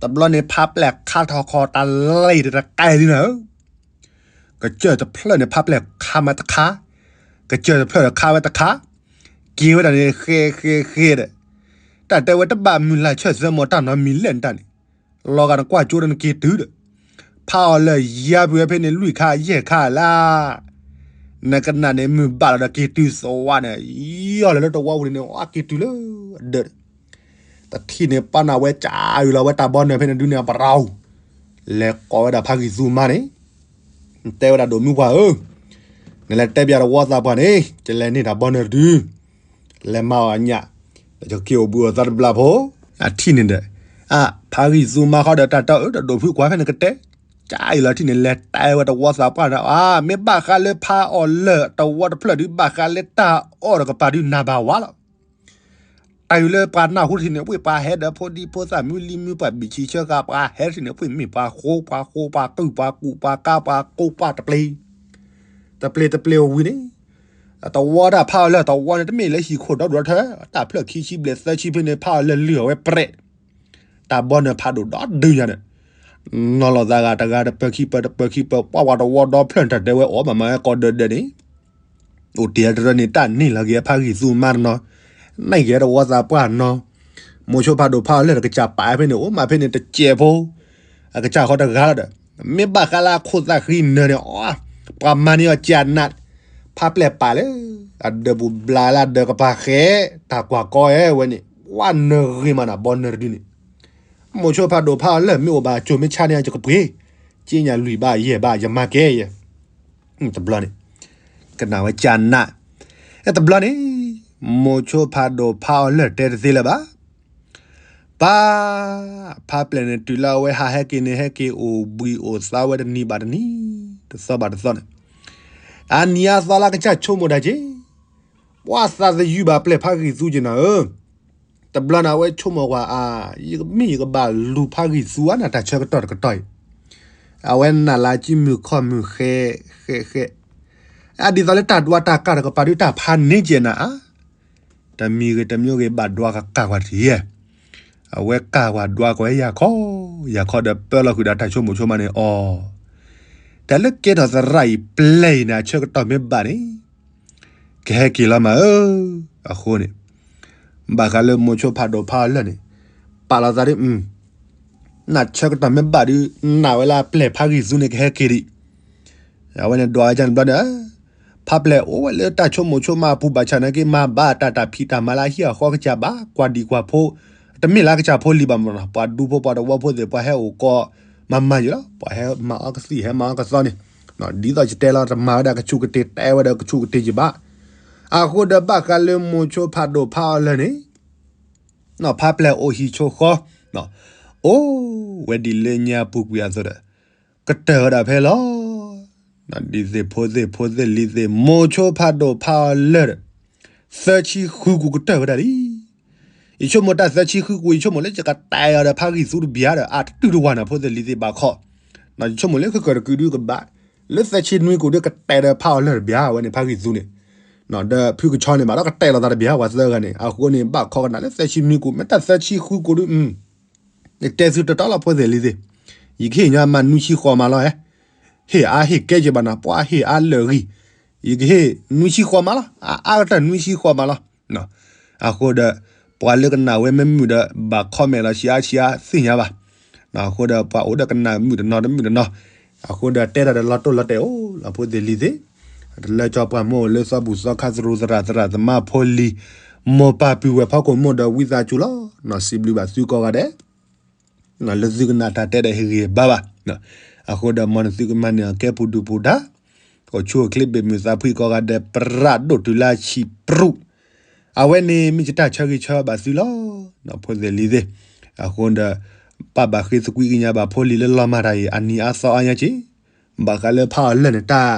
တဘျီန့ၣ် ဖးပျဲၢ်ခါထီၣ်ခီၣ်တၢ်လဲၤတကဲဒ်န့ၣ်ဧၢ, ကစၢၢ်တဖျၢၣ်န့ၣ် ဖးပျဲၢ်ခါမးတခါ, ကစၢၢ်တဖျၢၣ်ဒီးခါဝဲတခါ, က့ၤဝဲဒၣ်န့ၣ် ဃဲဃဲဃဲဒီး, တၢ်တဲဝဲတဘၣ်မုၢ်လၢ်ဆၢၣ်သၢမီၤတၢ်နီတမံၤလဲၣ်နတၢ်န့ၣ်, လီၤဂာ်နကွၢ်ကၠိဒီးနက့ၤတုၤဒီး, ဖးအီၤလၢာ်ယါပှဲၤဝဲဖဲန့ၣ် လွံၢ်ခါယဲၢ်ခါလၢ နကနၣ်န့ၣ် မုၢ်ဘၣ်လီၤဒီးက့ၤတုၤသဝီန့ၣ် ယီၢ်လၢလၢတဝီပူၤန့ၣ် အက့ၤတုၤလၢအဒၢးဒီး, တထံၣ်န့ၣ် ပာ်နၢ်ဝဲကၢ်အုးလီၤဝဲတၢ်ဘီနၢၤဖဲန့ၣ်ဒုန့ၣ် အပရီ, လဲၤကိးဝဲဒၣ်ဖးဂံၢ်သူမါန့ၣ်, တဲဝဲဒၣ်ဒိၣ်မုၢ်ပှၢ်ဧၢ, နလဲၤတဲပၠးတဝီသးပှၢ်န့ၣ် ကလဲၤန့ၢ်တၢ်ဘီနၢၤတဒု လဲၤမၤအီၤအညၣ်, ဒီးက့ၤအိၣ်ဘှံးအိၣ်သါတဘျီဖိ, အထံၣ်န့ၣ်ဒီး, အါ, ဖးဂံၢ်သူမါဃီဒီးတၢ်တီအၢ ဒီးဒိၣ်ဖုကွၢ်ဖဲန့ၣ်ကတဲ, ကၢ်အံၤလီၤထံၣ်န့ၣ် လဲၤတဲဝဲတဝီသးပှၢ်န့ၣ်, အါ, မ့ၢ်ဘၣ်ဃးလၢဖးအီၤလၢာ်တဝီတဖျၢၣ်ဒု ဘၣ်ဃးလၢတၢ်အီၣ်တကပၤဒု နၢ်ဘၣ်ဝါလီၤ တၢ်အံၤလၢပှၤနၢ်ဟူထံၣ်န့ၣ် ဝ့ၢ်ပှၤဟဲဒီးဖိဒံဖိသၣ်မုၢ်လံမုၢ်ပှၢ်ဘံၣ်ဆံဆၢဃာ်ပှၤဟဲထံၣ်န့ၣ် ဝ့ၢ်မ့ၢ်ပှၤဃိ ပှၤဃိ ပှၤကုၢ် ပှၤကူး ပှၤကါ ပှၤကိး ပှၤတပျ့ၤ, တပျ့ၤတပျ့ၤဝံၤန့ၣ်, တဝီတၢ်ဖးအီၤလၢာ်တဝီန့ၣ် တမ့ၢ်လၢဟံၣ်ခိၣ်ဒီဒူၣ်ထၢ တၢ်ဖျၢၣ်ခံဆံဘျဲၣ်သၢဆံဖဲန့ၣ် ဖးအီၤလၢာ်လုၢ်အီၤဝဲပြဲး, တၢ်ဘီနၢၤဖးဒိၣ်ဒီဒုညါဒီး, နီၤလီၤသးဂၤတဂၤတပၢၤခံပၢၤတပၢၤခံပၢၤ ပှၤဝဲတဝီဒီဖျၢၣ်တၢ်တဲဝဲအီၤ ဘၣ်မၤဝဲကိးဒၢးဒၢးန့ၣ် အိၣ်တ့ၢ်တရၢန့ၣ် တၢ်န့ၢ်လီၤက့ၤအဖးဂံၢ်သူမါတနီၤ, န့ၢ်က့ၤတဝီသးပှၢ်နီၤ, မိၤဆိဖးဒိၣ်ဖးအီၤလၢာ်တကစၢ်ပာ်ဖဲန့ၣ် အိၣ်မးဖဲန့ၣ်တစဲးဖိ, အကစၢ်ဃီတဂၤလီၤဒီး, မ့ၢ်ဘၣ်ဃးလၢအခိၣ်သးဃံနၢၤန့ၣ် အီ, ပှၤမၤန့ၢ်အီၤကၢ်နး, ဖးပျဲၢ်ပာ်လၢ, အဒၢးပူၤဘျးလၢအဒၢးကပၤဃဲ, တၢ်ကွၢ်ကီဝဲန့ၣ်, ဝဲနၢၤဂ့ၤမးနၤဘီနၢၤတဒုန့ၣ်, မိၤဆိဖးဒိၣ်ဖးအီၤလၢာ်မ့ၢ်အိၣ်ဘၣ်အစိၤမ့ၢ်ဆါန့ၣ် ယကပှ့ၤ, က့ညါလွံၢ်ဘးယဲၢ်ဘး ယမၤကဲယဲၢ် တဘျီန့ၣ်, ကနၣ်ဝဲကၢ်နး, တဘျီန့ၣ်, မိၤဆိဖးဒိၣ်ဖးအီၤလၢာ်တဲတသ့လၢၤဘၣ်, ပၢ်, ဖးပျဲၢ်န့ၣ်တုၤလၢအဝဲဟးဟဲက့ၤန့ၣ် ဟဲက့ၤအိၣ်ဘှံးအိၣ်သါဝဲတနံၤဘၣ်တနံၤ, တသီဘၣ်တသီန့ၣ်, အနံၤအသီလၢကစၢ်ဆိကမိၣ်တၢ်က့ၤ, ပှၤသးသယုၢ်ဘၣ်ပျဲၢ်ဖးဂံၢ်သူက့ၤနၤဧၢ တဘျီန့ၣ် အဝဲဆိကမိၣ်ကွၢ်အါ, ယကမ့ၢ်ယကဘၣ်လူၤဖးဂံၢ်သူဧါနၤ တၢ်ဆၢကတီၢ်တကတီၢ်အံၤ, အဝဲနၢ်လၢကံမုၢ်ခီၣ်မုၢ်ဃဲ, ဃဲ, ဃဲ, အဒ်သိးလၢတၢ်ဒွးတၢ်ကၢ်တကပၤဒုတၢ်ဖးန့ၢ်ကဲနၤဧါ, တမံၤဂ့ၤတမံၤဂ့ၤဘၣ်ဒွးကကၢ်ကွၢ်တထံၣ်ယဲၢ်, အဝဲကၢ်ကွၢ်ဒွးကွၢ်ယၤခီ, ယၤခီဒီးပၢလီၤဃုာ်ဒီးတၢ်ဆိကမိၣ်ဆိကမးန့ၣ်အီၤ တၢ်လၢကဲထီၣ်သရၣ်အံၤပျဲၢ်အံၤန့ၣ် အဆၢကတီၢ်မ့ၢ်ဘၣ်န့ၣ်, ကဟဲက့ၤလီၤမးဧၢ, အဃိန့ၣ်, ဘၣ်ဃးလၢမိၤဆိဖးဒိၣ်ဖးအီၤလၢာ်န့ၣ်, ပာ်လီၤသးဒ်, နဆၢကတီၢ်မ့ၢ်ဘၣ်ဒု, နာ်ဝဲလၢအပျဲၢ်ဖးဂံၢ်သူန့ၣ်ကဟဲက့ၤဒံး, အဝဲန့ၣ်ဒွးဝဲဒ်န့ၣ်ဘျီန့ၣ်, ဖးပျဲၢ်အိၣ်ဝဲလၢတၢ်ဆိကမိၣ်ဆိကမးအပူၤဘၣ်ဆၣ်နာ်က့ မၤဘၣ်တၢ်တၢ်ဖံးတၢ်မၤလၢအဟံၣ်အဃီကစၢ်ဘၣ်, ကွၢ်ဒံကွၢ်ဖိ, တမ့ၢ်လၢကစၢ်ဖိလံၤဘၣ်မးနီၤ, ပှၤဒူဖိပှၤတဝီဖိသ့ၣ် ပှၤဟဲအိၣ်ကီးမၤမၤယံၤလီၤ, ပှၤဟဲမၤအီကသံၣ်ဟဲမၤအီကသီန့ၣ်, ဒ်သိးယတဲလီၤတမၤဝဲဒၣ်ကဆူးကတ့ၢ်တဲဝဲဒီးကဆူးကတ့ၢ်ယံၤဘၣ်, အဃိဒီးဘၣ်ဃးလၢမိၤဆိဖးဒိၣ်ဖးအီၤလၢာ်န့ၣ် ဖးပျဲၢ်အိၣ်ဟံၣ်ဆိဃီ, အိၣ်ဝဲဒ်လၢညါပူၤကွံာ်အသိးဒီး, ကတၢၢ်ဝဲဒၣ်ဖဲလီၤ, ဒ်သ့ၣ်ဖိသ့ၣ်ဖိသ့ၣ်လံၤသ့ၣ် မိၤဆိဖးဒိၣ်ဖးအီၤလၢာ်ဒီး, သၢဆံဃုကူၣ်ကတၢၢ်ဝဲဒၣ်လံ, ယဆိကမိၣ်တၢ်သၢဆံဃုကူၣ် ယဆိကမိၣ်လၢယကတဲအီၤဒီးဖးဂံၢ်သူတဘျီဒီး အတတုၤတဝၤနၤဖိသ့ၣ်လံၤသ့ၣ်ဘၣ်ခီ, ယဆိကမိၣ်လၢဃုကၢၢ်တကုာ်ဒုကဘၣ် လၢသၢဆံနွံကိၣ်ဒီးကတဲာ်ဒီးဖးအီၤလၢာ်တဘျီဝဲန့ၣ် ဖးဂံၢ်သူန့ၣ်, ဒီးဖုကဆီန့ၣ်ဘၣ်ဒီးကတဲာ်လီၤသးတဘျီ ပှၤသၢဂၤန့ၣ် အဃိန့ၣ် ဘၣ်ခီကနၣ်လၢသၢဆံနွံကိၣ် မ့ၢ်တၢ်သၢဆံဃုကိၣ်ဒီး ယတဲသုတတီလီၤဖိသ့ၣ်လံၤသ့ၣ်, ယကဟ့ၣ်ညီမးနွံဆံဃိးမးလီၤဧဲ, ဟ့ၣ်အါဟ့ၣ်ကဲက့ၤဘၣ်နီၤ ပှၤဟ့ၣ်အါလၢာ်ဂံၢ်, ယကဟ့ၣ်နွံဆံဃိးမးလီၤ အအါကတၢၢ်နွံဆံဃိးမးလီၤ. အဃိဒီး ပှၤလၢကနၣ်ဝဲမ့ၢ်မုာ်ဒီး ဘၣ် comment လီၤဆံးအါဆံးအါသ့ၣ်ညါဘၣ်. အဃိဒီးပှၤအိၣ်ဒီးကနၣ်မုာ်တနီၤတမုာ်တနီၤ, အဃိဒီးတဲတၢ်ဒီးလီၤတိၢ်လီၤတဲာ်အိၣ်လီၤဖိသ့ၣ်လံၤသ့ၣ်, တလၢကၠီပှၤမိၢ်အိၣ်လၢသီဘူၣ်သီခါသရူးသရၣ်သမါဖိလံၤ, မိၢ်ပၢ်ပုၢ်ဝဲၢ်ဖီခိၣ်မိၢ်ဒီးဝံသးစူၤလီၤ. နီၢ်စံးဘျုးဘၣ်သုကိးဂၤဒဲး လၢသုကနၣ်တၢ်တဲဒီးဟ့ၣ်ဂံၢ်ဘါဘၣ်. အဃိဒီးမ်နသုကမၤန့ၢ်အီၤကဲပူၤဒုၣ်ပူၤဒါ, အိၣ်ဆူၣ်အိၣ်ချ့ဘၣ်မုာ်သးဖှံကိးဂၤဒဲး ပြးဒိၣ်တုၤလၢဆံးပြူး, အဝဲန့ၣ်မ့ၢ်ယတၢ်ဆၢဂ့ၤဆၢဘၣ်သုလီၤ. ဖိသ့ၣ်လံၤသ့ၣ်, အဃိဒီး ပဘၣ်ဃ့သကွံကညးဘၣ်ဖိလံၤလၢလီၤမၢ်တၢ်အံၤ အနံၤအါသီအါညါက့ၤ, ဘၣ်ဃးလၢဖးအီၤလၢာ်န့ၣ် တၢ်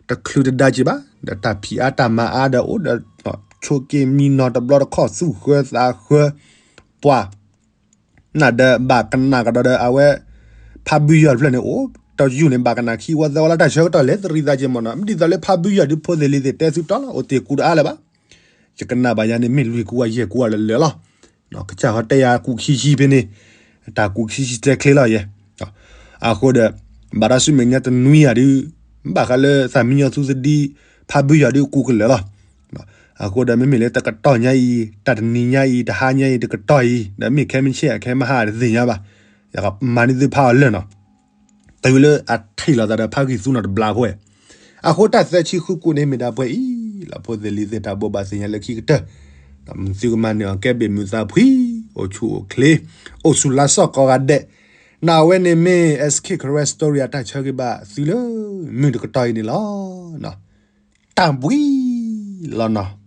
တချုးတဒါက့ၤဘၣ်, ဒီးတၢ်ဖံးအါတၢ်မၤအါဒီးအိၣ်ဒီး ဆိးက့မံနီၤတဘျီတခီၣ်သူၣ်ဃၢသးဃၢ ပှၤ နဒီးဘၣ်ကနၣ်ကဒီးဒီးအဝဲ ဖးဘုယီၢ်တဖျၢၣ်န့ၣ်အိၣ် တယူၢ်န့ၣ် ဘၣ်ကနၣ်ခံဝီသၢဝီလၢတၢ်ဆၢကတီၢ်လဲၤတရံးသးက့ၤမ့ၢ်နီၤ, မ့ၢ်ဒ်သိးလၢဖးဘုယီၢ်ဒုးဖိသ့ၣ်လံၤသ့ၣ် တဲသုတီလီၤ အိၣ်တ့ၢ်ကူတအါလၢၤဘၣ်. ယကနၣ်ဘၣ်ယၤန့ၣ် မ့ၢ်လွံၢ်ကူအယဲၢ်ကူအလၢာ်လီၤ. ကစၢ်ဃီတဲယၤကူခံဆံဖဲန့ၣ်, တၢ်ကူခံဆံတဲချ့လီၤယဲၢ်. အဃိဒီး ဘၣ်တၢ်ဆူမဲာ်ညါတနွံယၤဒုး ဘၣ်ဃးလၢသးမံညီသူသဒံ ဖးဘုယီၢ်ဒုးကူကလၢာ်လီၤ. အဃိဒီးမ့မ့ၢ်လၢတကတီၢ်ညါအံၤ တၢ်တနံၤညါအံၤ တဟါညါအံၤ တကတီၢ်အံၤ ဒီးမ့ၢ်ခဲမုၢ်ဆ့ၣ်အခဲမုၢ်ဟါတသ့ၣ်ညါဘၣ်. ယကမၤန့ၢ်သုဖးအီၤလၢာ်နီၤ, တုၤလၢအထံၣ်လိာ်သးဒီးဖးဂံၢ်သူနီၤတဘျီဖိဝဲ. အဃိတၢ်သၢဆံဃုကိၣ်န့ၣ်မ့ၢ်ဒၣ်ပှဲၤအံၤလီၤ ဖိသ့ၣ်လံၤသ့ၣ် တၢ်ဘိးဘၣ်သ့ၣ်ညါလၢခံကတၢၢ်, သုကမၤန့ၢ်အီၤကဲဘ့ၣ်မုာ်သးဖှံ အိၣ်ဆူၣ်အိၣ်ချ့ အိၣ်ဆူၣ်လါစီၣ်ကိးဂၤဒဲး. နဝဲန့ၣ်မ့ၢ် S K Karen Story အတၢ်ဆၢဂ့ၤဘၣ်သုလၢ မုၢ်တကတီၢ်အံၤန့ၣ်လီၤ. တၢ်ဘှံးလီၤနီၤ.